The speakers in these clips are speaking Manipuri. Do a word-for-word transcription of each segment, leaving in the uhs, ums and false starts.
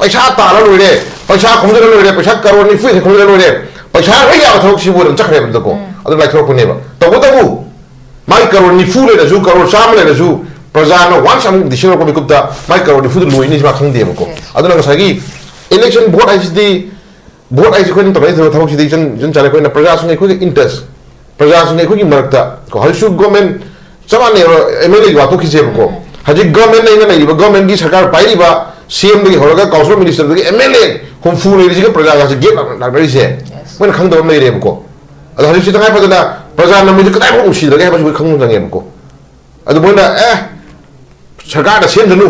ꯄꯩꯁꯥ ꯇꯥꯜꯂ ꯂꯣꯏꯔꯦ, ꯄꯩꯁꯥ ꯈꯣꯝꯖꯤꯜꯂ ꯂꯣꯏꯔꯦ, ꯄꯩꯁꯥ ꯀꯔꯣꯔ ꯅꯤꯐꯨ ꯍꯦꯟꯅ ꯈꯣꯝꯖꯤꯜꯂ ꯂꯣꯏꯔꯦ, ꯄꯩꯁꯥ ꯂꯣꯏ ꯌꯥꯕ ꯊꯕꯛꯁꯤꯕꯨ ꯑꯗꯨꯝ ꯆꯠꯈ꯭ꯔꯦꯕ ꯑꯗꯨꯗꯀꯣ꯫ ꯑꯗꯨꯝ ꯂꯥꯏꯊꯣꯔꯛꯄꯅꯦꯕ꯫ ꯇꯧꯕꯇꯕꯨ ꯃꯥꯏ ꯀꯔꯣꯔ ꯅꯤꯐꯨ ꯂꯩꯔꯁꯨ, ꯀꯔꯣꯔ ꯆꯥꯝꯃ ꯂꯩꯔꯁꯨ, ꯄ꯭ꯔꯖꯥꯅ ꯋꯥꯟꯁ ꯑꯃꯨꯛ ꯗꯤꯁꯤꯖꯟ ꯂꯧꯔꯛꯄ ꯃꯤꯀꯨꯞꯇ ꯃꯥꯏ ꯀꯔꯣꯔ ꯅꯤꯐꯨꯗꯨ ꯂꯣꯏꯅꯤ ꯁꯤꯃ ꯈꯪꯗꯦꯕꯀꯣ꯫ Yes. ꯑꯗꯨꯅ ꯉꯁꯥꯏꯒꯤ ꯏꯂꯦꯛꯁꯟ ꯚꯣꯠ ꯍꯥꯏꯁꯤꯗꯤ, ꯚꯣꯠ ꯍꯥꯏꯁꯤ ꯑꯩꯈꯣꯏꯅ ꯇꯧꯅꯔꯤꯕ ꯊꯕꯛꯁꯤꯗꯤ ꯏꯆꯟ, ꯏꯆꯟ ꯆꯥꯟꯅ ꯑꯩꯈꯣꯏꯅ ꯄ꯭ꯔꯖꯥꯁꯤꯡ ꯑꯩꯈꯣꯏꯒꯤ ꯏꯟꯇꯔꯦꯁ, ꯄ꯭ꯔꯖꯥꯁꯤꯡ ꯑꯩꯈꯣꯏꯒꯤ ꯃꯔꯛꯇ ꯀꯣ, ꯍꯧꯖꯤꯛꯁꯨ ꯒꯣꯔꯃꯦꯟ ꯆꯞ ꯃꯥꯟꯅꯩꯕ, ꯑꯦꯝ ꯑꯦꯜ ꯑꯦꯒꯤ ꯋꯥꯊꯣꯛꯈꯤꯁꯦꯕꯀꯣ꯫ ꯍꯧꯖꯤꯛ ꯒꯣꯔꯃꯦꯟ ꯑꯩꯅ ꯂꯩꯔꯤꯕ ꯒꯣꯔꯃꯦꯟꯒꯤ ꯁꯔꯀꯥꯔ ꯄꯥꯏꯔꯤꯕ ꯁꯤ ꯑꯦꯝꯗꯒꯤ ꯍꯧꯔꯒ ꯀꯥꯎꯟꯁꯤꯜ ꯃꯤꯅꯤꯁꯇꯔꯗꯒꯤ ꯑꯦꯝ ꯑꯦꯜ ꯑꯦ ꯍꯨꯝꯐꯨ ꯂꯩꯔꯤꯁꯤꯒ ꯄ꯭ꯔꯖꯥꯒꯁꯤ ꯒꯦꯞ ꯂꯥꯛꯅꯔꯤꯁꯦ꯫ Yes. ꯃꯣꯏꯅ ꯈꯪꯗꯕ ꯑꯃ ꯂꯩꯔꯦꯕꯀꯣ꯫ ꯑꯗꯣ ꯍꯧꯖꯤꯛꯁꯤ ꯇꯉꯥꯏ ꯐꯗꯅ ꯄ꯭ꯔꯖꯥꯅ ꯃꯣꯏꯁꯦ ꯀꯗꯥꯏꯐꯥꯎ ꯅꯨꯡꯁꯤꯗ꯭ꯔꯒꯦ ꯍꯥꯏꯕꯁꯤ ꯃꯣꯏ ꯈꯪꯕ ꯆꯪꯉꯦꯕꯀꯣ꯫ ꯑꯗꯨ ꯃꯣꯏꯅ ꯑꯦ ꯁꯔꯀꯥꯔꯗ ꯁꯦꯝꯁꯅꯨ,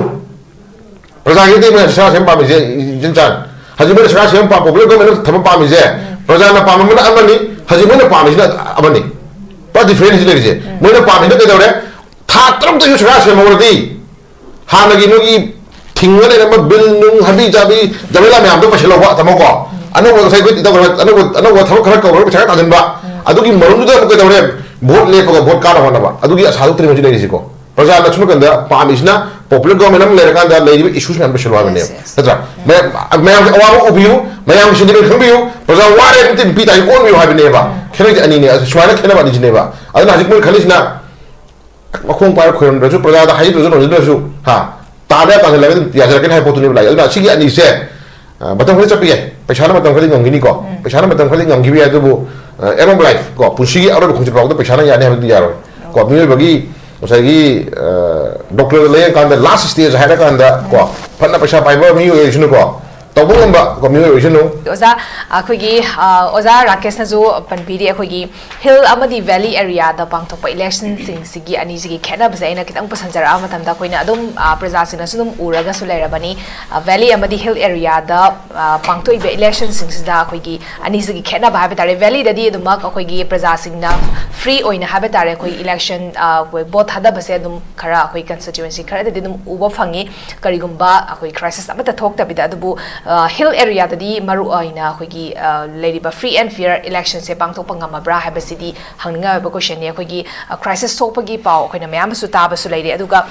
ꯄ꯭ꯔꯖꯥꯒꯤꯗꯤ ꯃꯣꯏꯅ ꯁꯔꯀꯥꯔ ꯁꯦꯝꯕ ꯄꯥꯝꯃꯤꯁꯦ ꯏꯆꯤꯟ ꯆꯥꯟ꯫ ꯍꯧꯖꯤꯛ ꯃꯣꯏꯅ ꯁꯔꯀꯥꯔ ꯁꯦꯝꯕ ꯄꯥꯝ, ꯄꯣꯄꯨꯂꯔ ꯒꯣꯔꯃꯦꯟ ꯊꯝꯕ ꯄꯥꯝꯃꯤꯁꯦ ꯄ꯭ꯔꯖꯥꯅ ꯄꯥꯝꯕ ꯑꯃꯅ ꯑꯃꯅꯤ, ꯍꯧꯖꯤꯛ ꯃꯣꯏꯅ ꯄꯥꯝꯃꯤꯁꯤꯅ ꯑꯃꯅꯤ꯫ ꯄꯨꯔꯥ ꯗꯤꯐ꯭ꯔꯦꯟꯁ ꯂꯩꯔꯤꯁꯦ꯫ ꯃꯣꯏꯅ ꯄꯥꯝꯃꯤꯁꯤꯅ ꯀꯩꯗꯧꯔꯦ? ꯊꯥ ꯇꯔꯨꯛꯇꯁꯨ ꯁꯔꯀꯥꯔ ꯁꯦꯝꯍꯧꯔꯗꯤ ꯍꯥꯟꯅꯒꯤ ꯅꯣꯏꯒꯤ ꯊꯤꯡꯉ ꯂꯩꯔꯝꯕ ꯕꯤꯜ ꯅꯨꯡ ꯍꯥꯕꯤ ꯆꯥꯕꯤ ꯖꯃꯦꯂꯥ ꯃꯌꯥꯝꯗꯣ ꯄꯩꯁꯤꯜꯍꯧꯕ ꯊꯝꯃꯣꯀꯣ꯫ ꯑꯅꯧꯕ ꯉꯁꯥꯏ ꯑꯩꯈꯣꯏ ꯇꯧꯈ꯭ꯔ-, ꯑꯅꯧꯕ, ꯑꯅꯧꯕ ꯊꯕꯛ ꯈꯔ ꯀꯧꯔꯒ ꯄꯩꯁꯥ ꯈꯔ ꯇꯥꯟꯁꯤꯟꯕ꯫ ꯑꯗꯨꯒꯤ ꯃꯔꯨꯝꯗꯨꯗ ꯑꯃꯨꯛ ꯀꯩꯗꯧꯔꯦ? ꯚꯣꯠ ꯂꯦꯞꯄꯒ ꯚꯣꯠ ꯀꯥꯅ ꯍꯣꯠꯅꯕ꯫ ꯑꯗꯨꯒꯤ ꯑꯁꯥꯗꯨ ꯇ꯭ꯔꯤꯃꯁꯤ ꯂꯩꯔꯤꯁꯤꯀꯣ꯫ ꯄ꯭ꯔꯖꯥꯅ ꯁꯨꯝ ꯀꯥꯟꯗ ꯄꯥꯝꯃꯤꯁꯤꯅ ꯄꯣꯄꯨꯂꯔ ꯒꯣꯔꯃꯦꯟ ꯑꯃ ꯂꯩꯔꯀꯥꯟꯗ ꯂꯩꯔꯤꯕ ꯏꯁꯨꯁ ꯃꯌꯥꯝꯗꯣ ꯁꯣꯜꯕ ꯍꯥꯏꯕꯅꯦꯕ꯫ Yes, yes. ꯅꯠꯇ꯭ꯔꯥ? ꯃꯌꯥꯝ, ꯃꯌꯥꯝꯒꯤ ꯑꯋꯥꯕ ꯎꯕꯤꯌꯨ, ꯃꯌꯥꯝꯒꯤ ꯁꯦꯟꯇꯤꯃꯦꯟ ꯈꯪꯕꯤꯌꯨ, ꯄ꯭ꯔꯖꯥ ꯋꯥꯔꯦ ꯑꯗꯨꯗꯤ ꯅꯨꯄꯤ ꯇꯥꯏ ꯑꯣꯟꯕꯤꯌꯨ ꯍꯥꯏꯕꯅꯦꯕ꯫ ꯈꯦꯠꯅꯩꯁꯦ ꯑꯅꯤꯅꯦ꯫ ꯑꯗꯨ ꯁꯨꯃꯥꯏꯅ ꯈꯦꯠꯅꯕ ꯑꯅꯤꯁꯤꯅꯦꯕ꯫ ꯑꯗꯨꯅ ꯍꯧꯖꯤꯛ ꯃꯣꯏꯅ ꯈꯜꯂꯤꯁꯤꯅ ꯃꯈꯣꯡ ꯄꯥꯏꯔ ꯈꯣꯏꯔꯝꯗ꯭ꯔꯁꯨ, ꯄ꯭ꯔꯖꯥꯗ ꯍꯥꯏꯖꯗ꯭ꯔꯁꯨ ꯅꯣꯟꯖꯗ꯭ꯔꯁꯨ, ꯍꯥ, ꯇꯥꯟꯕ ꯌꯥ ꯇꯥꯟꯁꯤꯜꯂꯒ ꯑꯗꯨꯝ ꯌꯥꯖꯔꯛꯀꯅꯤ ꯍꯥꯏꯕ ꯄꯣꯠꯇꯨꯅꯦꯕ ꯂꯥꯛꯏ꯫ ꯑꯗꯨꯅ ꯑꯁꯤꯒꯤ ꯑꯅꯤꯁꯦ, ꯑ, ꯃꯇꯝ ꯈꯔꯗꯤ ꯆꯠꯄ ꯌꯥꯏ꯫ ꯄꯩꯁꯥꯅ ꯃꯇꯝ ꯈꯔꯗꯤ ꯉꯝꯈꯤꯅꯤꯀꯣ꯫ ꯄꯩꯁꯥꯅ ꯃꯇꯝ ꯈꯔꯗꯤ ꯉꯝꯈꯤꯕ ꯌꯥꯏ, ꯑꯗꯨꯕꯨ, ꯑ, end of life ꯀꯣ, ꯄꯨꯟꯁꯤꯒꯤ ꯑꯔꯣꯏꯕ ꯈꯣꯡꯆꯠ ꯐꯥꯎꯗ ꯄꯩꯁꯥꯅ ꯌꯥꯅꯤ ꯍꯥꯏꯕꯗꯤ ꯌꯥꯔꯣꯏ꯫ ꯀꯣ, ꯃꯤꯑꯣꯏꯕꯒꯤ ꯉꯁꯥꯏꯒꯤ, ꯑ, ꯗꯣꯛꯇꯔꯗ ꯂꯥꯌꯦꯡꯀꯥꯟꯗ last stage ꯍꯥꯏꯔꯀꯥꯟꯗ ꯀꯣ, ꯐꯅ ꯄꯩꯁꯥ ꯄꯥꯏꯕ ꯃꯤ ꯑꯣꯏꯔꯁꯅꯨꯀꯣ, ꯇꯧꯕ ꯉꯝꯕ ꯀꯣ, ꯃꯤꯑꯣꯏ ꯑꯣꯏꯔꯁꯅꯨ꯫ ꯑꯣꯖꯥ, ꯑꯩꯈꯣꯏꯒꯤ, ꯑ, ꯑꯣꯖꯥ ꯔꯥꯀꯦꯁꯅꯁꯨ ꯄꯟꯕꯤꯔꯤ, ꯑꯩꯈꯣꯏꯒꯤ ꯍꯤꯜ ꯑꯃꯗꯤ ꯚꯦꯂꯤ ꯑꯦꯔꯤꯌꯥꯗ ꯄꯥꯡꯊꯣꯛꯄ ꯏꯂꯦꯛꯁꯟꯁꯤꯡꯁꯤꯒꯤ ꯑꯅꯤꯁꯤꯒꯤ ꯈꯦꯠꯅꯕꯁꯦ ꯑꯩꯅ ꯈꯤꯇꯪ ꯄꯨꯁꯟꯖꯔꯛꯑ ꯃꯇꯝꯗ ꯑꯩꯈꯣꯏꯅ ꯑꯗꯨꯝ, ꯑ, ꯄ꯭ꯔꯖꯥꯁꯤꯡꯅꯁꯨ ꯑꯗꯨꯝ ꯎꯔꯒꯁꯨ ꯂꯩꯔꯕꯅꯤ꯫ ꯑ, ꯚꯦꯂꯤ ꯑꯃꯗꯤ ꯍꯤꯜ ꯑꯦꯔꯤꯌꯥꯗ, ꯑ, ꯄꯥꯡꯊꯣꯛꯏꯕ ꯏꯂꯦꯛꯁꯟꯁꯤꯡꯁꯤꯗ ꯑꯩꯈꯣꯏꯒꯤ ꯑꯅꯤꯁꯤꯒꯤ ꯈꯦꯠꯅꯕ ꯍꯥꯏꯕ ꯇꯥꯔꯦ꯫ ꯚꯦꯂꯤꯗ ꯑꯗꯨꯃꯛ ꯑꯩꯈꯣꯏꯒꯤ ꯄ꯭ꯔꯖꯥꯁꯤꯡꯅ ꯐ꯭ꯔꯤ ꯑꯣꯏꯅ ꯍꯥꯏꯕ ꯇꯥꯔꯦ, ꯑꯩꯈꯣꯏ ꯏꯂꯦꯛꯁꯟ, ꯑ, ꯑꯩꯈꯣꯏ ꯚꯣꯠ ꯊꯥꯗꯕꯁꯦ ꯑꯗꯨꯝ ꯈꯔ ꯑꯩꯈꯣꯏ ꯀꯟꯁꯇꯤꯇ꯭ꯋꯦꯟꯁꯤ ꯈꯔꯗꯗꯤ ꯑꯗꯨꯝ ꯎꯕ ꯐꯪꯉꯤ, ꯀꯔꯤꯒꯨꯝꯕ ꯑꯩꯈꯣꯏ ꯀ꯭ꯔꯥꯏꯁꯤꯁ ꯑꯃꯠꯇ ꯊꯣꯛꯇꯕꯤꯗ꯫ ꯑꯗꯨꯕꯨ, ꯑ, ꯍꯤꯜ ꯑꯦꯔꯤꯌꯥꯗꯗꯤ ꯃꯔꯨ ꯑꯣꯏꯅ ꯑꯩꯈꯣꯏꯒꯤ, ꯑ, ꯂꯩꯔꯤꯕ ꯐ꯭ꯔꯤ ꯑꯦꯟ ꯐꯤꯌꯔ ꯏꯂꯦꯛꯁꯟꯁꯦ ꯄꯥꯡꯊꯣꯛꯄ ꯉꯝꯃꯕ꯭ꯔꯥ ꯍꯥꯏꯕꯁꯤꯗꯤ ꯍꯪꯅꯤꯡꯉꯥꯏ ꯑꯣꯏꯕ ꯀꯣꯏꯁꯟꯅꯤ꯫ ꯑꯩꯈꯣꯏꯒꯤ, ꯑ, ꯀ꯭ꯔꯥꯏꯁꯤꯁ ꯊꯣꯛꯄꯒꯤ ꯄꯥꯎ ꯑꯩꯈꯣꯏꯅ ꯃꯌꯥꯝ ꯑꯃꯁꯨ ꯇꯥꯕꯁꯨ ꯂꯩꯔꯦ꯫ ꯑꯗꯨꯒ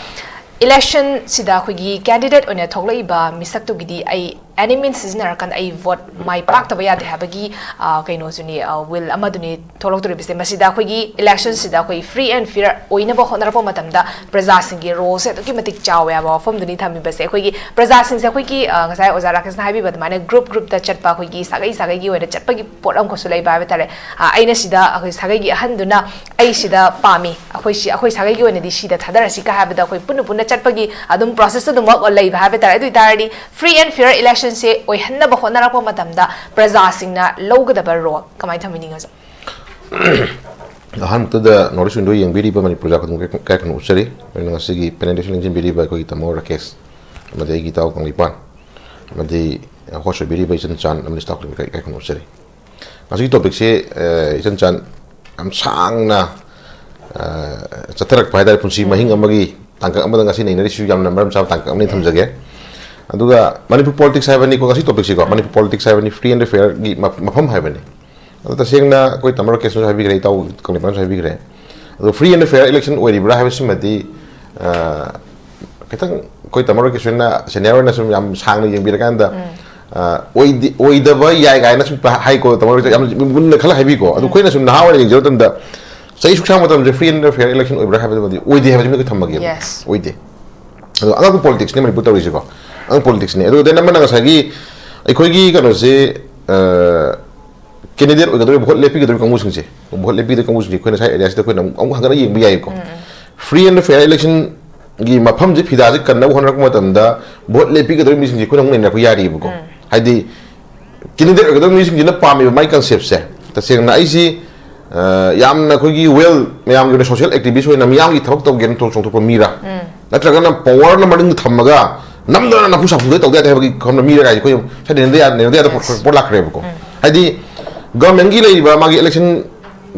Election ꯁꯤꯗ ꯑꯩꯈꯣꯏꯒꯤ candidate ꯑꯣꯏꯅ ꯊꯣꯛꯂꯛꯏꯕ ꯃꯤꯁꯛꯇꯨꯒꯤꯗꯤ ꯑꯩ any means ꯁꯤꯖꯤꯟꯅꯔꯀꯥꯟꯗ ꯑꯩ vote ꯃꯥꯏ ꯄꯥꯛꯇꯕ ꯌꯥꯗꯦ ꯍꯥꯏꯕꯒꯤ, ꯑ, ꯀꯩꯅꯣꯁꯨꯅꯤ, ꯑ, will ꯑꯃꯗꯨꯅꯤ ꯊꯣꯛꯂꯛꯇꯣꯔꯤꯕꯁꯦ꯫ ꯃꯁꯤꯗ ꯑꯩꯈꯣꯏꯒꯤ election ꯁꯤꯗ ꯑꯩꯈꯣꯏ free and fair ꯑꯣꯏꯅꯕ ꯍꯣꯠꯅꯔꯛꯄ ꯃꯇꯝꯗ ꯄ꯭ꯔꯖꯥꯁꯤꯡꯒꯤ role ꯁꯦ ꯑꯗꯨꯛꯀꯤ ꯃꯇꯤꯛ ꯆꯥꯎꯋꯦ ꯍꯥꯏꯕ ꯋꯥꯐꯝꯗꯨꯅꯤ ꯊꯝꯃꯤꯕꯁꯦ꯫ ꯑꯩꯈꯣꯏꯒꯤ ꯄ꯭ꯔꯖꯥꯁꯤꯡꯁꯦ ꯑꯩꯈꯣꯏꯒꯤ, ꯑ, ꯉꯁꯥꯏ ꯑꯣꯖꯥ ꯔꯥꯀꯦꯁꯅ ꯍꯥꯏꯕꯤꯕ ꯑꯗꯨꯃꯥꯏꯅ group group ꯇ ꯆꯠꯄ, ꯑꯩꯈꯣꯏꯒꯤ ꯁꯥꯒꯩ ꯁꯥꯒꯩꯒꯤ ꯑꯣꯏꯅ ꯆꯠꯄꯒꯤ ꯄꯣꯠ ꯑꯃꯈꯛꯁꯨ ꯂꯩꯕ ꯍꯥꯏꯕ ꯇꯥꯔꯦ꯫ ꯑ, ꯑꯩꯅ ꯁꯤꯗ ꯑꯩꯈꯣꯏ ꯁꯥꯒꯩꯒꯤ ꯑꯍꯟꯗꯨꯅ ꯑꯩ ꯁꯤꯗ ꯄꯥꯝꯃꯤ, ꯑꯩꯈꯣꯏ ꯁꯤ, ꯑꯩꯈꯣꯏ ꯁꯥꯒꯩꯒꯤ ꯑꯣꯏꯅꯗꯤ ꯁꯤꯗ ꯊꯥꯗꯔꯁꯤꯒ ꯍꯥꯏꯕꯗ ꯑꯩꯈꯣꯏ ꯄꯨꯟꯅ ꯄꯨꯟꯅ ꯆꯠꯄꯒꯤ ꯑꯗꯨꯝ process ꯑꯗꯨꯃꯛ ꯂꯩꯕ ꯍꯥꯏꯕ ꯇꯥꯔꯦ꯫ ꯑꯗꯨ ꯑꯣꯏꯇꯥꯔꯗꯤ free and fair election ꯁꯦ ꯑꯣꯏꯍꯟꯅꯕ ꯍꯣꯠꯅꯔꯛꯄ ꯃꯇꯝꯗ ꯄ꯭ꯔꯖꯥꯁꯤꯡꯅ ꯂꯧꯒꯗꯕ role ꯀꯃꯥꯏꯅ ꯊꯝꯕꯤꯅꯤꯡꯉꯤ ꯑꯣꯖꯥ? ꯑꯍꯥꯟꯕꯗ North East Window ꯌꯦꯡꯕꯤꯔꯤꯕ ꯃꯅꯤꯄꯨꯔ ꯄ꯭ꯔꯖꯥ ꯈꯨꯗꯤꯡꯃꯛ ꯏꯀꯥꯏ ꯈꯨꯝꯅ ꯎꯠꯆꯔꯤ꯫ ꯑꯩꯅ ꯉꯁꯤꯒꯤ panel ꯁꯤꯗ ꯂꯦꯡꯁꯤꯟꯕꯤꯔꯤꯕ ꯑꯩꯈꯣꯏꯒꯤ ꯇꯥꯃꯣ ꯔꯥꯀꯦꯁ ꯑꯃꯗꯤ ꯑꯩꯒꯤ ꯏꯇꯥꯎ ꯀꯪꯂꯩꯄꯥꯟ ꯑꯃꯗꯤ host ꯑꯣꯏꯕꯤꯔꯤꯕ ꯏꯆꯟ ꯆꯥꯟ ꯑꯃꯗꯤ staff ꯈꯨꯗꯤꯡꯃꯛ ꯏꯀꯥꯏ ꯈꯨꯝꯅ ꯎꯠꯆꯔꯤ꯫ ꯉꯁꯤꯒꯤ topic ꯁꯦ, ꯑ, ꯏꯆꯟ ꯆꯥꯟ ꯌꯥꯝ ꯁꯥꯡꯅ, ꯑ, ꯆꯠꯊꯔꯛꯄ ꯍꯥꯏꯇꯥꯔꯦ, ꯄꯨꯟꯁꯤ ꯃꯍꯤꯡ ꯑꯃꯒꯤ ꯇꯥꯡꯀꯛ ꯑꯃꯗ ꯉꯁꯤ ꯅꯩꯅꯔꯤꯁꯤꯁꯨ ꯌꯥꯝꯅ ꯃꯔꯝ ꯆꯥꯕ ꯇꯥꯡꯀꯛ ꯑꯃꯅꯤ ꯊꯝꯖꯒꯦ꯫ ꯑꯗꯨꯒ ꯃꯅꯤꯄꯨꯔ politics ꯍꯥꯏꯕꯅꯤꯀꯣ, ꯉꯁꯤ topic ꯁꯤꯀꯣ, ꯃꯅꯤꯄꯨꯔ politics ꯍꯥꯏꯕꯅꯤ, free and fair ꯒꯤ ꯃ-, ꯃꯐꯝ ꯍꯥꯏꯕꯅꯤ꯫ ꯑꯗꯣ ꯇꯁꯦꯡꯅ ꯑꯩꯈꯣꯏ ꯇꯥꯃꯣ ꯔꯥꯀꯦꯁꯅꯁꯨ ꯍꯥꯏꯕꯤꯈ꯭ꯔꯦ, ꯏꯇꯥꯎ ꯀꯪꯂꯩꯄꯥꯟꯁꯨ ꯍꯥꯏꯕꯤꯈ꯭ꯔꯦ꯫ ꯑꯗꯣ free and fair election ꯑꯣꯏꯔꯤꯕ꯭ꯔꯥ ꯍꯥꯏꯕꯁꯤꯃꯗꯤ, ꯑ, ꯈꯤꯇꯪ ꯑꯩꯈꯣꯏ ꯇꯥꯃꯣ ꯔꯥꯀꯦꯁꯅ senior ꯑꯣꯏꯅ ꯁꯨꯝ ꯌꯥꯝ ꯁꯥꯡꯅ ꯌꯦꯡꯕꯤꯔꯀꯥꯟꯗ, ꯑ, ꯑꯣꯏꯗꯤ-, ꯑꯣꯏꯗꯕ ꯌꯥꯏ ꯀꯥꯏꯅ ꯁꯨꯝ ꯍꯥꯏꯀꯣ, ꯇꯥꯃꯣ ꯔꯥꯀꯦꯁ ꯌꯥꯝ ꯃꯨꯟꯅ ꯈꯜꯂ ꯍꯥꯏꯕꯤꯀꯣ꯫ ꯑꯗꯣ ꯑꯩꯈꯣꯏꯅ ꯁꯨꯝ ꯅꯍꯥ ꯑꯣꯏꯅ ꯌꯦꯡꯖꯕ ꯃꯇꯝꯗ ꯆꯍꯤ ꯁꯨꯛꯁꯥꯡ ꯃꯇꯝꯁꯦ free and fair election ꯑꯣꯏꯕ꯭ꯔꯥ ꯍꯥꯏꯕꯗꯨꯃꯗꯤ ꯑꯣꯏꯗꯦ ꯍꯥꯏꯕꯁꯤꯃꯗꯤ ꯊꯝꯃꯒꯦꯕ꯫ Yes. ꯑꯣꯏꯗꯦ꯫ ꯑꯗꯣ ꯑꯉꯛꯄ politics ꯅꯦ ꯃꯅꯤꯄꯨꯔ ꯇꯧꯔꯤꯁꯦꯀꯣ, ꯑꯉꯛꯄ politics ꯅꯦ꯫ ꯑꯗꯨꯒ then ꯑꯃꯅ ꯉꯁꯥꯏꯒꯤ ꯑꯩꯈꯣꯏꯒꯤ ꯀꯩꯅꯣꯁꯦ, ꯑ, candidate ꯑꯣꯏꯒꯗꯧꯔꯤꯕ, vote ꯂꯦꯞꯄꯤꯒꯗꯧꯔꯤꯕ ꯀꯥꯡꯕꯨꯁꯤꯡꯁꯦ, vote ꯂꯦꯞꯄꯤꯒꯗꯧꯔꯤꯕ ꯀꯥꯡꯕꯨꯁꯤꯡꯁꯦ ꯑꯩꯈꯣꯏꯅ ꯉꯁꯥꯏ area ꯁꯤꯗ ꯑꯩꯈꯣꯏꯅ ꯑꯃꯨꯛ, ꯑꯃꯨꯛ ꯍꯪꯒꯠꯂ ꯌꯦꯡꯕ ꯌꯥꯏꯀꯣ꯫ Free and fair election ꯒꯤ ꯃꯐꯝꯁꯦ, ꯐꯤꯗꯥꯁꯦ ꯀꯟꯅꯕ ꯍꯣꯠꯅꯔꯛꯄ ꯃꯇꯝꯗ vote ꯂꯦꯞꯄꯤꯒꯗꯧꯔꯤꯕ ꯃꯤꯁꯤꯡꯁꯦ ꯑꯩꯈꯣꯏꯅ ꯑꯃꯨꯛ ꯅꯩꯅꯔꯛꯄ ꯌꯥꯔꯤꯕꯀꯣ꯫ ꯍꯥꯏꯗꯤ candidate ꯑꯣꯏꯒꯗꯧꯔꯤꯕ ꯃꯤꯁꯤꯡꯁꯤꯅ ꯄꯥꯝꯃꯤꯕ ꯃꯥꯏ concept ꯁꯦ, ꯇꯁꯦꯡꯅ ꯑꯩꯁꯤ, ꯑ, ꯌꯥꯝꯅ ꯑꯩꯈꯣꯏꯒꯤ well, ꯃꯌꯥꯝꯒꯤ ꯑꯣꯏꯅ social activist ꯑꯣꯏꯅ ꯃꯤꯌꯥꯝꯒꯤ ꯊꯕꯛ ꯇꯧꯒꯦꯅ ꯊꯣꯛ-, ꯆꯣꯡꯊꯣꯛꯄ ꯃꯤꯔꯥ, ꯅꯠꯇ꯭ꯔꯒꯅ power ꯅ ꯃꯅꯤꯡꯗ ꯊꯝꯃꯒ ꯅꯝꯗꯅ ꯅꯝꯐꯨ ꯁꯥꯐꯨꯗ ꯇꯧꯗ ꯌꯥꯗꯦ ꯍꯥꯏꯕꯒꯤ ꯀꯝꯅ ꯃꯤꯔ ꯀꯥꯏꯁꯦ ꯑꯩꯈꯣꯏ ꯁ꯭ꯋꯥꯏꯗ ꯅꯩꯅꯗ ꯌꯥ-, ꯅꯩꯅꯗ ꯌꯥꯗꯕ ꯄꯣꯠ, ꯄꯣꯠ ꯂꯥꯛꯈ꯭ꯔꯦꯕꯀꯣ꯫ ꯍꯥꯏꯗꯤ government ꯀꯤ ꯂꯩꯔꯤꯕ ꯃꯥꯒꯤ election,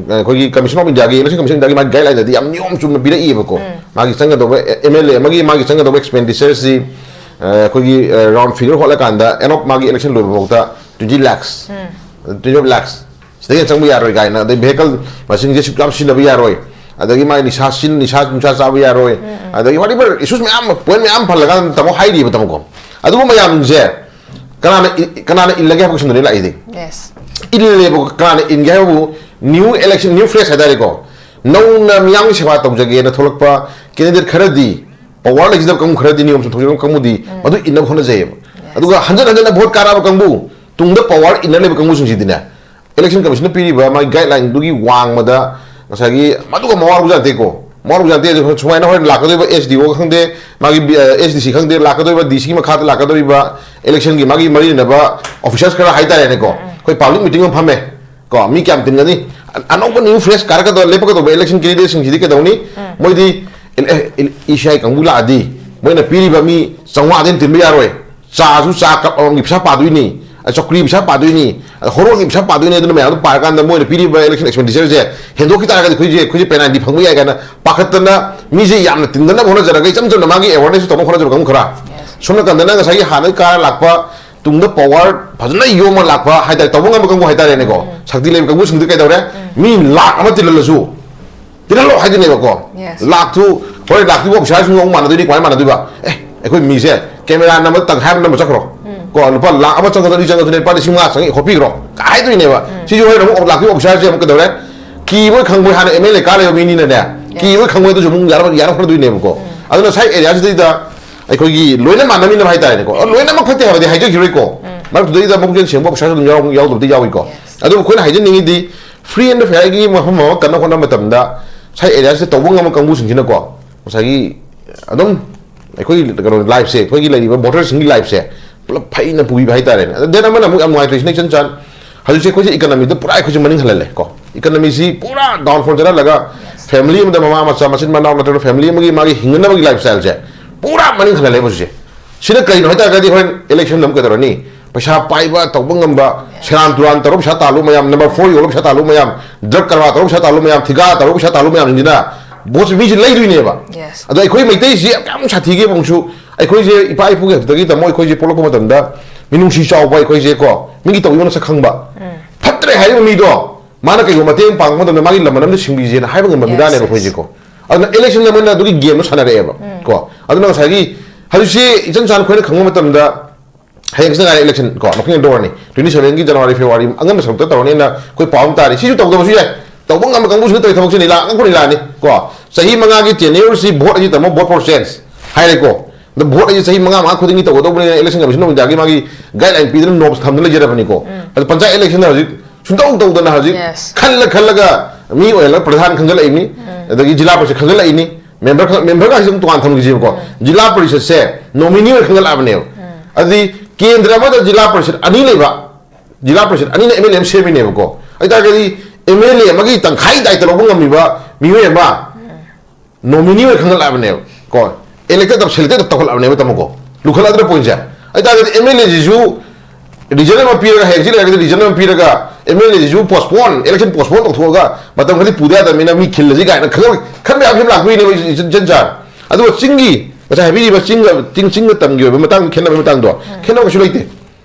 ꯑ, ꯑꯩꯈꯣꯏꯒꯤ Commission of India ꯒꯤ, Election Commission of India ꯒꯤ ꯃꯥꯒꯤ guideline ꯗꯗꯤ ꯌꯥꯝ ꯅꯤꯌꯣꯝ ꯆꯨꯝꯅ ꯄꯤꯔꯛꯏꯕꯀꯣ꯫ ꯃꯥꯒꯤ ꯆꯪꯒꯗꯧꯕ, ꯑꯦ, M L A ꯑꯃꯒꯤ ꯃꯥꯒꯤ ꯆꯪꯒꯗꯧꯕ expenditure ꯁꯤ, ꯑ, ꯑꯩꯈꯣꯏꯒꯤ, ꯑ, round figure ꯍꯣꯠꯂꯀꯥꯟꯗ end of ꯃꯥꯒꯤ election ꯂꯣꯏꯕ ꯐꯥꯎꯗ twenty lakhs, twenty lakhs ꯁꯤꯗꯒꯤ ꯍꯦꯟꯅ ꯆꯪꯕ ꯌꯥꯔꯣꯏ ꯀꯥꯏꯅ, ꯑꯗꯩ vehicle ꯃꯁꯤꯡꯁꯦ ꯁꯨꯛ ꯌꯥꯝ ꯁꯤꯖꯤꯟꯅꯕ ꯌꯥꯔꯣꯏ, ꯑꯗꯒꯤ ꯃꯥꯒꯤ ꯅꯤꯁꯥ ꯁꯤꯟ ꯅꯤꯁꯥ ꯅꯤꯁꯥ ꯆꯥꯕ ꯌꯥꯔꯣꯏ, ꯑꯗꯒꯤ whatever issues ꯃꯌꯥꯝ, point ꯃꯌꯥꯝ ꯄꯜꯂꯀꯥꯟꯗ ꯇꯥꯃꯣ ꯍꯥꯏꯔꯤꯕ ꯇꯥꯃꯣꯀꯣ꯫ ꯑꯗꯨꯒꯨꯝꯕ ꯃꯌꯥꯝꯁꯦ ꯀꯅꯥꯅ ꯏ- ꯀꯅꯥꯅ ꯏꯜꯂꯒꯦ ꯍꯥꯏꯕ question ꯗꯨꯅꯤ ꯂꯥꯛꯏꯗꯤ꯫ Yes. ꯏꯜꯂꯦꯕ, ꯀꯅꯥꯅ ꯏꯟꯒꯦ ꯍꯥꯏꯕꯕꯨ new election, new face ꯍꯥꯏꯇꯥꯔꯦꯀꯣ, ꯅꯧꯅ ꯃꯤꯌꯥꯝꯒꯤ ꯁꯦꯕꯥ ꯇꯧꯖꯒꯦꯅ ꯊꯣꯛꯂꯛꯄ candidate ꯈꯔꯗꯤ, power ꯂꯩꯖꯗꯕ ꯀꯥꯡꯕꯨ ꯈꯔꯗꯤ, ꯅꯤꯌꯣꯝ ꯆꯨꯝ ꯊꯣꯛꯆꯕ ꯀꯥꯡꯕꯨꯗꯤ ꯃꯗꯨ ꯏꯟꯅꯕ ꯍꯣꯠꯅꯖꯩꯌꯦꯕ꯫ ꯑꯗꯨꯒ ꯍꯟꯖꯟ ꯍꯟꯖꯟꯅ vote ꯀꯥꯔꯛꯑꯕ ꯀꯥꯡꯕꯨ, ꯇꯨꯡꯗ power ꯏꯟꯅ ꯂꯩꯕ ꯀꯥꯡꯕꯨꯁꯤꯡꯁꯤꯗꯤꯅꯦ, election commission ꯅ ꯄꯤꯔꯤꯕ ꯃꯥꯒꯤ guideline ꯗꯨꯒꯤ ꯋꯥꯡꯃꯗ ꯉꯁꯥꯏꯒꯤ ꯃꯗꯨꯒ ꯃꯋꯥ ꯂꯧꯖ ꯅꯠꯇꯦꯀꯣ꯫ ꯃꯋꯥ ꯂꯧꯖ ꯅꯠꯇꯦ꯫ ꯁꯨꯃꯥꯏꯅ ꯍꯣꯔꯦꯟ ꯂꯥꯛꯀꯗꯣꯏꯕ S D O ꯈꯪꯗꯦ, ꯃꯥꯒꯤ, ꯑ, S D C ꯈꯪꯗꯦ, ꯂꯥꯛꯀꯗꯣꯏꯕ D C ꯒꯤ ꯃꯈꯥꯗ ꯂꯥꯛꯀꯗꯧꯔꯤꯕ election ꯒꯤ ꯃꯥꯒꯤ ꯃꯔꯤ ꯂꯩꯅꯕ officers ꯈꯔ ꯍꯥꯏꯇꯥꯔꯦꯅꯦꯀꯣ꯫ ꯑꯩꯈꯣꯏ public meeting ꯑꯃ ꯐꯝꯃꯦ ꯀꯣ, ꯃꯤ ꯀꯌꯥꯝ ꯇꯤꯟꯒꯅꯤ? ꯑ- ꯑꯅꯧꯕ new face ꯀꯥꯔꯛꯀꯗꯕ, ꯂꯦꯞꯄꯛꯀꯗꯧꯕ election candidate ꯁꯤꯡꯁꯤꯗꯤ ꯀꯩꯗꯧꯅꯤ? ꯃꯣꯏꯗꯤ ꯏꯟ- ꯑꯦ, ꯏꯟ- E C I ꯀꯥꯡꯕꯨ ꯂꯥꯛꯑꯗꯤ ꯃꯣꯏꯅ ꯄꯤꯔꯤꯕ ꯃꯤ ꯆꯥꯝꯃꯉꯥꯗꯩ ꯍꯦꯟꯅ ꯇꯤꯟꯕ ꯌꯥꯔꯣꯏ꯫ ꯆꯥꯁꯨ ꯆꯥ cup ꯑꯃꯒꯤ ꯄꯩꯁꯥ ꯄꯥꯗꯣꯏꯅꯤ, ꯑ, ꯆꯧꯀ꯭ꯔꯤ ꯄꯩꯁꯥ ꯄꯥꯗꯣꯏꯅꯤ, ꯑ, ꯍꯣꯔꯣꯟꯒꯤ ꯄꯩꯁꯥ ꯄꯥꯗꯣꯏꯅꯤ꯫ ꯑꯗꯨꯅ ꯃꯌꯥꯝꯗꯣ ꯄꯥꯔꯀꯥꯟꯗ ꯃꯣꯏꯅ ꯄꯤꯔꯤꯕ election expenditure ꯁꯦ ꯍꯦꯟꯗꯣꯛꯈꯤ ꯇꯥꯔꯒꯗꯤ ꯑꯩꯈꯣꯏꯁꯦ, ꯑꯩꯈꯣꯏꯁꯦ penalty ꯐꯪꯕ ꯌꯥꯏ ꯀꯥꯏꯅ ꯄꯥꯈꯠꯇꯅ ꯃꯤꯁꯦ ꯌꯥꯝꯅ ꯇꯤꯟꯗꯅꯕ ꯍꯣꯠꯅꯖꯔꯒ ꯏꯆꯝ ꯆꯝꯅ ꯃꯥꯒꯤ awareness ꯇꯧꯅꯕ ꯍꯣꯠꯅꯖꯕ ꯀꯥꯡꯕꯨ ꯈꯔ꯫ ꯁꯣꯝ ꯅꯥꯀꯟꯗꯅ ꯉꯁꯥꯏꯒꯤ ꯍꯥꯟꯅꯗꯒꯤ ꯀꯥꯔ ꯂꯥꯛꯄ, ꯇꯨꯡꯗ power ꯐꯖꯅ ꯌꯣꯝꯃ ꯂꯥꯛꯄ ꯍꯥꯏꯇꯥꯔꯦ, ꯇꯧꯕ ꯉꯝꯕ ꯀꯥꯡꯕꯨ ꯍꯥꯏꯇꯥꯔꯦꯅꯦꯀꯣ꯫ ꯁꯛꯇꯤ ꯂꯩꯕ ꯀꯥꯡꯕꯨꯁꯤꯡꯗꯨ ꯀꯩꯗꯧꯔꯦ? ꯃꯤ ꯂꯥꯛ ꯑꯃ ꯇꯤꯜꯍꯜꯂꯁꯨ, ꯇꯤꯜꯍꯜꯂꯣ ꯍꯥꯏꯗꯣꯏꯅꯦꯕꯀꯣ꯫ Yes. ꯂꯥꯛꯇꯨ ꯍꯣꯔꯦꯟ ꯂꯥꯛꯇꯨꯕ ꯑꯣꯐꯤꯁꯥꯔꯁꯤꯡꯒ ꯑꯃꯨꯛ ꯃꯥꯟꯅꯗꯣꯏꯅꯤ꯫ ꯀꯃꯥꯏꯅ ꯃꯥꯟꯅꯗꯣꯏꯕ? ꯑꯦ, ꯑꯩꯈꯣꯏ ꯃꯤꯁꯦ ꯀꯦꯃꯦꯔꯥ ꯅꯝꯕ ꯇꯪꯈꯥꯏ ꯑꯃ ꯅꯝꯕ ꯆꯠꯈ꯭ꯔꯣ꯫ ꯀꯣ, ꯂꯨꯄꯥ ꯂꯥꯛ ꯑꯃ ꯆꯪꯒꯗ꯭ꯔꯥ, ꯑꯅꯤ ꯆꯪꯒꯗ꯭ꯔꯥ, ꯂꯨꯄꯥ ꯂꯤꯁꯤꯡ ꯃꯉꯥ ꯆꯪꯉꯤ ꯈꯣꯠꯄꯤꯈ꯭ꯔꯣ ꯀꯥꯏ ꯍꯥꯏꯗꯣꯏꯅꯦꯕ꯫ ꯁꯤꯁꯨ ꯍꯣꯔꯦꯟ ꯑꯃꯨꯛ ꯂꯥꯛꯇꯣꯏꯕ ꯑꯣꯐꯤꯁꯥꯔꯁꯦ ꯑꯃꯨꯛ ꯀꯩꯗꯧꯔꯦ? ꯀꯤꯕꯣꯏ ꯈꯪꯕꯣꯏ ꯍꯥꯟꯅ M L A ꯀꯥ ꯂꯩꯕ ꯃꯤꯅꯤꯅꯅꯦ, ꯀꯤꯕꯣꯏ ꯈꯪꯕꯣꯏ ꯑꯗꯨꯁꯨ ꯑꯃꯨꯛ ꯌꯥꯅꯕ, ꯌꯥꯅꯕ ꯍꯣꯠꯅꯗꯣꯏꯅꯦꯕꯀꯣ꯫ ꯑꯗꯨꯅ ꯁ꯭ꯋꯥꯏ ꯑꯦꯔꯤꯌꯥꯁꯤꯗꯩꯗ ꯑꯩꯈꯣꯏꯒꯤ ꯂꯣꯏꯅ ꯃꯥꯟꯅꯃꯤꯟꯅꯕ ꯍꯥꯏꯇꯥꯔꯦꯅꯦꯀꯣ꯫ ꯑ, ꯂꯣꯏꯅꯃꯛ ꯐꯠꯇꯦ ꯍꯥꯏꯕꯗꯤ ꯍꯥꯏꯖꯈꯤꯔꯣꯏꯀꯣ꯫ ꯃꯔꯛꯇꯨꯗꯩꯗ ꯃꯕꯨꯛꯆꯦꯜ ꯁꯦꯡꯕ ꯑꯣꯐꯤꯁꯥꯔꯁꯨ ꯑꯗꯨꯝ ꯌꯥꯎ-, ꯌꯥꯎꯗꯕꯗꯤ ꯌꯥꯎꯏꯀꯣ꯫ ꯑꯗꯨꯕꯨ ꯑꯩꯈꯣꯏꯅ ꯍꯥꯏꯖꯅꯤꯡꯉꯤꯗꯤ, free and fair ꯒꯤ ꯃꯐꯝ ꯑꯃ ꯀꯟꯅ ꯍꯣꯠꯅꯕ ꯃꯇꯝꯗ ꯁ꯭ꯋꯥꯏ ꯑꯦꯔꯤꯌꯥꯁꯤꯗ ꯇꯧꯕ ꯉꯝꯕ ꯀꯥꯡꯕꯨꯁꯤꯡꯁꯤꯅꯀꯣ, ꯉꯁꯥꯏꯒꯤ ꯑꯗꯨꯝ ꯑꯩꯈꯣꯏꯒꯤ ꯀꯩꯅꯣ, life ꯁꯦ, ꯑꯩꯈꯣꯏꯒꯤ ꯂꯩꯔꯤꯕ voter ꯁꯤꯡꯒꯤ life ꯁꯦ ꯄꯨꯂꯞ ꯐꯩꯅ ꯄꯨꯕꯤꯕ ꯍꯥꯏꯇꯥꯔꯦꯅꯦ꯫ ꯑꯗ then ꯑꯃꯅ ꯑꯃꯨꯛ ꯌꯥꯝ ꯅꯨꯡꯉꯥꯏꯇ꯭ꯔꯤꯁꯤꯅ, ꯏꯆꯟ ꯆꯥꯟ, ꯍꯧꯖꯤꯛꯁꯦ ꯑꯩꯈꯣꯏꯁꯦ economy ꯗ ꯄꯨꯔꯥ ꯑꯩꯈꯣꯏꯁꯦ ꯃꯅꯤꯡ ꯍꯜꯍꯜꯂꯦ ꯀꯣ꯫ Economy ꯁꯤ ꯄꯨꯔꯥ downfall ꯆꯠꯍꯜꯂꯒ family ꯑꯃꯗ ꯃꯃꯥ ꯃꯆꯥ, ꯃꯆꯤꯟ ꯃꯅꯥꯎ ꯅꯠꯇ꯭ꯔꯒ family ꯑꯃꯒꯤ ꯃꯥꯒꯤ ꯍꯤꯡꯅꯅꯕꯒꯤ life style ꯁꯦ ꯄꯨꯔꯥ ꯃꯅꯤꯡ ꯍꯜꯍꯜꯂꯦꯕ ꯍꯧꯖꯤꯛꯁꯦ꯫ ꯁꯤꯅ ꯀꯩꯅꯣ ꯍꯥꯏꯇꯥꯔꯒꯗꯤ, ꯍꯣꯔꯦꯟ election ꯗ ꯑꯃꯨꯛ ꯀꯩꯗꯧꯔꯅꯤ? ꯄꯩꯁꯥ ꯄꯥꯏꯕ, ꯇꯧꯕ ꯉꯝꯕ, ꯁꯦꯔꯥꯟ ꯇꯨꯔꯥꯟ ꯇꯧꯔꯒ ꯄꯩꯁꯥ ꯇꯥꯜꯂꯨ ꯃꯌꯥꯝ, number four ꯌꯣꯜꯂꯒ ꯄꯩꯁꯥ ꯇꯥꯜꯂꯨ ꯃꯌꯥꯝ, drug ꯀꯔꯕꯥꯔ ꯇꯧꯔꯒ ꯄꯩꯁꯥ ꯇꯥꯜꯂꯨ ꯃꯌꯥꯝ, ꯊꯤꯀꯥ ꯇꯧꯔꯒ ꯄꯩꯁꯥ ꯇꯥꯜꯂꯨ ꯃꯌꯥꯝꯁꯤꯡꯁꯤꯅ vote ꯁꯦ ꯃꯤꯁꯦ ꯂꯩꯗꯣꯏꯅꯦꯕ꯫ Yes. ꯑꯗꯣ ꯑꯩꯈꯣꯏ ꯃꯩꯇꯩꯁꯤ ꯌꯥꯝ ꯁꯥꯊꯤꯒꯦ ꯑꯃꯨꯛꯁꯨ, ꯑꯩꯈꯣꯏꯁꯦ ꯏꯄꯥ ꯏꯄꯨꯒꯤ ꯍꯥꯛꯇꯛꯇꯒꯤ ꯇꯥꯃꯣ ꯑꯩꯈꯣꯏꯁꯦ ꯄꯣꯛꯂꯛꯄ ꯃꯇꯝꯗ ꯃꯤꯅꯨꯡꯁꯤ ꯆꯥꯎꯕ ꯑꯩꯈꯣꯏꯁꯦ ꯀꯣ, ꯃꯤꯒꯤ ꯇꯧꯕꯤꯃꯜ ꯃꯁꯛ ꯈꯪꯕ, ꯐꯠꯇ꯭ꯔꯦ ꯍꯥꯏꯔꯤꯕ ꯃꯤꯗꯣ ꯃꯥꯅ ꯀꯩꯒꯨꯝꯕ ꯃꯇꯦꯡ ꯄꯥꯡꯕ ꯃꯇꯝꯗ ꯃꯥꯒꯤ ꯂꯃꯟ ꯑꯃꯗꯤ ꯁꯤꯡꯕꯤꯁꯦꯅ ꯍꯥꯏꯕ ꯉꯝꯕ ꯃꯤꯗꯥꯅꯦꯕ ꯑꯩꯈꯣꯏꯁꯦꯀꯣ꯫ ꯑꯗꯨꯅ ꯏꯂꯦꯛꯁꯟꯗ ꯃꯣꯏꯅ ꯑꯗꯨꯒꯤ ꯒꯦꯝꯗꯣ ꯁꯥꯟꯅꯔꯛꯑꯦꯕ꯫ ꯀꯣ ꯑꯗꯨꯅ ꯉꯁꯥꯏꯒꯤ ꯍꯧꯖꯤꯛꯁꯤ ꯏꯆꯟ ꯆꯥꯟ ꯑꯩꯈꯣꯏꯅ ꯈꯪꯕ ꯃꯇꯝꯗ ꯍꯌꯦꯡꯁꯤꯅ ꯉꯥꯏꯔꯦ ꯏꯂꯦꯛꯁꯟ ꯀꯣ ꯅꯣꯛꯀꯤꯡ ꯗꯣꯔꯅꯤ꯫ ꯇ꯭ꯋꯦꯟꯇꯤ ꯁꯚꯦꯟꯒꯤ ꯖꯅꯋꯥꯔꯤ ꯐꯦꯕꯋꯥꯔꯤ ꯑꯉꯟꯕ ꯁꯔꯨꯛꯇ ꯇꯧꯔꯅꯤꯅ ꯑꯩꯈꯣꯏ ꯄꯥꯎ ꯑꯃ ꯇꯥꯔꯤ꯫ ꯁꯤꯁꯨ ꯇꯧꯗꯕꯁꯨ ꯌꯥꯏ꯫ ꯇꯧꯕ ꯉꯝꯕ ꯀꯥꯡꯕꯨꯁꯤꯅ ꯇꯧꯔꯤ ꯊꯕꯛꯁꯤꯅ ꯂꯥꯛ ꯑꯉꯛꯄꯅꯤ ꯂꯥꯛꯑꯅꯤ꯫ ꯀꯣ ꯆꯍꯤ ꯃꯉꯥꯒꯤ ꯇꯦꯅ꯭ꯌꯨꯔꯁꯤ ꯚꯣꯠ ꯑꯁꯤ ꯇꯝꯃꯣ, vote for change ꯍꯥꯏꯔꯦꯀꯣ꯫ ꯑꯗ ꯚꯣꯠ ꯑꯁꯤ ꯆꯍꯤ ꯃꯉꯥ ꯃꯉꯥ ꯈꯨꯗꯤꯡꯒꯤ ꯇꯧꯒꯗꯧꯕꯅꯤꯅ election commission of Indiaꯒꯤ ꯃꯥꯒꯤ guideline ꯄꯤꯗꯅ norms ꯊꯝꯗꯅ ꯂꯩꯖꯔꯕꯅꯤꯀꯣ꯫ ꯑꯗ ꯄꯟꯆꯥꯌꯠ electionꯗ ꯍꯧꯖꯤꯛ ꯁꯨꯡꯇꯧ ꯇꯧꯗꯅ ꯍꯧꯖꯤꯛ ꯈꯜꯂ ꯈꯜꯂꯒ ꯃꯤ ꯑꯣꯏꯍꯜꯂꯒ ꯄ꯭ꯔꯙꯥꯟ ꯈꯟꯒꯠꯂꯛꯏꯅꯤ꯫ ꯑꯗꯒꯤ ꯖꯤꯂꯥ ꯄꯔꯤꯁꯠ ꯈꯟꯒꯠꯂꯛꯏꯅꯤ꯫ ꯃꯦꯝꯕꯔ ꯃꯦꯝꯕꯔꯒꯁꯤ ꯑꯗꯨꯝ ꯇꯣꯉꯥꯟ ꯊꯝꯈꯤꯁꯦꯕꯀꯣ꯫ ꯖꯤꯂꯥ ꯄꯔꯤꯁꯠꯁꯦ ꯅꯣꯃꯤꯅꯤ ꯑꯣꯏꯅ ꯈꯟꯒꯠꯂꯛꯑꯕꯅꯦꯕ꯫ ꯑꯗꯨꯗꯤ ꯀꯦꯟꯗ꯭ꯔ ꯑꯃꯗ ꯖꯤꯂꯥ ꯄꯔꯤꯁꯠ ꯑꯅꯤ ꯂꯩꯕ, ꯖꯤꯂꯥ ꯄꯔꯤꯁꯠ ꯑꯅꯤꯅ ꯑꯦꯝ ꯑꯦꯜ ꯑꯦ ꯑꯃ ꯁꯦꯝꯃꯤꯅꯦꯕꯀꯣ꯫ ꯑꯗꯨ ꯇꯥꯔꯒꯗꯤ ꯑꯦꯝ ꯑꯦꯜ ꯑꯦ ꯑꯃꯒꯤ ꯇꯪꯈꯥꯏ ꯗꯥꯏꯇ ꯂꯧꯕ ꯉꯝꯃꯤꯕ ꯃꯤꯑꯣꯏ ꯑꯃ ꯅꯣꯃꯤꯅꯤ ꯑꯣꯏꯅ ꯈꯟꯒꯠꯂꯛꯑꯕꯅꯦꯕ ꯀꯣ꯫ ꯏꯂꯦꯛꯇꯦꯗ ꯁꯦꯂꯦꯛꯇꯦꯗ ꯇꯧꯈꯠꯂꯛꯑꯕꯅꯦꯕ ꯇꯥꯃꯣꯀꯣ꯫ ꯂꯨꯈꯠꯂꯛꯑꯗ꯭ꯔ ꯄꯣꯏꯟꯁꯦ꯫ ꯑꯗꯨ ꯇꯥꯔꯒꯗꯤ ꯑꯦꯝ ꯑꯦꯜ ꯑꯦꯁꯤꯁꯨ ꯔꯤꯖꯟ ꯑꯃ ꯄꯤꯔꯒ, ꯍꯌꯦꯡꯁꯤ ꯂꯩꯔꯒꯗꯤ ꯔꯤꯖꯟ ꯑꯃ ꯄꯤꯔꯒ ꯑꯦꯝ ꯑꯦꯜ ꯑꯦꯁꯤꯁꯨ ꯄꯣꯁꯄꯣꯟ, ꯏꯂꯦꯛꯁꯟ ꯄꯣꯁꯄꯣꯟ ꯇꯧꯊꯣꯛꯑꯒ ꯃꯇꯝ ꯈꯔꯗꯤ ꯄꯨꯗ ꯌꯥꯗꯕꯅꯤꯅ ꯃꯤ ꯈꯤꯜꯂꯁꯤ ꯀꯥꯏꯅ ꯈꯟꯕ ꯈꯟꯕ ꯌꯥꯕ ꯐꯤꯕꯝ ꯂꯥꯛꯇꯣꯏꯅꯦꯕ ꯏꯆꯟ ꯆꯥꯟ꯫ ꯑꯗꯨꯒ ꯆꯤꯡꯒꯤ ꯉꯁꯥꯏ ꯍꯥꯏꯕꯤꯔꯤꯕ ꯆꯤꯡꯒ ꯆꯤꯡ ꯆꯤꯡꯒ ꯇꯝꯒꯤ ꯑꯣꯏꯕ ꯃꯇꯥꯡꯗ ꯈꯦꯠꯅꯕꯒꯤ ꯃꯇꯥꯡꯗꯣ ꯈꯦꯠꯅꯕ ꯀꯩꯁꯨ ꯂꯩꯇꯦ꯫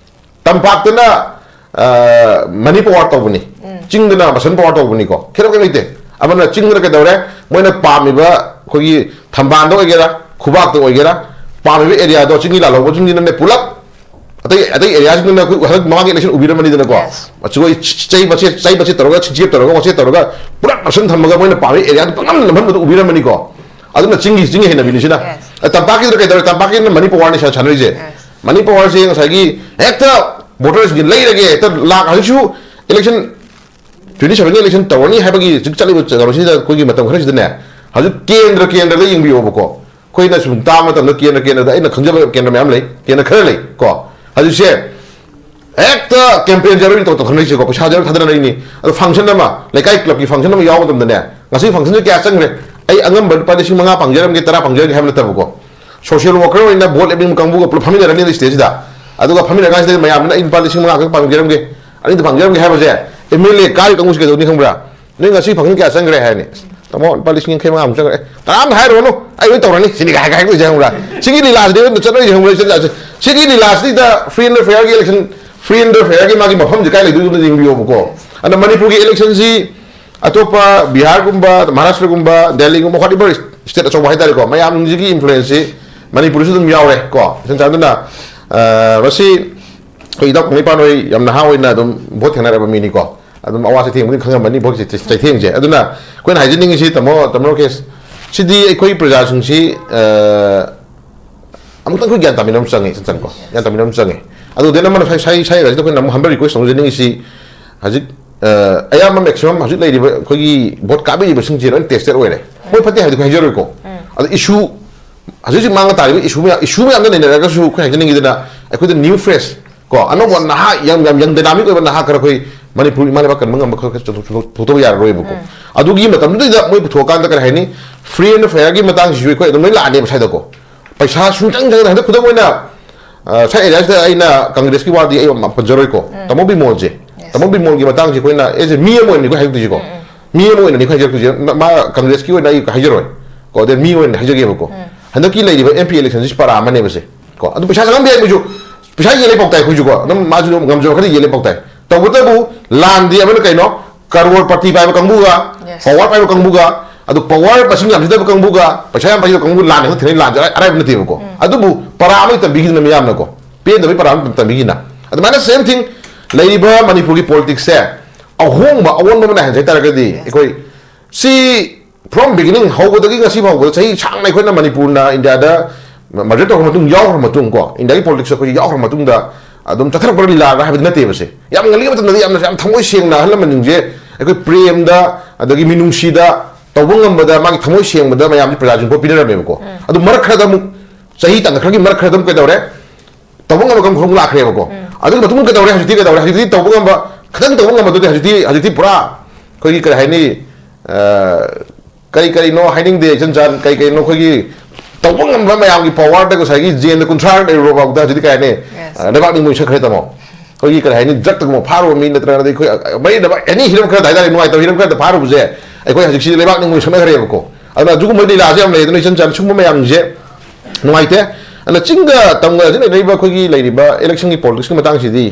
ꯇꯝꯄꯥꯛꯇꯅ ꯃꯅꯤ ꯄꯋꯥꯔ ꯇꯧꯕꯅꯤ, ꯆꯤꯡꯗꯅ ꯃꯁꯟ ꯄꯋꯥꯔ ꯇꯧꯕꯅꯤꯀꯣ꯫ ꯈꯦꯠꯅꯕ ꯀꯩꯝ ꯂꯩꯇꯦ꯫ ꯑꯃꯅ ꯆꯤꯡꯗꯅ ꯀꯩꯗꯧꯔꯦ, ꯃꯣꯏꯅ ꯄꯥꯝꯃꯤꯕ ꯑꯩꯈꯣꯏꯒꯤ ꯊꯝꯕꯥꯜꯗ ꯑꯣꯏꯒꯦꯔꯥ, ꯈꯨꯕꯥꯛꯇ ꯑꯣꯏꯒꯦꯔꯥ, ꯄꯥꯝꯃꯤꯕ ꯑꯦꯔꯤꯌꯥꯗꯣ ꯆꯤꯡꯒꯤ ꯂꯥꯜꯍꯧꯕꯁꯤꯡꯁꯤꯅꯅꯦ ꯄꯨꯂꯞ ꯑꯇꯩ ꯑꯇꯩ ꯑꯦꯔꯤꯌꯥꯁꯤꯡꯗꯨꯅ ꯑꯩꯈꯣꯏ ꯍꯟꯗꯛ ꯃꯃꯥꯡꯒꯤ ꯏꯂꯦꯛꯁꯟ ꯎꯕꯤꯔꯝꯃꯅꯤꯗꯅꯀꯣ꯫ ꯑꯩꯈꯣꯏ ꯆꯩ ꯃꯆꯦꯠ ꯆꯩ ꯃꯆꯦꯠ ꯇꯧꯔꯒ, ꯁꯤꯆꯦꯞ ꯇꯧꯔꯒ, ꯋꯥꯆꯦꯠ ꯇꯧꯔꯒ ꯄꯨꯂꯞ ꯃꯁꯟ ꯊꯝꯃꯒ ꯃꯣꯏꯅ ꯄꯥꯝꯃꯤ ꯑꯦꯔꯤꯌꯥꯗꯨ ꯄꯪꯅꯝ ꯅꯝꯍꯟꯕꯗꯣ ꯎꯕꯤꯔꯝꯃꯅꯤꯀꯣ꯫ ꯑꯗꯨꯅ ꯆꯤꯡꯒꯤ ꯆꯤꯡꯒꯤ ꯍꯩꯅꯕꯤꯅꯤ ꯁꯤꯅ꯫ ꯇꯝꯄꯥꯛꯀꯤꯗꯨꯅ ꯀꯩꯗꯧꯔꯦ? ꯇꯝꯄꯥꯛꯀꯤꯗꯨꯅ ꯃꯅꯤ ꯄꯋꯥꯔꯅꯤ ꯁꯥꯟꯅꯔꯤꯁꯦ꯫ ꯃꯅꯤ ꯄꯋꯥꯔꯁꯦ ꯉꯁꯥꯏꯒꯤ ꯍꯦꯛꯇ ꯚꯣꯇꯔꯁꯤꯡꯁꯦ ꯂꯩꯔꯒꯦ, ꯍꯦꯛꯇ ꯂꯥꯛ, ꯍꯧꯖꯤꯛꯁꯨ ꯏꯂꯦꯛꯁꯟ ꯇ꯭ꯋꯦꯟꯇꯤ ꯁꯚꯦꯟꯒꯤ ꯏꯂꯦꯛꯁꯟ ꯇꯧꯔꯅꯤ ꯍꯥꯏꯕꯒꯤ ꯍꯧꯖꯤꯛ ꯆꯠꯂꯤꯕ ꯀꯩꯅꯣꯁꯤꯗ, ꯑꯩꯈꯣꯏꯒꯤ ꯃꯇꯝ ꯈꯔꯁꯤꯗꯅꯦ, ꯍꯧꯖꯤꯛ ꯀꯦꯟꯗ꯭ꯔ ꯀꯦꯟꯗ꯭ꯔꯗ ꯌꯦꯡꯕꯤꯌꯣꯕꯀꯣ꯫ ꯑꯩꯈꯣꯏꯅ ꯁꯨꯝ ꯇꯥꯕ ꯃꯇꯝꯗ ꯀꯦꯟꯗ꯭ꯔ ꯀꯦꯟꯗ꯭ꯔꯗ ꯑꯩꯅ ꯈꯪꯖꯕ ꯀꯦꯟꯗ꯭ꯔ ꯃꯌꯥꯝ ꯂꯩ, ꯀꯦꯟꯗ꯭ꯔ ꯈꯔ ꯂꯩ ꯀꯣ꯫ ꯍꯧꯖꯤꯛꯁꯦ ꯍꯦꯛꯇ ꯀꯦꯝꯄꯦꯟ ꯖꯔꯣꯏꯅꯤ ꯇꯧ ꯇꯧꯈꯠꯅꯔꯤꯁꯦꯀꯣ꯫ ꯄꯩꯁꯥ ꯖꯔꯣꯏ ꯊꯥꯗꯅꯔꯤꯅꯤ꯫ ꯑꯗꯣ ꯐꯪꯁꯟ ꯑꯃ, ꯂꯩꯀꯥꯏ ꯀ꯭ꯂꯕꯀꯤ ꯐꯪꯁꯟ ꯑꯃ ꯌꯥꯎꯕ ꯃꯇꯝꯗꯅꯦ, ꯉꯁꯤ ꯐꯪꯁꯟꯁꯦ ꯀꯌꯥ ꯆꯪꯈ꯭ꯔꯦ, ꯑꯩ ꯑꯉꯝꯕ ꯂꯨꯄꯥ ꯂꯤꯁꯤꯡ ꯃꯉꯥ ꯄꯥꯡꯖꯔꯝꯒꯦ, ꯇꯔꯥ ꯄꯥꯡꯖꯔꯝꯒꯦ ꯍꯥꯏꯕ ꯅꯠꯇꯕꯀꯣ꯫ ꯁꯣꯁꯤꯌꯦꯜ ꯋꯥꯔꯀꯔ ꯑꯣꯏꯅ ꯚꯣꯠ ꯂꯦꯞꯅꯤꯡꯕ ꯀꯥꯡꯕꯨꯒ ꯄꯨꯂꯞ ꯐꯝꯃꯤꯟꯅꯔꯅꯤ ꯁ꯭ꯇꯦꯖꯁꯤꯗ꯫ ꯑꯗꯨꯒ ꯐꯝꯃꯤꯟꯅꯔ ꯀꯥꯟꯁꯤꯗ ꯃꯌꯥꯝꯗꯨꯅ ꯑꯩ ꯂꯨꯄꯥ ꯂꯤꯁꯤꯡ ꯃꯉꯥ ꯈꯛ ꯄꯥꯡꯖꯔꯝꯒꯦ, ꯑꯅꯤꯗ ꯄꯥꯡꯖꯔꯝꯒꯦ ꯍꯥꯏꯕꯁꯦ, ꯑꯦꯝ ꯑꯦꯜ ꯑꯦ ꯀꯥꯔꯤ ꯀꯥꯡꯕꯨꯁꯤ ꯀꯩꯗꯧꯅꯤ ꯈꯪꯕ꯭ꯔꯥ? ꯅꯣꯏ ꯉꯁꯤ ꯐꯪꯁꯟ ꯀꯌꯥ ꯆꯪꯈ꯭ꯔꯦ ꯍꯥꯏꯔꯅꯤ꯫ "ꯇꯥꯃꯣ, ꯂꯨꯄꯥ ꯂꯤꯁꯤꯡ ꯌꯥꯡꯈꯩ ꯃꯉꯥꯃꯨꯛ ꯆꯪꯈ꯭ꯔꯦ"꯫ "ꯑꯦ, ꯀꯅꯥꯝꯇ ꯍꯥꯏꯔꯨꯔꯅꯨ, ꯑꯩ ꯂꯣꯏ ꯇꯧꯔꯅꯤ" ꯁꯤꯅꯤ ꯀꯥꯏ ꯍꯥꯏꯔꯛꯇꯣꯏꯁꯦ ꯈꯪꯕ꯭ꯔꯥ? ꯁꯤꯒꯤ ꯂꯤꯂꯥꯁꯤꯗꯤ ꯑꯗꯨꯝ ꯆꯠꯅꯔꯤꯁꯦ ꯈꯪꯕ꯭ꯔꯥ? ꯁꯤꯒꯤ ꯂꯤꯂꯥꯁꯤꯗ free and fair ꯒꯤ election, free and fair ꯒꯤ ꯃꯥꯒꯤ ꯃꯐꯝꯁꯦ ꯀꯥꯏ ꯂꯩꯗꯣꯏꯅꯣ ꯑꯝꯇ ꯌꯦꯡꯕꯤꯌꯣꯕꯀꯣ꯫ ꯑꯗꯨꯅ ꯃꯅꯤꯄꯨꯔꯒꯤ ꯏꯂꯦꯛꯁꯟꯁꯤ ꯑꯇꯣꯞꯄ ꯕꯤꯍꯥꯔꯒꯨꯝꯕ, ꯃꯍꯥꯔꯥꯁꯇ꯭ꯔꯒꯨꯝꯕ, ꯗꯦꯜꯂꯤꯒꯨꯝꯕ, whatever state ꯑꯆꯧꯕ ꯍꯥꯏꯇꯥꯔꯦꯀꯣ, ꯃꯌꯥꯝꯁꯤꯒꯤ influenceꯁꯤ ꯃꯅꯤꯄꯨꯔꯗꯁꯨ ꯑꯗꯨꯝ ꯌꯥꯎꯔꯦ ꯀꯣ꯫ ꯏꯆꯟ ꯆꯥꯟꯗꯅ, ꯑ, ꯃꯁꯤ ꯑꯩꯈꯣꯏ ꯏꯇꯥꯎ ꯀꯪꯂꯩꯄꯥꯛ ꯍꯣꯏ ꯌꯥꯝ ꯅꯍꯥ ꯑꯣꯏꯅ ꯑꯗꯨꯝ ꯚꯣꯠ ꯊꯦꯡꯅꯔꯕ ꯃꯤꯅꯤꯀꯣ꯫ ꯑꯗꯨꯝ ꯑꯋꯥ ꯆꯩꯊꯦꯡꯕꯨꯗꯤ ꯈꯪꯉꯝꯃꯅꯤ ꯚꯣꯠꯀꯤ ꯆꯩ-, ꯆꯩꯊꯦꯡꯁꯦ꯫ ꯑꯗꯨꯅ ꯑꯩꯈꯣꯏꯅ ꯍꯥꯏꯖꯅꯤꯡꯉꯤꯁꯤ, ꯇꯥꯃꯣ, ꯇꯥꯃꯣ ꯔꯥꯀꯦꯁ, ꯁꯤꯗꯤ ꯑꯩꯈꯣꯏ ꯄ꯭ꯔꯖꯥꯁꯤꯡꯁꯤ, ꯑ, ꯑꯃꯨꯛꯇꯪ ꯑꯩꯈꯣꯏ ꯒ꯭ꯌꯥꯟ ꯇꯥꯃꯤꯟꯅꯕ ꯑꯃ ꯆꯪꯉꯦ, ꯏꯆꯟ ꯆꯟꯀꯣ꯫ ꯒ꯭ꯌꯥꯟ ꯇꯥꯃꯤꯟꯅꯕ ꯑꯃ ꯆꯪꯉꯦ꯫ ꯑꯗꯨ then ꯑꯃꯅ ꯁꯥꯏ-, ꯁꯥꯏ-, ꯁꯥꯏ ꯔꯥꯏꯁꯤꯗ ꯑꯩꯈꯣꯏꯅ ꯑꯃꯨꯛ humble request ꯇꯧꯖꯅꯤꯡꯉꯤꯁꯤ, ꯍꯧꯖꯤꯛ, ꯑ, ꯑꯌꯥꯝꯕ maximum ꯍꯧꯖꯤꯛ ꯂꯩꯔꯤꯕ ꯑꯩꯈꯣꯏꯒꯤ ꯚꯣꯠ ꯀꯥꯕꯤꯔꯤꯕꯁꯤꯡꯁꯦ ꯂꯣꯏꯅ tested ꯑꯣꯏꯔꯦ꯫ ꯃꯣꯏ ꯐꯠꯇꯦ ꯍꯥꯏꯕꯗꯤ ꯑꯩꯈꯣꯏ ꯍꯥꯏꯖꯔꯣꯏꯀꯣ꯫ ꯑꯗꯣ issue, ꯍꯧꯖꯤꯛ ꯍꯧꯖꯤꯛ ꯃꯥꯡꯉ ꯇꯥꯔꯤꯕ issue ꯃꯌꯥꯝ, issue ꯃꯌꯥꯝꯗ ꯅꯩꯅꯔꯒꯁꯨ ꯑꯩꯈꯣꯏ ꯍꯥꯏꯖꯅꯤꯡꯉꯤꯗꯅ, ꯑꯩꯈꯣꯏꯗ new fresh ꯀꯣ, ꯑꯅꯧꯕ ꯅꯍꯥ, ꯌꯥꯝ, ꯌꯥꯝ young dynamic ꯑꯣꯏꯕ ꯅꯍꯥ ꯈꯔ ꯑꯩꯈꯣꯏ ꯃꯅꯤꯄꯨꯔ ꯏꯃꯥ ꯂꯩꯕꯥꯛ ꯀꯟꯕ ꯉꯝꯕ ꯈꯔ ꯈꯔ ꯆꯣꯡꯊꯣꯛ-, ꯆꯣꯡꯊꯣꯛ-, ꯄꯨꯊꯣꯛꯇꯕ ꯌꯥꯔꯔꯣꯏꯕꯀꯣ꯫ ꯑꯗꯨꯒꯤ ꯃꯇꯝꯗꯨꯗꯩꯗ ꯃꯣꯏ ꯄꯨꯊꯣꯛꯑꯀꯥꯟꯗ ꯀꯔꯤ ꯍꯥꯏꯅꯤ, free and fairꯒꯤ ꯃꯇꯥꯡꯁꯤꯁꯨ ꯑꯩꯈꯣꯏ ꯑꯗꯨꯝ ꯂꯣꯏ ꯂꯥꯛꯑꯅꯦꯕ ꯁ꯭ꯋꯥꯏꯗꯀꯣ꯫ ꯄꯩꯁꯥ ꯁꯨꯡꯆꯪ ꯆꯪꯗꯅ ꯍꯟꯗꯛ ꯈꯨꯗꯝ ꯑꯣꯏꯅ, ꯑ, ꯁ꯭ꯋꯥꯏ areaꯁꯤꯗ ꯑꯩꯅ ꯀꯪꯒ꯭ꯔꯦꯁꯀꯤ ꯋꯥꯗꯤ ꯑꯩ ꯌꯥꯝ ꯄꯟꯖꯔꯣꯏꯀꯣ꯫ ꯇꯥꯃꯣ ꯕꯤꯃꯣꯜꯁꯦ, ꯇꯥꯃꯣ ꯕꯤꯃꯣꯜꯒꯤ ꯃꯇꯥꯡꯁꯦ ꯑꯩꯈꯣꯏꯅ as a ꯃꯤ ꯑꯃ ꯑꯣꯏꯅ ꯑꯩꯈꯣꯏ ꯍꯥꯏꯗꯣꯛꯇꯣꯏꯁꯤꯀꯣ꯫ ꯃꯤ ꯑꯃ ꯑꯣꯏꯅ ꯑꯩꯈꯣꯏ ꯍꯥꯏꯖꯔꯛꯇꯣꯏꯁꯦ, ꯃꯥ ꯀꯪꯒ꯭ꯔꯦꯁꯀꯤ ꯑꯣꯏꯅ ꯑꯩ ꯍꯥꯏꯖꯔꯣꯏ ꯀꯣ, ꯑꯗꯩ ꯃꯤ ꯑꯣꯏꯅ ꯍꯥꯏꯖꯒꯦꯕꯀꯣ꯫ ꯍꯟꯗꯛꯀꯤ ꯂꯩꯔꯤꯕ MP electionꯁꯤ ꯄꯔꯥ ꯑꯃꯅꯦꯕꯁꯦ ꯀꯣ꯫ ꯑꯗꯨ ꯄꯩꯁꯥ ꯆꯪꯉꯝꯕ ꯌꯥꯏ ꯃꯣꯏꯁꯨ, ꯄꯩꯁꯥ ꯌꯦꯜꯂꯦ ꯄꯥꯎ ꯇꯥꯏ ꯑꯩꯈꯣꯏꯁꯨꯀꯣ꯫ ꯑꯗꯨꯝ ꯃꯥꯁꯨ ꯑꯗꯨꯝ ꯉꯝꯖꯕ ꯈꯔ ꯌꯦꯜꯂꯦ ꯄꯥꯎ ꯇꯥꯏ꯫ ꯇꯧꯕꯇꯕꯨ ꯂꯥꯟꯗꯤ ꯑꯃꯅ ꯀꯩꯅꯣ, ꯀꯔꯣꯔ ꯄꯇꯤ ꯄꯥꯏꯕ ꯀꯥꯡꯕꯨꯒ, power ꯄꯥꯏꯕ ꯀꯥꯡꯕꯨꯒ, ꯑꯗꯨ power ꯃꯁꯤꯡ ꯌꯥꯝꯖꯗꯕ ꯀꯥꯡꯕꯨꯒ, ꯄꯩꯁꯥ ꯌꯥꯝ ꯄꯥꯏꯖꯕ ꯀꯥꯡꯕꯨ ꯂꯥꯟ ꯍꯦꯛꯇ ꯊꯦꯡꯅꯩ, ꯂꯥꯟꯁꯦ ꯑꯔꯥꯏ-, ꯑꯔꯥꯏꯕ ꯅꯠꯇꯦꯕꯀꯣ꯫ ꯑꯗꯨꯕꯨ ꯄꯔꯥ ꯑꯃꯒꯤ ꯇꯝꯕꯤꯈꯤꯗꯅ ꯃꯤꯌꯥꯝꯅꯀꯣ, ꯄꯦꯟꯗꯕꯒꯤ ꯄꯔꯥ ꯑꯃ ꯇꯝꯕꯤꯈꯤꯅ꯫ ꯑꯗꯨꯃꯥꯏꯅ same thing ꯂꯩꯔꯤꯕ ꯃꯅꯤꯄꯨꯔꯒꯤ politicsꯁꯦ ꯑꯍꯣꯡꯕ, ꯑꯑꯣꯟꯕ ꯑꯃ ꯅꯥꯏꯍꯟꯁꯦ ꯍꯥꯏ ꯇꯥꯔꯒꯗꯤ, ꯑꯩꯈꯣꯏ ꯁꯤ from beginning, ꯍꯧꯕꯗꯒꯤ ꯉꯁꯤ ꯐꯥꯎꯕꯗ ꯆꯍꯤ ꯁꯥꯡꯅ ꯑꯩꯈꯣꯏꯅ ꯃꯅꯤꯄꯨꯔꯅ ꯏꯟꯗꯤꯌꯥꯗ merger ꯇꯧꯈ꯭ꯔ ꯃꯇꯨꯡ, ꯌꯥꯎꯈ꯭ꯔ ꯃꯇꯨꯡ ꯀꯣ, ꯏꯟꯗꯤꯌꯥꯒꯤ politicsꯇ ꯑꯩꯈꯣꯏ ꯌꯥꯎꯈ꯭ꯔ ꯃꯇꯨꯡꯗ ꯑꯗꯨꯝ ꯆꯠꯊꯔꯛꯄ ꯂꯤꯂꯥꯔ ꯍꯥꯏꯕꯗꯤ ꯅꯠꯇꯦꯕꯁꯦ꯫ ꯌꯥꯝ ꯉꯜꯂꯤꯉꯩ ꯃꯇꯝꯗꯗꯤ ꯌꯥꯝꯅ, ꯌꯥꯝ ꯊꯃꯣꯏ ꯁꯦꯡꯅ ꯑꯍꯜ ꯂꯃꯟꯁꯤꯡꯁꯦ ꯑꯩꯈꯣꯏ ꯄ꯭ꯔꯦꯝꯗ, ꯑꯗꯒꯤ ꯃꯤꯅꯨꯡꯁꯤꯗ, ꯇꯧꯕ ꯉꯝꯕꯗ, ꯃꯥꯒꯤ ꯊꯃꯣꯏ ꯁꯦꯡꯕꯗ ꯃꯌꯥꯝꯁꯦ ꯄ꯭ꯔꯖꯥꯁꯤꯡ ꯚꯣꯠ ꯄꯤꯅꯔꯝꯃꯦꯕꯀꯣ꯫ ꯑꯗꯨ ꯃꯔꯛ ꯈꯔꯗ ꯑꯃꯨꯛ, ꯆꯍꯤ ꯇꯪꯈꯥꯏ ꯈꯔꯒꯤ ꯃꯔꯛ ꯈꯔꯗ ꯑꯃꯨꯛ ꯀꯩꯗꯧꯔꯦ? ꯇꯧꯕ ꯉꯝꯕ ꯀꯥꯡꯕꯨ ꯑꯃꯨꯛ ꯂꯥꯛꯈ꯭ꯔꯦꯕꯀꯣ꯫ ꯑꯗꯨꯒꯤ ꯃꯇꯨꯡ ꯀꯩꯗꯧꯔꯦ? ꯍꯧꯖꯤꯛꯇꯤ ꯀꯩꯗꯧꯔꯦ? ꯍꯧꯖꯤꯛꯇꯤ ꯇꯧꯕ ꯉꯝꯕ, ꯈꯤꯇꯪ ꯇꯧꯕ ꯉꯝꯕꯗꯨꯗꯤ ꯍꯧꯖꯤꯛꯇꯤ, ꯍꯧꯖꯤꯛꯇꯤ ꯄꯨꯔꯥ ꯑꯩꯈꯣꯏꯒꯤ ꯀꯔꯤ ꯍꯥꯏꯅꯤ, ꯑ, ꯀꯔꯤ ꯀꯔꯤꯅꯣ ꯍꯥꯏꯅꯤꯡꯗꯦ, ꯏꯆꯟ ꯆꯥꯟ, ꯀꯔꯤ ꯀꯔꯤꯅꯣ ꯑꯩꯈꯣꯏꯒꯤ ꯇꯧꯕ ꯉꯝꯕ ꯃꯌꯥꯝꯒꯤ powerꯗ ꯉꯁꯥꯏꯒꯤ ꯖꯦꯜꯗ ꯀꯨꯟꯊ꯭ꯔꯥ ꯂꯩꯔꯨꯔꯕꯗ ꯍꯧꯖꯤꯛꯇꯤ ꯀꯩ ꯍꯥꯏꯅꯤ, ꯑ, ꯂꯩꯕꯥꯛ ꯅꯤꯡꯕ ꯁꯛꯈ꯭ꯔꯦ ꯇꯥꯃꯣ꯫ ꯑꯩꯈꯣꯏꯒꯤ ꯀꯔꯤ ꯍꯥꯏꯅꯤ, drugꯇꯒꯨꯝꯕ ꯐꯥꯔꯨꯕ ꯃꯤ ꯅꯠꯇ꯭ꯔꯒꯅ ꯑꯩꯈꯣꯏ, ꯑ, ꯃꯔꯤ ꯂꯩꯅꯕ any ꯍꯤꯔꯝ ꯈꯔꯗ ꯍꯥꯏꯇꯥꯔꯦ, ꯅꯨꯡꯉꯥꯏꯇꯕ ꯍꯤꯔꯝ ꯈꯔꯗ ꯐꯥꯔꯨꯕꯁꯦ ꯑꯩꯈꯣꯏ ꯍꯧꯖꯤꯛꯁꯤ ꯂꯩꯕꯥꯛ ꯅꯤꯡꯕ ꯁꯛꯅꯈ꯭ꯔꯦꯕꯀꯣ꯫ ꯑꯗꯨꯅ ꯑꯗꯨꯒꯨꯝꯕ ꯂꯤꯂꯥꯁꯦ ꯌꯥꯝ ꯂꯩ꯫ ꯑꯗꯨꯅ ꯏꯆꯟ ꯆꯥꯟ ꯁꯤꯒꯨꯝꯕ ꯃꯌꯥꯝꯁꯦ ꯅꯨꯡꯉꯥꯏꯇꯦ꯫ ꯑꯗꯨꯅ ꯆꯤꯡꯒ ꯇꯝꯒ ꯍꯧꯖꯤꯛ ꯂꯩꯅꯔꯤꯕ ꯑꯩꯈꯣꯏꯒꯤ ꯂꯩꯔꯤꯕ ꯏꯂꯦꯛꯁꯟꯒꯤ ꯄꯣꯂꯤꯇꯤꯛꯁꯀꯤ ꯃꯇꯥꯡꯁꯤꯗꯤ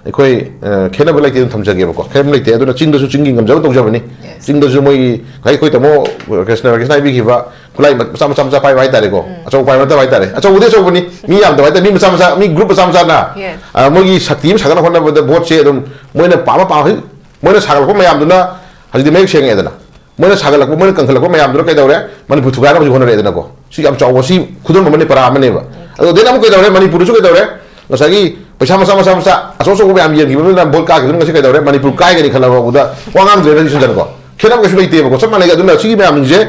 ꯑꯩꯈꯣꯏ, ꯑ, ꯈꯦꯠꯅꯕ ꯂꯩꯇꯦ ꯑꯗꯨꯝ ꯊꯝꯖꯒꯦꯕꯀꯣ꯫ ꯈꯦꯠꯅꯕ ꯂꯩꯇꯦ꯫ ꯑꯗꯨꯅ ꯆꯤꯡꯗꯁꯨ ꯆꯤꯡꯒꯤ ꯉꯝꯖꯕ ꯇꯧꯖꯕꯅꯤ꯫ ꯆꯤꯡꯗꯁꯨ ꯃꯣꯏꯒꯤ ꯉꯁꯥꯏ ꯑꯩꯈꯣꯏ ꯇꯥꯃꯣ ꯀ꯭ꯔꯤꯁꯅ, ꯀ꯭ꯔꯤꯁꯅ ꯍꯥꯏꯕꯤꯈꯤꯕ ꯈꯨꯠꯂꯥꯏ ꯃꯆꯥ ꯃꯆꯥ ꯃꯆꯥ ꯄꯥꯏꯕ ꯍꯥꯏꯇꯥꯔꯦꯀꯣ꯫ ꯎꯝ꯫ ꯑꯆꯧꯕ ꯄꯥꯏꯕ ꯅꯠꯇꯕ ꯍꯥꯏꯇꯥꯔꯦ꯫ ꯑꯆꯧꯕꯗꯤ ꯑꯆꯧꯕꯅꯤ꯫ ꯃꯤ ꯌꯥꯝꯗꯕ ꯍꯥꯏꯇꯥꯔꯦ꯫ ꯃꯤ ꯃꯆꯥ ꯃꯆꯥ, ꯃꯤ ꯒ꯭ꯔꯨꯞ ꯃꯆꯥ ꯃꯆꯥꯅ, Yes. ꯑ, ꯃꯣꯏꯒꯤ ꯁꯛꯇꯤ ꯑꯃ ꯁꯥꯒꯠꯅꯕ ꯍꯣꯠꯅꯕꯗ ꯚꯣꯠꯁꯦ ꯑꯗꯨꯝ ꯃꯣꯏꯅ ꯄꯥꯝꯕ ꯄꯥꯝꯕ, ꯍꯧꯖꯤꯛ ꯃꯣꯏꯅ ꯁꯥꯒꯠꯂꯛꯄ ꯃꯌꯥꯝꯗꯨꯅ ꯍꯧꯖꯤꯛꯇꯤ ꯃꯌꯦꯛ ꯁꯦꯡꯉꯦꯗꯅ꯫ ꯃꯣꯏꯅ ꯁꯥꯒꯠꯂꯛꯄ, ꯃꯣꯏꯅ ꯀꯟꯈꯠꯂꯛꯄ ꯃꯌꯥꯝꯗꯨꯅ ꯀꯩꯗꯧꯔꯦ? ꯃꯅꯤꯄꯨꯔ ꯊꯨꯒꯥꯏꯅꯕꯁꯨ ꯍꯣꯠꯅꯔꯛꯑꯦꯗꯅꯀꯣ꯫ ꯁꯤ ꯌꯥꯝ ꯆꯥꯎꯕ, ꯁꯤ ꯈꯨꯗꯝ ꯑꯃꯅꯤ, ꯄꯔꯥ ꯑꯃꯅꯦꯕ꯫ ꯑꯗꯣ then ꯑꯃꯨꯛ ꯀꯩꯗꯧꯔꯦ? ꯃꯅꯤꯄꯨꯔꯗꯁꯨ ꯀꯩꯗꯧꯔꯦ? ꯉꯁꯥꯏꯒꯤ ꯄꯩꯁꯥ ꯃꯆꯥ, ꯃꯆꯥ, ꯃꯆꯥ, ꯑꯆꯧ ꯑꯆꯧꯕ ꯃꯌꯥꯝ ꯌꯦꯟꯈꯤꯕꯗꯨꯅ ꯚꯣꯠ ꯀꯥꯈꯤꯕꯗꯨꯅ ꯉꯁꯤ ꯀꯩꯗꯧꯔꯦ? ꯃꯅꯤꯄꯨꯔ ꯀꯥꯏꯒꯅꯤ ꯈꯜꯂꯕ ꯐꯥꯎꯕꯗ ꯋꯥ ꯉꯥꯡꯗ꯭ꯔꯦꯅ ꯁꯤꯟꯖꯟꯀꯣ꯫ ꯈꯦꯠꯅꯕ ꯀꯩꯁꯨ ꯂꯩꯇꯦꯕꯀꯣ꯫ ꯆꯞ ꯃꯥꯟꯅꯩ꯫ ꯑꯗꯨꯅ ꯁꯤꯒꯤ ꯃꯌꯥꯝꯁꯤꯡꯁꯦ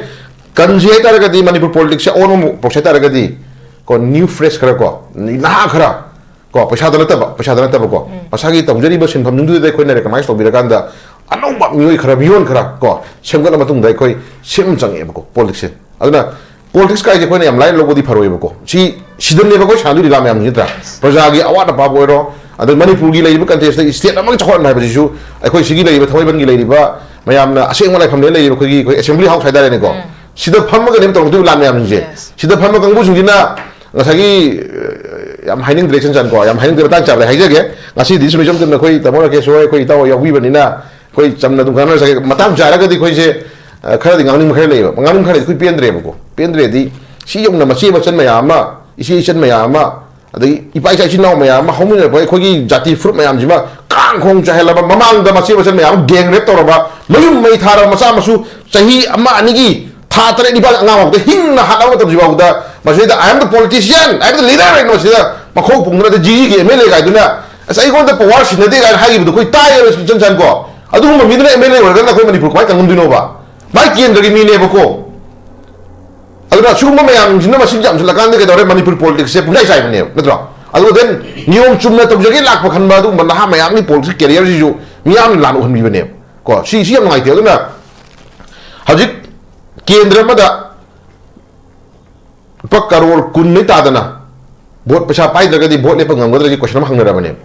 ꯀꯟꯁꯤ ꯍꯥꯏꯇꯥꯔꯒꯗꯤ, ꯃꯅꯤꯄꯨꯔ ꯄꯣꯂꯤꯇꯤꯛꯁꯁꯦ ꯑꯑꯣꯟꯕ ꯑꯃ ꯄꯨꯔꯛꯁꯤ ꯍꯥꯏꯇꯥꯔꯒꯗꯤ, ꯀꯣ, new fresh ꯈꯔ ꯀꯣ, ꯅꯍꯥ ꯈꯔ, ꯀꯣ, ꯄꯩꯁꯥꯗ ꯅꯠꯇꯕ, ꯄꯩꯁꯥꯗ ꯅꯠꯇꯕꯀꯣ, ꯎꯝ꯫ ꯃꯁꯥꯒꯤ ꯇꯧꯖꯔꯤꯕ ꯁꯤꯟꯐꯝꯁꯤꯡꯗꯨꯗ ꯑꯩꯈꯣꯏꯅ recognize ꯇꯧꯕꯤꯔꯀꯥꯟꯗ ꯑꯅꯧꯕ ꯃꯤꯑꯣꯏ ꯈꯔ, ꯃꯤꯑꯣꯟ ꯈꯔ, ꯀꯣ, ꯁꯦꯝꯒꯠꯂ ꯃꯇꯨꯡꯗ ꯑꯩꯈꯣꯏ ꯁꯦꯝꯕ ꯆꯪꯉꯛꯑꯦꯕꯀꯣ ꯄꯣꯂꯤꯇꯤꯛꯁꯁꯦ꯫ ꯑꯗꯨꯅ ꯄꯣꯂꯤꯇꯤꯛꯁ ꯀꯥꯏꯁꯦ ꯑꯩꯈꯣꯏꯅ ꯌꯥꯝ ꯂꯥꯏꯅ ꯂꯧꯕꯗꯤ ꯐꯔꯣꯏꯕꯀꯣ꯫ ꯁꯤ, ꯁꯤꯗꯅꯦꯕ ꯑꯩꯈꯣꯏ ꯁꯥꯟꯅꯗꯣꯏ ꯂꯤꯂꯥ ꯃꯌꯥꯝꯁꯤ, ꯅꯠꯇ꯭ꯔꯥ? ꯄ꯭ꯔꯖꯥꯒꯤ ꯑꯋꯥꯠ ꯑꯄꯥꯕꯨ ꯑꯣꯏꯔꯣ, ꯑꯗꯩ ꯃꯅꯤꯄꯨꯔꯒꯤ ꯂꯩꯔꯤꯕ contest ꯁ꯭ꯇꯦꯠ ꯑꯃꯒꯤ ꯆꯥꯎꯈꯠꯍꯟꯕ ꯍꯥꯏꯕꯁꯤꯁꯨ ꯑꯩꯈꯣꯏ ꯁꯤꯒꯤ ꯂꯩꯔꯤꯕ ꯊꯥꯡꯃꯩꯕꯟꯒꯤ ꯂꯩꯔꯤꯕ ꯃꯌꯥꯝꯅ ꯑꯁꯦꯡꯕ ꯂꯥꯏꯐꯝꯗ ꯂꯩꯔꯤꯕ ꯑꯩꯈꯣꯏꯒꯤ, ꯑꯩꯈꯣꯏ assembly house ꯍꯥꯏꯇꯥꯔꯦꯅꯦꯀꯣ꯫ ꯎꯝ꯫ ꯁꯤꯗ ꯐꯝꯃꯒꯅꯦꯕ ꯇꯧꯔꯛꯇꯣꯏꯕ ꯂꯥꯟ ꯃꯌꯥꯝꯁꯤꯡꯁꯦ꯫ Yes. ꯁꯤꯗ ꯐꯝꯕ ꯀꯥꯡꯕꯨꯁꯤꯡꯁꯤꯅ ꯉꯁꯥꯏꯒꯤ, ꯑ, ꯌꯥꯝ ꯍꯥꯏꯅꯤꯡꯗ꯭ꯔꯦ, ꯏꯆꯟ ꯆꯟꯀꯣ, ꯌꯥꯝ ꯍꯥꯏꯅꯤꯡꯗ꯭ꯔꯦ, ꯃꯇꯥꯡ ꯆꯥꯕꯗ ꯍꯥꯏꯖꯒꯦ꯫ ꯉꯁꯤꯗꯤ ꯁꯨꯝ ꯏꯆꯝ ꯆꯝꯅ ꯑꯩꯈꯣꯏ ꯇꯥꯃꯣ ꯔꯥꯀꯦꯁ ꯍꯣꯏ, ꯑꯩꯈꯣꯏ ꯏꯇꯥꯎ ꯍꯣꯏ ꯌꯥꯎꯕꯤꯕꯅꯤꯅ ꯑꯩꯈꯣꯏ ꯆꯝꯅ ꯑꯗꯨꯝ ꯉꯥꯡꯅꯖꯒꯦ꯫ ꯃꯇꯥꯡ ꯆꯥꯔꯒꯗꯤ ꯑꯩꯈꯣꯏꯁꯦ, ꯑ, ꯈꯔꯗꯤ ꯉꯥꯡꯅꯤꯡꯕ ꯈꯔ ꯂꯩꯌꯦꯕ꯫ ꯉꯥꯡꯅꯤꯡꯕ ꯈꯔꯗꯤ ꯑꯩꯈꯣꯏ ꯄꯦꯟꯗ꯭ꯔꯦꯕꯀꯣ꯫ ꯄꯦꯟꯗ꯭ꯔꯦꯗꯤ ꯁꯤ ꯌꯧꯅ ꯃꯆꯦ ꯃꯆꯟ ꯃꯌꯥꯝ ꯑꯃ, ꯏꯆꯦ ꯏꯆꯟ ꯃꯌꯥꯝ ꯑꯃ, ꯑꯗꯒꯤ ꯏꯄꯥ ꯏꯆꯥ ꯏꯆꯤꯟ ꯏꯅꯥꯎ ꯃꯌꯥꯝ ꯑꯃ, ꯍꯧꯃꯤꯟꯅꯔꯛꯄ ꯑꯩꯈꯣꯏꯒꯤ ꯖꯥꯇꯤ ꯐꯨꯔꯨꯞ ꯃꯌꯥꯝꯁꯤꯃ ꯀꯥꯡ ꯈꯣꯡ ꯆꯥꯏꯍꯜꯂꯕ, ꯃꯃꯥꯡꯗ ꯃꯆꯦ ꯃꯆꯟ ꯃꯌꯥꯝ ꯑꯃ gang rape ꯇꯧꯔꯕ, ꯃꯌꯨꯝ ꯃꯩ ꯊꯥꯔꯕ, ꯃꯆꯥ ꯃꯁꯨ ꯆꯍꯤ ꯑꯃ ꯑꯅꯤꯒꯤ, ꯊꯥ ꯇꯔꯦꯠ ꯅꯤꯄꯥꯜ ꯑꯉꯥꯡ ꯐꯥꯎꯗ ꯍꯤꯡꯅ ꯍꯥꯠꯂꯕ ꯃꯇꯝꯁꯤ ꯐꯥꯎꯗ ꯃꯁꯤꯗ "I am the politician, I am the leader" ꯍꯥꯏꯅ ꯃꯁꯤꯗ ꯃꯈꯣꯡ ꯄꯨꯡꯗꯨꯅ ꯑꯗ ꯖꯤꯔꯤꯒꯤ ꯑꯦꯝ ꯑꯦꯜ ꯑꯦ ꯀꯥꯏꯗꯨꯅ "ꯑꯁ, ꯑꯩꯉꯣꯟꯗ power ꯁꯤꯟꯅꯗꯦ" ꯀꯥꯏꯅ ꯍꯥꯏꯈꯤꯕꯗꯣ ꯑꯩꯈꯣꯏ ꯇꯥꯏꯌꯦꯕ, ꯏꯆꯟ ꯆꯟꯀꯣ꯫ ꯑꯗꯨꯒꯨꯝꯕ ꯃꯤꯗꯨꯅ ꯑꯦꯝ ꯑꯦꯜ ꯑꯦ ꯑꯣꯏꯔꯒꯅ ꯑꯩꯈꯣꯏ ꯃꯅꯤꯄꯨꯔ ꯀꯃꯥꯏꯅ ꯀꯪꯉꯝꯗꯣꯏꯅꯣꯕ? ꯃꯥꯏ ꯀꯦꯟꯗ꯭ꯔꯒꯤ ꯃꯤꯅꯦꯕꯀꯣ꯫ ꯑꯗꯨꯅ ꯁꯤꯒꯨꯝꯕ ꯃꯌꯥꯝꯁꯤꯅ ꯃꯁꯤꯡ ꯌꯥꯝꯁꯤꯜꯂꯀꯥꯟꯗ ꯀꯩꯗꯧꯔꯦ? ꯃꯅꯤꯄꯨꯔ ꯄꯣꯂꯤꯇꯤꯛꯁꯁꯦ ꯄꯨꯡꯆꯥꯏ ꯆꯥꯏꯕꯅꯦꯕ, ꯅꯠꯇ꯭ꯔꯣ? ꯑꯗꯨꯒ then ꯅꯤꯌꯣꯝ ꯆꯨꯝꯅ ꯇꯧꯖꯒꯦ ꯂꯥꯛꯄ ꯈꯟꯕ ꯑꯗꯨꯒꯨꯝꯕ ꯅꯍꯥ ꯃꯌꯥꯝꯒꯤ ꯄꯣꯂꯤꯇꯤꯛꯁ ꯀꯦꯔꯤꯌꯔꯁꯤꯁꯨ ꯃꯤꯌꯥꯝꯅ ꯂꯥꯟ ꯎꯍꯟꯕꯤꯕꯅꯦꯕ꯫ ꯀꯣ, ꯁꯤ, ꯁꯤ ꯌꯥꯝ ꯅꯨꯡꯉꯥꯏꯇꯦ꯫ ꯑꯗꯨꯅ ꯍꯧꯖꯤꯛ ꯀꯦꯟꯗ꯭ꯔ ꯑꯃꯗ ꯂꯨꯄꯥ ꯀꯔꯣꯔ ꯀꯨꯟꯗꯩ ꯇꯥꯗꯅ ꯚꯣꯠ ꯄꯩꯁꯥ ꯄꯥꯏꯗ꯭ꯔꯒꯗꯤ ꯚꯣꯠ ꯂꯦꯞꯄ ꯉꯝꯒꯗ꯭ꯔꯒꯤ ꯀꯣꯏꯁꯟ ꯑꯃ ꯍꯪꯅꯔꯕꯅꯦꯕ꯫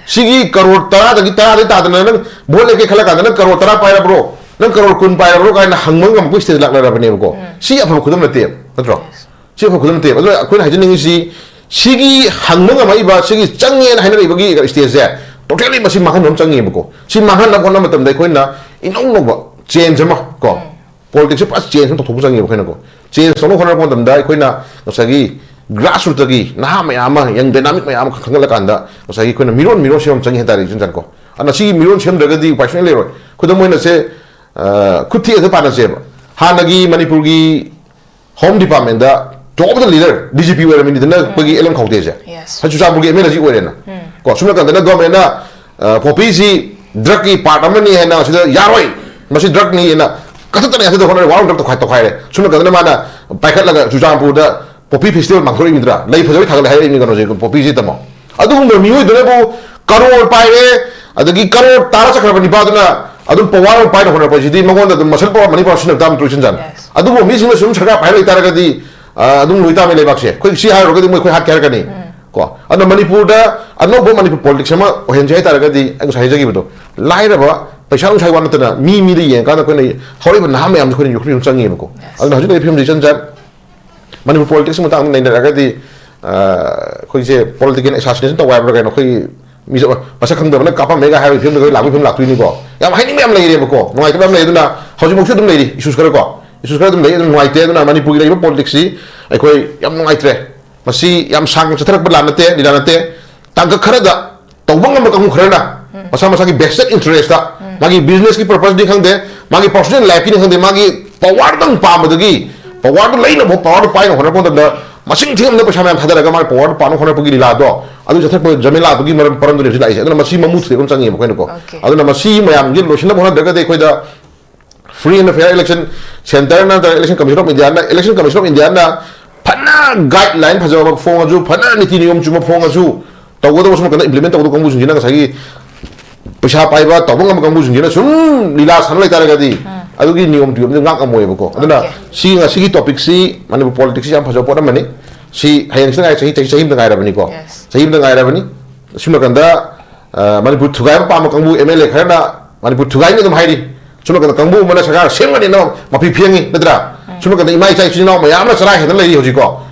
ꯁꯤꯒꯤ ꯀꯔꯣꯔ ꯇꯔꯥꯗꯒꯤ, ꯇꯔꯥꯗꯩ ꯇꯥꯗꯅ ꯅꯪ ꯚꯣꯠ ꯂꯦꯞꯀꯦ ꯈꯜꯂ ꯀꯥꯟꯗ ꯅꯪ ꯀꯔꯣꯔ ꯇꯔꯥ ꯄꯥꯏꯔꯕ꯭ꯔꯣ, ꯅꯪ ꯀꯔꯣꯔ ꯀꯨꯟ ꯄꯥꯏꯔꯕ꯭ꯔꯣ ꯀꯥꯏꯅ ꯍꯪꯕ ꯉꯝꯃꯛꯄꯒꯤ ꯁ꯭ꯇꯦꯖ ꯂꯥꯛꯅꯔꯕꯅꯦꯕꯀꯣ꯫ ꯎꯝ꯫ ꯁꯤ ꯑꯐꯕ ꯈꯨꯗꯝ ꯅꯠꯇꯦꯕ, ꯅꯠꯇ꯭ꯔꯣ? Yes. ꯁꯤ ꯑꯐꯕ ꯈꯨꯗꯝ ꯅꯠꯇꯦꯕ꯫ ꯑꯗꯨꯅ ꯑꯩꯈꯣꯏꯅ ꯍꯥꯏꯖꯅꯤꯡꯉꯤꯁꯤ, ꯁꯤꯒꯤ ꯍꯪꯕ ꯉꯝꯃꯛꯏꯕ, ꯁꯤꯒꯤ ꯆꯪꯉꯦꯅ ꯍꯥꯏꯅꯔꯛꯏꯕꯒꯤ stage ꯁꯦ totally ꯃꯁꯤ ꯃꯥꯡꯍꯟꯕ ꯑꯃ ꯆꯪꯉꯦꯕꯀꯣ꯫ ꯁꯤ ꯃꯥꯡꯍꯟꯅꯕ ꯍꯣꯠꯅꯕ ꯃꯇꯝꯗ ꯑꯩꯈꯣꯏꯅ ꯏꯅꯧ ꯅꯧꯕ change ꯑꯃ ꯀꯣ, politics ꯁꯦ ꯄꯨꯔꯥ change ꯑꯃ ꯇꯧꯊꯣꯛꯄ ꯆꯪꯉꯦꯕ ꯑꯩꯈꯣꯏꯅꯀꯣ꯫ Change ꯇꯧꯅꯕ ꯍꯣꯠꯅꯔꯛꯄ ꯃꯇꯝꯗ ꯑꯩꯈꯣꯏꯅ ꯉꯁꯥꯏꯒꯤ grassroot ꯇꯒꯤ ꯅꯍꯥ ꯃꯌꯥꯝ ꯑꯃ, young dynamic ꯃꯌꯥꯝ ꯑꯃ ꯈꯟꯒꯠꯂꯀꯥꯟꯗ ꯉꯁꯥꯏꯒꯤ ꯑꯩꯈꯣꯏꯅ ꯃꯤꯔꯣꯟ ꯃꯤꯔꯣꯟ ꯁꯦꯝꯕ ꯑꯃ ꯆꯪꯉꯦ ꯍꯥꯏꯇꯥꯔꯦ, ꯏꯆꯟ ꯆꯟꯀꯣ꯫ ꯑꯗꯨꯅ ꯁꯤꯒꯤ ꯃꯤꯔꯣꯟ ꯁꯦꯝꯗ꯭ꯔꯒꯗꯤ ꯎꯄꯥꯏ ꯁꯨꯡꯂꯩ ꯂꯩꯔꯣꯏ꯫ ꯈꯨꯗꯝ ꯑꯣꯏꯅ ꯁꯦ, ꯑ, ꯈꯨꯠ ꯊꯦꯛꯑꯒ ꯄꯥꯟꯅꯁꯦꯕ꯫ ꯍꯥꯟꯅꯒꯤ ꯃꯅꯤꯄꯨꯔꯒꯤ Home Department ꯇ top of the leader D G P ꯑꯣꯏꯔꯝꯃꯤꯅꯤꯗꯅ ꯑꯩꯈꯣꯏꯒꯤ L M ꯈꯧꯇꯦꯁꯦ꯫ Yes. ꯍꯧꯖꯤꯛ ꯆꯨꯔꯆꯥꯟꯄꯨꯔꯒꯤ M L A ꯁꯤ ꯑꯣꯏꯔꯦꯅ꯫ ꯀꯣ, ꯁꯨꯝ ꯅꯥꯀꯟꯗꯅ government ꯅ, ꯑ, poppy ꯁꯤ drug ꯀꯤ part ꯑꯃꯅꯤ ꯍꯥꯏꯅ ꯁꯤꯗ ꯌꯥꯔꯣꯏ, ꯃꯁꯤ drug ꯅꯤ ꯍꯥꯏꯅ ꯀꯛꯊꯠꯇꯅ ꯌꯥꯊꯪꯗ ꯍꯣꯠꯅꯔꯦ, war on drug ꯇꯧꯈꯥꯏ-, ꯇꯧꯈꯥꯏꯔꯦ꯫ ꯁꯨꯝ ꯅꯥꯀꯟꯗꯅ ꯃꯥꯅ ꯄꯥꯏꯈꯠꯂꯒ ꯆꯨꯔꯆꯥꯟꯄꯨꯔꯗ poppy festival ꯄꯥꯡꯊꯣꯔꯛꯏꯃꯤꯗ꯭ꯔꯥ? ꯂꯩ ꯐꯖꯕꯩ ꯊꯥꯒꯠꯂꯦ ꯍꯥꯏꯔꯛꯏꯃꯤ ꯀꯩꯅꯣꯁꯦ, poppy ꯁꯤ ꯇꯝꯃꯣ꯫ ꯑꯗꯨꯒꯨꯝꯕ ꯃꯤꯑꯣꯏꯗꯨꯅꯕꯨ ꯀꯔꯣꯔ ꯄꯥꯏꯔꯦ, ꯑꯗꯒꯤ ꯀꯔꯣꯔ ꯇꯥꯔ ꯆꯠꯈ꯭ꯔꯕ ꯅꯤꯄꯥꯗꯨꯅ ꯑꯗꯨꯝ power ꯑꯃ ꯄꯥꯏꯅ ꯍꯣꯠꯅꯔꯛꯄꯁꯤꯗꯤ ꯃꯉꯣꯟꯗ ꯑꯗꯨꯝ muscle power, money power ꯁꯤꯖꯤꯟꯅꯕ ꯇꯥꯕ ꯅꯠꯇ꯭ꯔꯣ, ꯏꯆꯟ ꯆꯟ? Yes. ꯑꯗꯨꯕꯨ ꯃꯤꯁꯤꯡꯅ ꯁꯨꯝ ꯁꯔꯀꯥꯔ ꯄꯥꯏ ꯂꯩꯇꯥꯔꯒꯗꯤ, ꯑ, ꯑꯗꯨꯝ ꯂꯣꯏ ꯇꯥꯕꯅꯤ ꯂꯩꯕꯥꯛꯁꯦ꯫ ꯑꯩꯈꯣꯏ ꯁꯤ ꯍꯥꯏꯔꯨꯔꯒꯗꯤ ꯃꯣꯏ ꯑꯩꯈꯣꯏ ꯍꯥꯠꯀꯦ ꯍꯥꯏꯔꯛꯀꯅꯤ꯫ ꯀꯣ, ꯑꯗꯨꯅ ꯃꯅꯤꯄꯨꯔꯗ ꯑꯅꯧꯕ ꯃꯅꯤꯄꯨꯔ politics ꯑꯃ ꯑꯣꯏꯍꯟꯁꯦ ꯍꯥꯏꯇꯥꯔꯒꯗꯤ ꯑꯩ ꯉꯁꯥꯏ ꯍꯥꯏꯖꯈꯤꯕꯗꯣ, ꯂꯥꯏꯔꯕ, ꯄꯩꯁꯥ ꯅꯨꯡꯁꯥꯒꯤ ꯋꯥ ꯅꯠꯇꯅ ꯃꯤ ꯃꯤꯗ ꯌꯦꯡꯉꯀꯥꯟꯗ ꯑꯩꯈꯣꯏꯅ ꯍꯧꯔꯛꯏꯕ ꯅꯍꯥ ꯃꯌꯥꯝꯁꯦ ꯑꯩꯈꯣꯏꯅ ꯌꯣꯛꯈꯠꯄꯤꯕ ꯑꯃ ꯆꯪꯉꯦꯕꯀꯣ꯫ ꯑꯗꯨꯅ ꯍꯧꯖꯤꯛ ꯂꯩꯔꯤꯕ ꯐꯤꯕꯝꯁꯦ, ꯏꯆꯟ ꯆꯟ, ꯃꯅꯤꯄꯨꯔ politics ꯀꯤ ꯃꯇꯥꯡꯗ ꯅꯩꯅꯔꯒꯗꯤ, ꯑ, ꯑꯩꯈꯣꯏꯁꯦ political assassination ꯇꯧꯕ ꯍꯥꯏꯕ꯭ꯔꯥ ꯀꯩꯅꯣ, ꯑꯩꯈꯣꯏ ꯃꯤꯁꯛ ꯃꯁꯛ ꯈꯪꯗꯕꯅ ꯀꯥꯞꯄꯝꯃꯦꯒ ꯍꯥꯏꯕꯒꯤ ꯐꯤꯕꯝꯗ ꯑꯩꯈꯣꯏ ꯂꯥꯛꯄꯒꯤ ꯐꯤꯕꯝ ꯂꯥꯛꯇꯣꯏꯅꯤꯀꯣ꯫ ꯌꯥꯝ ꯍꯥꯏꯅꯤꯡꯕ ꯌꯥꯝ ꯂꯩꯔꯦꯕꯀꯣ, ꯅꯨꯡꯉꯥꯏꯇꯕ ꯌꯥꯝ ꯂꯩ꯫ ꯑꯗꯨꯅ ꯍꯧꯖꯤꯛꯃꯛꯁꯨ ꯑꯗꯨꯝ ꯂꯩꯔꯤ, issues ꯈꯔ ꯀꯣ, issues ꯈꯔ ꯑꯗꯨꯝ ꯂꯩ꯫ ꯑꯗꯨꯝ ꯅꯨꯡꯉꯥꯏꯇꯦ꯫ ꯑꯗꯨꯅ ꯃꯅꯤꯄꯨꯔꯒꯤ ꯂꯩꯔꯤꯕ politics ꯁꯤ ꯑꯩꯈꯣꯏ ꯌꯥꯝ ꯅꯨꯡꯉꯥꯏꯇ꯭ꯔꯦ꯫ ꯃꯁꯤ ꯌꯥꯝ ꯁꯥꯡꯅ ꯆꯠꯊꯔꯛꯄ ꯂꯥꯟ ꯅꯠꯇꯦ, ꯂꯤꯂꯥ ꯅꯠꯇꯦ꯫ ꯇꯥꯡꯀꯛ ꯈꯔꯗ ꯇꯧꯕ ꯉꯝꯕ ꯀꯥꯡꯕꯨ ꯈꯔꯅ ꯃꯁꯥ ꯃꯁꯥꯒꯤ vested interest ꯇ, ꯃꯥꯒꯤ business ꯀꯤ purpose ꯅꯤ ꯈꯪꯗꯦ, ꯃꯥꯒꯤ personal life ꯀꯤꯅꯤ ꯈꯪꯗꯦ, ꯃꯥꯒꯤ power ꯗꯪ ꯄꯥꯝꯕꯗꯒꯤ power ꯗꯨ ꯂꯩꯅꯕ, power ꯗꯨ ꯄꯥꯏꯅꯕ ꯍꯣꯠꯅꯔꯛꯄ ꯃꯇꯝꯗ ꯃꯁꯤꯡ ꯊꯤꯉꯝꯗ ꯄꯩꯁꯥ ꯃꯌꯥꯝ ꯊꯥꯗꯔꯒ ꯃꯥꯅ power ꯗꯨ ꯄꯥꯅꯕ ꯍꯣꯠꯅꯔꯛꯄꯒꯤ ꯂꯤꯂꯥꯗꯣ, ꯑꯗꯨ ꯆꯠꯊꯔꯛꯄ ꯖꯃꯦꯂꯥꯗꯨꯒꯤ ꯃꯔꯝ, ꯃꯔꯝꯗꯨꯅꯤ ꯍꯧꯖꯤꯛ ꯂꯥꯛꯏꯁꯦ꯫ ꯑꯗꯨꯅ ꯃꯁꯤ ꯃꯃꯨ ꯊꯨꯗꯦꯛꯄ ꯑꯃ ꯆꯪꯉꯦꯕ ꯑꯩꯈꯣꯏꯅꯀꯣ꯫ Okay. ꯑꯗꯨꯅ ꯃꯁꯤ ꯃꯌꯥꯝꯒꯤ ꯂꯣꯏꯁꯤꯟꯅꯕ ꯍꯣꯠꯅꯗ꯭ꯔꯒꯗꯤ ꯑꯩꯈꯣꯏꯗ free and fair election, centre ꯅ ꯅꯠꯇ꯭ꯔꯒ Election Commission of India ꯅ, Election Commission of India ꯅ ꯐꯅ guideline ꯐꯖꯕ ꯐꯣꯡꯉꯁꯨ, ꯐꯅ ꯅꯤꯇꯤ ꯅꯤꯌꯣꯝ ꯆꯨꯝꯕ ꯐꯣꯡꯉꯁꯨ, ꯇꯧꯒꯗꯕ ꯁꯨꯝ ꯀꯟꯅ implement ꯇꯧꯒꯗꯕ ꯀꯥꯡꯕꯨꯁꯤꯡꯁꯤꯅ ꯉꯁꯥꯏꯒꯤ ꯄꯩꯁꯥ ꯄꯥꯏꯕ ꯇꯧꯕ ꯉꯝꯕ ꯀꯥꯡꯕꯨꯁꯤꯡꯁꯤꯅ ꯁꯨꯝ ꯂꯤꯂꯥ ꯁꯥꯟꯅ ꯂꯩꯇꯥꯔꯒꯗꯤ ꯑꯗꯨꯒꯤ ꯅꯤꯌꯣꯝ ꯇꯤꯌꯣꯝꯗꯨ ꯉꯥꯛ ꯉꯝꯃꯣꯏꯕꯀꯣ꯫ ꯑꯗꯨꯅ Okay. ꯁꯤ ꯉꯁꯤꯒꯤ topic ꯁꯤ ꯃꯅꯤꯄꯨꯔ politics ꯁꯤ ꯌꯥꯝ ꯐꯖꯕ ꯄꯣꯠ ꯑꯃꯅꯤ꯫ ꯁꯤ ꯍꯌꯦꯡꯁꯤꯗ ꯉꯥꯏ, ꯆꯍꯤ, ꯆꯍꯤ, ꯆꯍꯤ ꯑꯃꯗ ꯉꯥꯏꯔꯕꯅꯤꯀꯣ꯫ Yes. ꯆꯍꯤ ꯑꯃꯗ ꯉꯥꯏꯔꯕꯅꯤ꯫ ꯁꯨꯝ ꯅꯥꯀꯟꯗ, ꯑ, ꯃꯅꯤꯄꯨꯔ ꯊꯨꯒꯥꯏꯕ ꯄꯥꯝꯕ ꯀꯥꯡꯕꯨ M L A ꯈꯔꯅ ꯃꯅꯤꯄꯨꯔ ꯊꯨꯒꯥꯏꯅꯤ ꯑꯗꯨꯝ ꯍꯥꯏꯔꯤ꯫ ꯁꯨꯝ ꯅꯥꯀꯟꯗ ꯀꯥꯡꯕꯨ ꯑꯃꯅ ꯁꯔꯀꯥꯔ ꯁꯦꯝꯒꯅꯤꯅ ꯃꯐꯤ ꯐꯦꯡꯉꯤ, ꯅꯠꯇ꯭ꯔꯥ? ꯁꯨꯝ ꯀꯥꯟꯗ ꯏꯃꯥ ꯏꯆꯥ ꯏꯆꯤꯟ ꯏꯅꯥꯎ ꯃꯌꯥꯝ ꯑꯃ ꯆꯔꯥ ꯍꯦꯟꯅ ꯂꯩꯔꯤ ꯍꯧꯖꯤꯛꯀꯣ,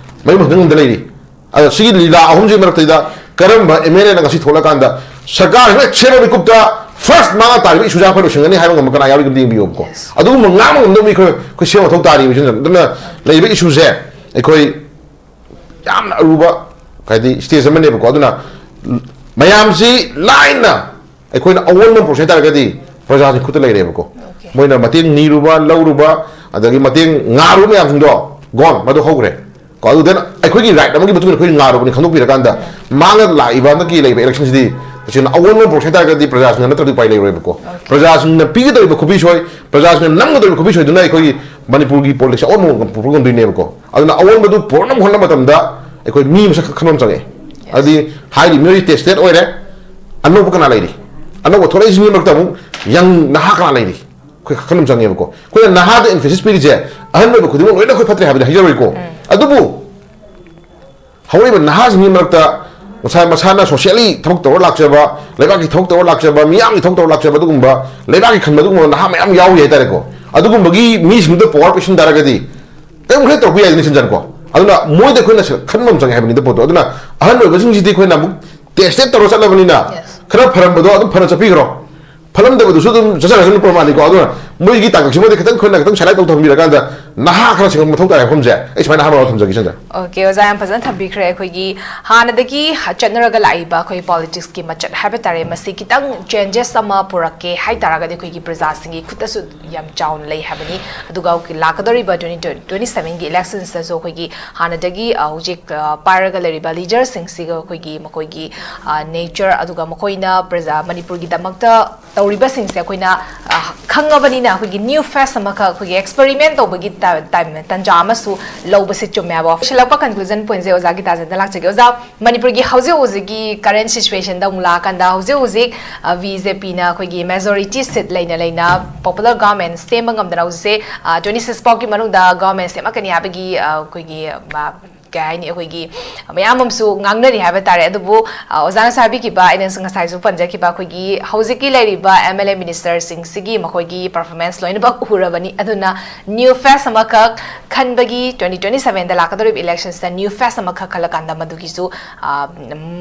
ꯃꯌꯨꯝ ꯍꯟꯖꯤꯟ ꯉꯝꯗ ꯂꯩꯔꯤ꯫ ꯑꯗꯣ ꯁꯤꯒꯤ ꯂꯤꯂꯥ ꯑꯍꯨꯝꯁꯤꯒꯤ ꯃꯔꯛꯇꯩꯗ ꯀꯔꯝꯕ ꯑꯦꯝ ꯑꯦꯜ ꯑꯦꯅ ꯉꯁꯤ ꯊꯣꯛꯂꯀꯥꯟꯗ ꯁꯔꯀꯥꯔꯁꯤꯅ ꯁꯦꯝꯕ ꯃꯤꯀꯨꯞꯇ ꯐꯥꯔꯁ ꯃꯥ ꯇꯥꯔꯤꯕ ꯏꯁꯨꯁꯦ ꯑꯩꯈꯣꯏ ꯂꯣꯏꯁꯤꯟꯒꯅꯤ ꯍꯥꯏꯕ ꯉꯝꯕ ꯀꯅꯥ ꯌꯥꯎꯔꯤꯒꯦ ꯑꯝꯇ ꯌꯦꯡꯕꯤꯌꯣꯕꯀꯣ꯫ ꯑꯗꯨꯒꯨꯝꯕ ꯉꯥꯡꯕ ꯉꯝꯗꯕ ꯃꯤ ꯑꯩꯈꯣꯏ, ꯑꯩꯈꯣꯏ ꯁꯦꯝꯕ ꯃꯊꯧ ꯇꯥꯔꯤꯕ ꯏꯆꯤꯟ ꯏꯅꯥꯎ꯫ ꯑꯗꯨꯅ ꯂꯩꯔꯤꯕ ꯏꯁꯨꯁꯦ ꯑꯩꯈꯣꯏ ꯌꯥꯝꯅ ꯑꯔꯨꯕ, ꯍꯥꯏꯗꯤ, ꯁ꯭ꯇꯦꯖ ꯑꯃꯅꯦꯕꯀꯣ꯫ ꯑꯗꯨꯅ ꯃꯌꯥꯝꯁꯤ ꯂꯥꯏꯅ ꯑꯩꯈꯣꯏꯅ ꯑꯑꯣꯟꯕ ꯑꯃ ꯄꯨꯔꯛꯁꯤ ꯍꯥꯏ ꯇꯥꯔꯒꯗꯤ ꯄ꯭ꯔꯖꯥꯁꯤꯡ ꯈꯨꯠꯇ ꯂꯩꯔꯦꯕꯀꯣ꯫ ꯃꯣꯏꯅ ꯃꯇꯦꯡ ꯅꯤꯔꯨꯕ, ꯂꯧꯔꯨꯕ, ꯑꯗꯒꯤ ꯃꯇꯦꯡ ꯉꯥꯔꯨꯕ ꯃꯌꯥꯝꯁꯤꯡꯗꯣ, ꯒꯣꯟ, ꯃꯗꯨ ꯍꯧꯈ꯭ꯔꯦ ꯀꯣ꯫ ꯑꯗꯨꯗ ꯑꯩꯈꯣꯏꯒꯤ ꯔꯥꯏꯠ ꯑꯃꯒꯤ ꯃꯇꯨꯡ ꯏꯟꯅ ꯑꯩꯈꯣꯏ ꯉꯥꯔꯨꯕꯅꯤ ꯈꯟꯗꯣꯛꯄꯤꯔꯀꯥꯟꯗ ꯃꯥꯡꯉ ꯂꯥꯛꯏꯕ ꯍꯟꯗꯛꯀꯤ ꯂꯩꯔꯤꯕ ꯏꯂꯦꯛꯁꯟꯁꯤꯗꯤ ꯇꯁꯦꯡꯅ ꯑꯑꯣꯟꯕ ꯑꯃ ꯄꯨꯔꯛꯁꯤ ꯍꯥꯏ ꯇꯥꯔꯒꯗꯤ ꯄ꯭ꯔꯖꯥꯁꯤꯡꯅ ꯅꯠꯇ꯭ꯔꯗꯤ ꯎꯄꯥꯏ ꯂꯩꯔꯣꯏꯕꯀꯣ꯫ ꯄ꯭ꯔꯖꯥꯁꯤꯡꯅ ꯄꯤꯒꯗꯧꯔꯤꯕ ꯈꯨꯕꯤꯁꯣꯏ, ꯄ꯭ꯔꯖꯥꯁꯤꯡꯅ ꯅꯝꯒꯗꯧꯔꯤꯕ ꯈꯨꯕꯤꯁꯣꯏꯗꯨꯅ ꯑꯩꯈꯣꯏꯒꯤ ꯃꯅꯤꯄꯨꯔꯒꯤ ꯄꯣꯂꯤꯇꯤꯛꯁ ꯑꯑꯣꯟꯕ ꯑꯃ ꯄꯨꯔꯛꯄ ꯉꯝꯗꯣꯏꯅꯦꯕꯀꯣ꯫ ꯑꯗꯨꯅ ꯑꯑꯣꯟꯕꯗꯨ ꯄꯨꯔꯛꯅꯕ ꯍꯣꯠꯅꯕ ꯃꯇꯝꯗ ꯑꯩꯈꯣꯏ ꯃꯤ ꯃꯁꯛ ꯈꯟꯕ ꯑꯃ ꯆꯪꯉꯛꯑꯦ꯫ ꯍꯥꯏꯗꯤ ꯍꯥꯏꯔꯤ ꯃꯤꯑꯣꯏ ꯇꯦꯁꯇꯦꯠ ꯑꯣꯏꯔꯦ, ꯑꯅꯧꯕ ꯀꯅꯥ ꯂꯩꯔꯤ? ꯑꯅꯧꯕ ꯊꯣꯛꯂꯛꯏꯁꯤꯡꯒꯤ ꯃꯔꯛꯇ ꯑꯃꯨꯛ ꯌꯪ ꯅꯍꯥ ꯀꯅꯥ ꯂꯩꯔꯤ? ꯑꯩꯈꯣꯏ ꯈꯟꯕ ꯑꯃ ꯆꯪꯉꯦꯕꯀꯣ꯫ ꯑꯩꯈꯣꯏꯅ ꯅꯍꯥꯗ ꯏꯝꯐꯦꯁꯤꯁ ꯄꯤꯔꯤꯁꯦ ꯑꯍꯟ ꯑꯣꯏꯕ ꯈꯨꯗꯤꯡꯃꯛ ꯂꯣꯏꯅ ꯑꯩꯈꯣꯏ ꯐꯠꯇ꯭ꯔꯦ ꯍꯥꯏꯕꯗꯤ ꯍꯥꯏꯖꯔꯣꯏꯀꯣ꯫ ꯑꯗꯨꯕꯨ ꯍꯧꯔꯛꯏꯕ ꯅꯍꯥꯁꯤꯡꯒꯤ ꯃꯔꯛꯇ ꯉꯁꯥꯏ ꯃꯁꯥꯅ ꯁꯣꯁꯤꯌꯦꯜꯂꯤ ꯊꯕꯛ ꯇꯧꯔ ꯂꯥꯛꯆꯕ, ꯂꯩꯕꯥꯛꯀꯤ ꯊꯕꯛ ꯇꯧꯔ ꯂꯥꯛꯆꯕ, ꯃꯤꯌꯥꯝꯒꯤ ꯊꯕꯛ ꯇꯧꯔ ꯂꯥꯛꯆꯕ, ꯑꯗꯨꯒꯨꯝꯕ ꯂꯩꯕꯥꯛꯀꯤ ꯈꯟꯕ ꯑꯗꯨꯒꯨꯝꯕ ꯅꯍꯥ ꯃꯌꯥꯝ ꯌꯥꯎꯔꯤ ꯍꯥꯏꯇꯥꯔꯦꯀꯣ꯫ ꯑꯗꯨꯒꯨꯝꯕꯒꯤ ꯃꯤꯁꯤꯡꯗꯨꯗ ꯄꯋꯥꯔ ꯄꯤꯁꯤꯟ ꯇꯥꯔꯒꯗꯤ ꯀꯔꯤꯒꯨꯝꯕ ꯈꯔ ꯇꯧꯔꯛꯄ ꯌꯥꯏꯗꯅ ꯁꯤꯟꯖꯟꯀꯣ꯫ ꯑꯗꯨꯅ ꯃꯣꯏꯗ ꯑꯩꯈꯣꯏꯅ ꯁ-, ꯈꯟꯕ ꯑꯃ ꯆꯪꯉꯦ ꯍꯥꯏꯕꯅꯤꯗ ꯄꯣꯠꯇꯣ꯫ ꯑꯗꯨꯅ ꯑꯍꯟ ꯑꯣꯏꯕꯁꯤꯡꯁꯤꯗꯤ ꯑꯩꯈꯣꯏꯅ ꯑꯃꯨꯛ ꯇꯦꯁꯇꯦꯠ ꯇꯧꯔ ꯆꯠꯂꯕꯅꯤꯅ ꯈꯔ ꯐꯔꯝꯕꯗꯣ ꯑꯗꯨꯝ ꯐꯅ ꯆꯠꯄꯤꯈ꯭ꯔꯣ, ꯐꯠꯂꯝꯗꯕꯗꯨꯁꯨ ꯑꯗꯨꯝ ꯆꯠꯆꯔꯁꯅꯨ ꯄ꯭ꯔꯃꯥꯅꯤꯀꯣ꯫ ꯑꯗꯨꯅ ꯃꯣꯏꯒꯤ ꯇꯥꯡꯀꯛꯁꯤꯃꯗꯤ ꯈꯤꯇꯪ ꯑꯩꯈꯣꯏꯅ ꯈꯤꯇꯪ ꯁꯥꯏꯂꯥꯏꯠ ꯇꯧꯊꯍꯟꯕꯤꯔꯀꯥꯟꯗ ꯅꯍꯥ ꯈꯔ ꯁꯦꯝꯕ ꯃꯊꯧ ꯇꯥꯏ ꯍꯥꯏꯕ ꯋꯥꯐꯝꯁꯦ ꯑꯩ ꯁꯨꯃꯥꯏꯅ ꯑꯍꯥꯟꯕ ꯊꯝꯖꯒꯦ ꯁꯤꯟꯖꯟ꯫ ꯑꯣꯀꯦ, ꯑꯣꯖꯥ ꯌꯥꯝ ꯐꯖꯅ ꯊꯝꯕꯤꯈ꯭ꯔꯦ꯫ ꯑꯩꯈꯣꯏꯒꯤ ꯍꯥꯟꯅꯗꯒꯤ ꯆꯠꯅꯔꯒ ꯂꯥꯛꯏꯕ ꯑꯩꯈꯣꯏ ꯄꯣꯂꯤꯇꯤꯛꯁꯀꯤ ꯃꯆꯠ ꯍꯥꯏꯕ ꯇꯥꯔꯦ, ꯃꯁꯤ ꯈꯤꯇꯪ ꯆꯦꯟꯖꯦꯁ ꯑꯃ ꯄꯨꯔꯛꯀꯦ ꯍꯥꯏ ꯇꯥꯔꯒꯗꯤ ꯑꯩꯈꯣꯏꯒꯤ ꯄ꯭ꯔꯖꯥꯁꯤꯡꯒꯤ ꯈꯨꯠꯇꯁꯨ ꯌꯥꯝ ꯆꯥꯎꯅ ꯂꯩ ꯍꯥꯏꯕꯅꯤ꯫ ꯑꯗꯨꯒ ꯂꯥꯛꯀꯗꯧꯔꯤꯕ ꯇ꯭ꯋꯦꯟꯇꯤ ꯇ꯭ꯋꯦꯟꯇꯤ ꯁꯚꯦꯟꯒꯤ ꯏꯂꯦꯛꯁꯟꯁꯇꯁꯨ ꯑꯩꯈꯣꯏꯒꯤ ꯍꯥꯟꯅꯗꯒꯤ, ꯑ, ꯍꯧꯖꯤꯛ, ꯑ, ꯄꯥꯏꯔꯒ ꯂꯩꯔꯤꯕ ꯂꯤꯗꯔꯁꯤꯡꯁꯤꯒ ꯑꯩꯈꯣꯏꯒꯤ ꯃꯈꯣꯏꯒꯤ, ꯑ, ꯅꯦꯆꯔ, ꯑꯗꯨꯒ ꯃꯈꯣꯏꯅ ꯄ꯭ꯔꯖꯥ ꯃꯅꯤꯄꯨꯔꯒꯤꯗꯃꯛꯇ ꯇꯧꯔꯤꯕꯁꯤꯡꯁꯦ ꯑꯩꯈꯣꯏꯅ, ꯑ, ꯈꯪꯉꯕꯅꯤꯅ ꯑꯩꯈꯣꯏꯒꯤ ꯅ꯭ꯌꯨ ꯐꯦꯁ ꯑꯃꯈꯛ ꯑꯩꯈꯣꯏꯒꯤ ꯑꯦꯛꯁꯄꯦꯔꯤꯃꯦꯟ ꯇꯧꯕꯒꯤ ꯇ-, ꯇꯥꯏꯝ, ꯇꯟꯖꯥ ꯑꯃꯁꯨ ꯂꯧꯕꯁꯦ ꯆꯨꯝꯃꯦ ꯍꯥꯏꯕ ꯋꯥꯐꯝ꯫ ꯂꯣꯏꯁꯤꯜꯂꯛꯄ ꯀꯟꯀ꯭ꯂꯨꯖꯟ ꯄꯣꯏꯟꯁꯦ ꯑꯣꯖꯥ ꯒꯤꯇꯥꯆꯟꯗ꯭ꯔ ꯂꯥꯛꯆꯒꯦ꯫ ꯑꯣꯖꯥ, ꯃꯅꯤꯄꯨꯔꯒꯤ ꯍꯧꯖꯤꯛ ꯍꯧꯖꯤꯛꯀꯤ ꯀꯔꯦꯟ ꯁꯤꯆꯨꯋꯦꯁꯟꯗ ꯑꯃꯨꯛ ꯂꯥꯛꯑꯀꯥꯟꯗ ꯍꯧꯖꯤꯛ ꯍꯧꯖꯤꯛ, ꯑ, ꯕꯤ ꯖꯦ ꯄꯤꯅ ꯑꯩꯈꯣꯏꯒꯤ ꯃꯦꯖꯣꯔꯤꯇꯤ ꯁꯤꯠ ꯂꯩꯅ ꯂꯩꯅ ꯄꯣꯄꯨꯂꯔ ꯒꯚꯔꯟꯃꯦꯟ ꯁꯦꯝꯕ ꯉꯝꯗꯅ ꯍꯧꯖꯤꯛꯁꯦ, ꯑ, ꯇ꯭ꯋꯦꯟꯇꯤ ꯁꯤꯛꯁ ꯐꯥꯎꯒꯤ ꯃꯅꯨꯡꯗ ꯒꯚꯔꯟꯃꯦꯟ ꯁꯦꯝꯃꯛꯀꯅꯤ ꯍꯥꯏꯕꯒꯤ, ꯑ, ꯑꯩꯈꯣꯏꯒꯤ, ꯑ, ꯀꯩ ꯍꯥꯏꯅꯤ, ꯑꯩꯈꯣꯏꯒꯤ ꯃꯌꯥꯝ ꯑꯃꯁꯨ ꯉꯥꯡꯅꯔꯤ ꯍꯥꯏꯕ ꯇꯥꯔꯦ꯫ ꯑꯗꯨꯕꯨ ꯑ, ꯑꯣꯖꯥꯅꯁꯨ ꯍꯥꯏꯕꯤꯈꯤꯕ, ꯑꯩꯅ ꯉꯁꯥꯏꯁꯨ ꯄꯟꯖꯈꯤꯕ, ꯑꯩꯈꯣꯏꯒꯤ ꯍꯧꯖꯤꯛꯀꯤ ꯂꯩꯔꯤꯕ M L A ministerꯁꯤꯡꯁꯤꯒꯤ ꯃꯈꯣꯏꯒꯤ performance ꯂꯣꯏꯅꯃꯛ ꯎꯔꯕꯅꯤ꯫ ꯑꯗꯨꯅ new face ꯑꯃꯈꯛ ꯈꯟꯕꯒꯤ, twenty twenty sevenꯗ ꯂꯥꯛꯀꯗꯧꯔꯤꯕ electionꯁꯤꯗ new face ꯑꯃꯈꯛ ꯈꯜꯂꯀꯥꯟꯗ ꯃꯗꯨꯒꯤꯁꯨ ꯑ,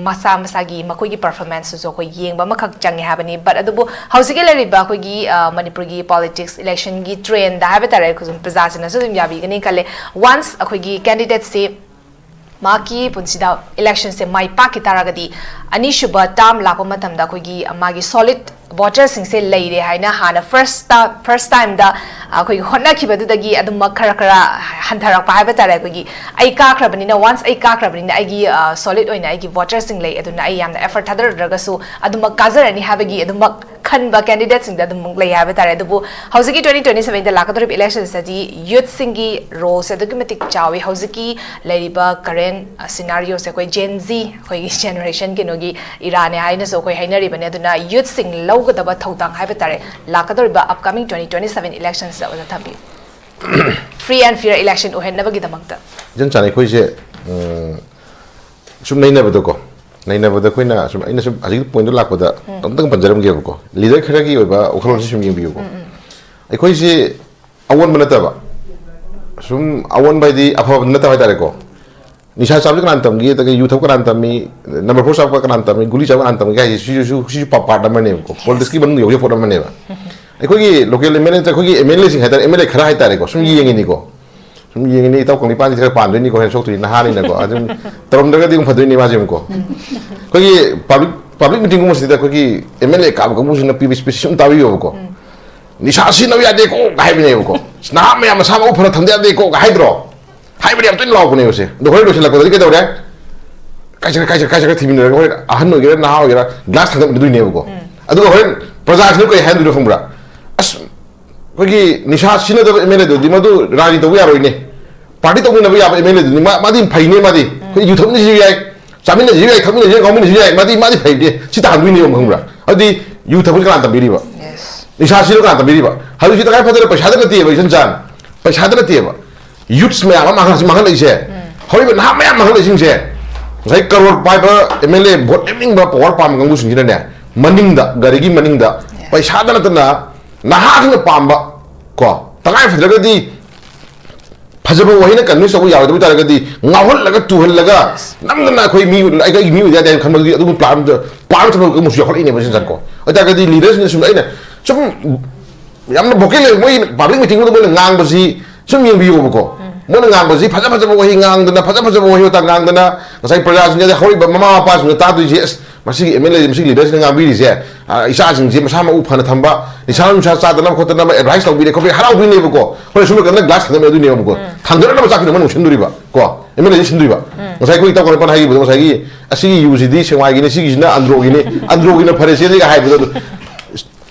ꯃꯁꯥ ꯃꯁꯥꯒꯤ ꯃꯈꯣꯏꯒꯤ performanceꯁꯨ ꯑꯩꯈꯣꯏ ꯌꯦꯡꯕ ꯑꯃꯈꯛ ꯆꯪꯉꯦ ꯍꯥꯏꯕꯅꯤ꯫ But ꯑꯗꯨꯕꯨ ꯍꯧꯖꯤꯛꯀꯤ ꯂꯩꯔꯤꯕ ꯑꯩꯈꯣꯏꯒꯤ ꯑ, ꯃꯅꯤꯄꯨꯔꯒꯤ politics electionꯒꯤ trendꯗ ꯍꯥꯏꯕ ꯇꯥꯔꯦ, ꯑꯩꯈꯣꯏ ꯁꯨꯝ ꯄ꯭ꯔꯖꯥꯁꯤꯡꯅꯁꯨ ꯑꯗꯨꯝ ꯌꯥꯕꯤꯒꯅꯤ ꯈꯜꯂꯦ꯫ Once ꯑꯩꯈꯣꯏꯒꯤ candidateꯁꯤ ꯃꯍꯥꯛꯀꯤ ꯄꯨꯟꯁꯤꯗ electionꯁꯦ ꯃꯥꯏ ꯄꯥꯛꯈꯤ ꯇꯥꯔꯒꯗꯤ, ꯑꯅꯤꯁꯨꯕ term ꯂꯥꯛꯄ ꯃꯇꯝꯗ ꯑꯩꯈꯣꯏꯒꯤ ꯃꯥꯒꯤ solid voterꯁꯤꯡꯁꯦ ꯂꯩꯔꯦ ꯍꯥꯏꯅ ꯍꯥꯟꯅ first ta-, first timeꯗ ꯑꯩꯈꯣꯏꯒꯤ ꯍꯣꯠꯅꯈꯤꯕꯗꯨꯗꯒꯤ ꯑꯗꯨꯃꯛ ꯈꯔ ꯈꯔ ꯍꯟꯊꯔꯛꯄ ꯍꯥꯏꯕ ꯇꯥꯔꯦ꯫ ꯑꯩꯈꯣꯏꯒꯤ ꯑꯩ ꯀꯥꯈ꯭ꯔꯕꯅꯤꯅ, once ꯑꯩ ꯀꯥꯈ꯭ꯔꯕꯅꯤꯅ ꯑꯩꯒꯤ ꯑ, solid ꯑꯣꯏꯅ ꯑꯩꯒꯤ voterꯁꯤꯡ ꯂꯩ, ꯑꯗꯨꯅ ꯑꯩ ꯌꯥꯝꯅ effort ꯊꯥꯗꯔꯗ꯭ꯔꯒꯁꯨ ꯑꯗꯨꯃꯛ ꯀꯥꯖꯔꯅꯤ ꯍꯥꯏꯕꯒꯤ ꯑꯗꯨꯃꯛ ꯈꯟꯕ candidateꯁꯤꯡꯗ ꯑꯗꯨꯝ ꯂꯩ ꯍꯥꯏꯕ ꯇꯥꯔꯦ꯫ ꯑꯗꯨꯕꯨ ꯍꯧꯖꯤꯛꯀꯤ twenty twenty sevenꯗ ꯂꯥꯛꯀꯗꯧꯔꯤꯕ electionꯁꯤꯗꯤ youthꯁꯤꯡꯒꯤ roleꯁꯦ ꯑꯗꯨꯛꯀꯤ ꯃꯇꯤꯛ ꯆꯥꯎꯋꯤ꯫ ꯍꯧꯖꯤꯛꯀꯤ ꯂꯩꯔꯤꯕ current, ꯑ, scenarioꯁꯦ ꯑꯩꯈꯣꯏ Gen Z, ꯑꯩꯈꯣꯏꯒꯤ generation ꯀꯩꯅꯣꯒꯤ eraꯅꯦ ꯍꯥꯏꯅꯁꯨ ꯑꯩꯈꯣꯏ ꯍꯥꯏꯅꯔꯤꯕꯅꯦ꯫ ꯑꯗꯨꯅ youthꯁꯤꯡ ꯂꯧꯒꯗꯕ ꯊꯧꯗꯥꯡ ꯍꯥꯏꯕ ꯇꯥꯔꯦ, ꯂꯥꯛꯀꯗꯧꯔꯤꯕ upcoming twenty twenty seven electionꯁꯤꯗ ꯑꯣꯖꯥ ꯊꯝꯕꯤꯌꯨ꯫ Free and fair election ꯑꯣꯏꯍꯟꯅꯕꯒꯤꯗꯃꯛꯇ꯫ ꯏꯆꯟ ꯆꯥꯟꯅ ꯑꯩꯈꯣꯏꯁꯦ, ꯎꯝ, ꯁꯨꯝ ꯅꯩꯅꯕꯗꯀꯣ, ꯅꯩꯅꯕꯗ ꯑꯩꯈꯣꯏꯅ ꯁꯨꯝ, ꯑꯩꯅ ꯁꯨꯝ ꯍꯧꯖꯤꯛꯀꯤ pointꯗꯣ ꯂꯥꯛꯄꯗ ꯑꯝꯇꯪ ꯄꯟꯖꯔꯝꯒꯦꯕꯀꯣ, leader ꯈꯔꯒꯤ ꯑꯣꯏꯕ ꯋꯥꯈꯜꯂꯣꯟꯁꯤ ꯁꯨꯝ ꯌꯦꯡꯕꯤꯌꯨꯀꯣ꯫ ꯑꯩꯈꯣꯏꯁꯤ ꯑꯑꯣꯟꯕ ꯅꯠꯇꯕ, ꯁꯨꯝ ꯑꯑꯣꯟꯕ ꯍꯥꯏꯗꯤ ꯑꯐꯕ ꯅꯠꯇꯕ ꯍꯥꯏꯇꯥꯔꯦꯀꯣ꯫ ꯅꯤꯁꯥ ꯆꯥꯕꯁꯤ ꯀꯅꯥꯅ ꯇꯝꯒꯦ? ꯑꯗꯒꯤ ꯌꯨ ꯊꯛꯄ ꯀꯅꯥꯅ ꯇꯝꯃꯤ? Number four ꯆꯥꯕ ꯀꯅꯥꯅ ꯇꯝꯃꯤ? ꯒꯨꯂꯤ ꯆꯥꯕ ꯀꯅꯥꯅ ꯇꯝꯒꯦ ꯍꯥꯏꯁꯦ ꯁꯤꯁꯨ, ꯁꯤꯁꯨ ꯄꯥ-, part ꯑꯃꯅꯦꯕꯀꯣ꯫ Politicsꯀꯤ ꯃꯅꯨꯡꯗ ꯌꯧꯖꯕ ꯄꯣꯠ ꯑꯃꯅꯦꯕ꯫ ꯑꯩꯈꯣꯏꯒꯤ local MLA ꯅꯠꯇ꯭ꯔ ꯑꯩꯈꯣꯏꯒꯤ MLAꯁꯤꯡ ꯍꯥꯏꯇꯥꯔꯦ, MLA ꯈꯔ ꯍꯥꯏꯇꯥꯔꯦꯀꯣ, ꯁꯨꯝ ꯌꯦꯡꯉꯤꯅꯤꯀꯣ꯫ ꯁꯨꯝ ꯌꯦꯡꯉꯤꯅꯤ, ꯏꯇꯥꯎ ꯀꯪꯂꯩꯄꯥꯟꯁꯤ ꯈꯔ ꯄꯥꯟꯗꯣꯏꯅꯤꯀꯣ, ꯍꯦꯟꯅ ꯁꯣꯛꯇꯣꯏꯅꯤ, ꯅꯍꯥꯅꯤꯅꯀꯣ꯫ ꯑꯗꯨꯝ ꯇꯧꯔꯝꯗ꯭ꯔꯒꯗꯤ ꯑꯃꯨꯛ ꯐꯗꯣꯏꯅꯤ ꯃꯥꯁꯦ ꯑꯃꯨꯛꯀꯣ꯫ ꯑꯩꯈꯣꯏꯒꯤ public, public meetingꯒꯨꯝꯕꯁꯤꯗ ꯑꯩꯈꯣꯏꯒꯤ MLA ꯀꯥꯕ ꯀꯥꯡꯕꯨꯁꯤꯡꯅ ꯄꯤꯕ speech ꯑꯃ ꯇꯥꯕꯤꯌꯣꯕꯀꯣ꯫ "ꯅꯤꯁꯥ ꯁꯤꯖꯤꯟꯅꯕ ꯌꯥꯗꯦꯀꯣ" ꯍꯥꯏꯕꯅꯦꯕꯀꯣ꯫ "ꯅꯍꯥ ꯃꯌꯥꯝ ꯃꯁꯥ ꯃꯎ ꯐꯅ ꯊꯝꯗ ꯌꯥꯗꯦꯀꯣ" ꯍꯥꯏꯗ꯭ꯔꯣ? ꯍꯥꯏꯕꯗꯤ ꯌꯥꯝ ꯇꯣꯏꯅ ꯂꯥꯎꯕꯅꯦꯕ ꯁꯦ꯫ ꯑꯗꯣ ꯍꯣꯔꯦꯟ ꯂꯣꯏꯁꯤꯜꯂꯛꯄꯗꯗꯤ ꯀꯩꯗꯧꯔꯦ? ꯀꯥꯏ ꯆꯠꯈ꯭ꯔꯦ, ꯀꯥꯏ ꯆꯠꯈ꯭ꯔꯦ, ꯀꯥꯏ ꯆꯠꯈ꯭ꯔꯦ ꯊꯤꯃꯤꯟꯅꯔꯒ ꯍꯣꯔꯦꯟ ꯑꯍꯟ ꯑꯣꯏꯒꯦꯔꯥ ꯅꯍꯥ ꯑꯣꯏꯒꯦꯔꯥ glass ꯊꯥꯡꯒꯠꯃꯤꯟꯅꯗꯣꯏꯅꯦꯕꯀꯣ꯫ ꯑꯗꯨꯒ ꯍꯣꯔꯦꯟ ꯄ꯭ꯔꯖꯥꯁꯤꯅ ꯀꯩ ꯍꯥꯏꯗꯣꯏꯅꯣ ꯈꯪꯕ꯭ꯔꯥ? "ꯑꯁ, ꯑꯩꯈꯣꯏꯒꯤ ꯅꯤꯁꯥ ꯁꯤꯖꯤꯟꯅꯗꯕ MLAꯗꯨꯗꯤ ꯃꯗꯨ ꯔꯥꯖꯅꯤ ꯇꯧꯕ ꯌꯥꯔꯣꯏꯅꯦ꯫ Party ꯇꯧꯃꯤꯟꯅꯕ ꯌꯥꯕ MLAꯗꯨꯗꯤ ꯃꯥ-, ꯃꯥꯗꯤ ꯐꯩꯅꯦ ꯃꯥꯗꯤ꯫ ꯑꯩꯈꯣꯏ ꯌꯨ ꯊꯛꯃꯤꯟꯅꯁꯤ ꯌꯥꯏ, ꯆꯥꯃꯤꯟꯅꯁꯤ ꯌꯥꯏ, ꯊꯛꯃꯤꯟꯅꯁꯤ ꯌꯥꯏ, ꯉꯥꯎꯃꯤꯟꯅꯁꯤ ꯌꯥꯏ, ꯃꯥꯗꯤ, ꯃꯥꯗꯤ ꯐꯩꯅꯦ", ꯁꯤ ꯇꯥꯍꯟꯗꯣꯏꯅꯦꯕ ꯈꯪꯕ꯭ꯔꯥ? ꯑꯗꯨꯗꯤ ꯌꯨ ꯊꯛꯄꯁꯤ ꯀꯅꯥꯅ ꯇꯝꯕꯤꯔꯤꯕ? ꯅꯤꯁꯥ ꯁꯤꯖꯤꯟꯅꯕ ꯀꯅꯥꯅ ꯇꯝꯕꯤꯔꯤꯕ? ꯍꯧꯖꯤꯛꯁꯤ ꯇꯉꯥꯏ ꯐꯗꯅ ꯄꯩꯁꯥꯗ ꯅꯠꯇꯦꯕ, ꯏꯆꯟ ꯆꯥꯟ꯫ ꯄꯩꯁꯥꯗ ꯅꯠꯇꯦꯕ꯫ Youths ꯃꯌꯥꯝ ꯑꯃ ꯍꯧꯖꯤꯛ ꯃꯥꯡꯍꯜꯂꯛꯏꯁꯦ꯫ ꯍꯧꯔꯤꯕ ꯅꯍꯥ ꯃꯌꯥꯝ ꯃꯥꯡꯍꯜꯂꯛꯏꯁꯤꯡꯁꯦ, ꯉꯁꯥꯏ ꯀꯔꯣꯔ ꯄꯥꯏꯕ, ꯑꯦꯝ ꯑꯦꯜ ꯑꯦ, ꯚꯣꯠ ꯂꯦꯞꯅꯤꯡꯕ, ꯄꯋꯥꯔ ꯄꯥꯝꯕ ꯀꯥꯡꯕꯨꯁꯤꯡꯁꯤꯅꯅꯦ, ꯃꯅꯤꯡꯗ, ꯒꯥꯔꯤꯒꯤ ꯃꯅꯤꯡꯗ ꯄꯩꯁꯥꯗ ꯅꯠꯇꯅ ꯅꯍꯥꯁꯤꯡꯅ ꯄꯥꯝꯕ, ꯀꯣ, ꯇꯉꯥꯏ ꯐꯗ꯭ꯔꯒꯗꯤ ꯐꯖꯕ ꯋꯥꯍꯩꯅ ꯀꯟꯚꯤꯟꯁ ꯇꯧꯕ ꯌꯥꯔꯣꯏꯗꯕ ꯇꯥꯔꯒꯗꯤ, ꯉꯥꯎꯍꯜꯂꯒ, ꯇꯨꯍꯜꯂꯒ, ꯅꯝꯗꯅ ꯑꯩꯈꯣꯏ ꯃꯤ, ꯑꯩꯒꯤ ꯃꯤ ꯑꯣꯏꯗ ꯌꯥꯗꯦ ꯍꯥꯏꯅ ꯈꯟꯕꯗꯨꯗꯤ, ꯑꯗꯨꯒꯨꯝꯕ ꯄ꯭ꯂꯥꯟ ꯑꯝꯇ, ꯄ꯭ꯂꯥꯟ ꯑꯃ ꯊꯝꯕ ꯀꯥꯡꯕꯨꯁꯨ ꯌꯥꯎꯈꯠꯂꯛꯏꯅꯦꯕ ꯁꯤꯟꯖꯥꯟꯀꯣ꯫ ꯑꯗꯨ ꯇꯥꯔꯒꯗꯤ ꯂꯤꯗꯔꯁꯤꯡꯅ ꯁꯨꯝ, ꯑꯩꯅ ꯁꯨꯝ ꯌꯥꯝꯅ ꯚꯣꯀꯦꯜ ꯂꯩꯕ, ꯃꯣꯏ ꯄꯕ꯭ꯂꯤꯛ ꯃꯤꯇꯤꯡꯗꯨꯗ ꯃꯣꯏꯅ ꯉꯥꯡꯕꯁꯤ ꯁꯨꯝ ꯌꯦꯡꯕꯤꯌꯣꯕꯀꯣ꯫ ꯃꯣꯏꯅ ꯉꯥꯡꯕꯁꯤ ꯐꯖ ꯐꯖꯕ ꯋꯥꯍꯩ ꯉꯥꯡꯗꯅ, ꯐꯖ ꯐꯖꯕ ꯋꯥꯍꯩ ꯋꯥꯇꯥ ꯉꯥꯡꯗꯅ, ꯉꯁꯥꯏ ꯄ꯭ꯔꯖꯥꯁꯤꯡꯁꯤꯗ, ꯍꯧꯔꯤꯕ ꯃꯃꯥ ꯃꯄꯥꯁꯤꯡꯅ ꯇꯥꯗꯣꯏꯁꯦ, "ꯑꯁ, ꯃꯁꯤꯒꯤ ꯑꯦꯝ ꯑꯦꯜ ꯑꯦ, ꯃꯁꯤꯒꯤ ꯂꯤꯗꯔꯁꯤꯅ ꯉꯥꯡꯕꯤꯔꯤꯁꯦ, ꯑ, ꯏꯆꯥꯁꯤꯡꯁꯦ ꯃꯁꯥ ꯃꯎ ꯐꯅ ꯊꯝꯕ, ꯅꯤꯁꯥ ꯅꯨꯡꯁꯥ ꯆꯥꯗꯅꯕ ꯈꯣꯠꯇꯅꯕ ꯑꯦꯗꯚꯥꯏꯁ ꯇꯧꯕꯤꯔꯦ ꯈꯣꯠꯄꯤꯔꯦ", ꯍꯔꯥꯎꯗꯣꯏꯅꯦꯕꯀꯣ꯫ ꯍꯣꯏ, ꯁꯣꯝ ꯅꯥꯀꯟꯗ ꯒ꯭ꯂꯥꯁ ꯊꯥꯡꯒꯠꯅꯗꯣꯏꯅꯦꯕꯀꯣ꯫ ꯊꯥꯡꯒꯠꯅꯕ ꯆꯥꯛꯁꯤꯗ ꯃꯣꯏꯅ ꯁꯤꯟꯗꯣꯔꯤꯕ ꯀꯣ, ꯑꯦꯝ ꯑꯦꯜ ꯑꯦꯁꯤ ꯁꯤꯟꯗꯣꯏꯕ꯫ ꯉꯁꯥꯏ ꯑꯩꯈꯣꯏ ꯏꯇꯥꯎ ꯀꯔꯝꯕꯅ ꯍꯥꯏꯈꯤꯕꯗꯣ, ꯉꯁꯥꯏꯒꯤ, "ꯑꯁꯤꯒꯤ ꯌꯨꯁꯤꯗꯤ ꯁꯦꯛꯃꯥꯏꯒꯤꯅꯤ, ꯁꯤꯒꯤꯁꯤꯅ ꯑꯟꯗ꯭ꯔꯣꯒꯤꯅꯤ, ꯑꯟꯗ꯭ꯔꯣꯒꯤꯅ ꯐꯔꯦ ꯆꯦꯜꯂꯤꯒ" ꯍꯥꯏꯕꯗꯣ, ꯑꯗꯨ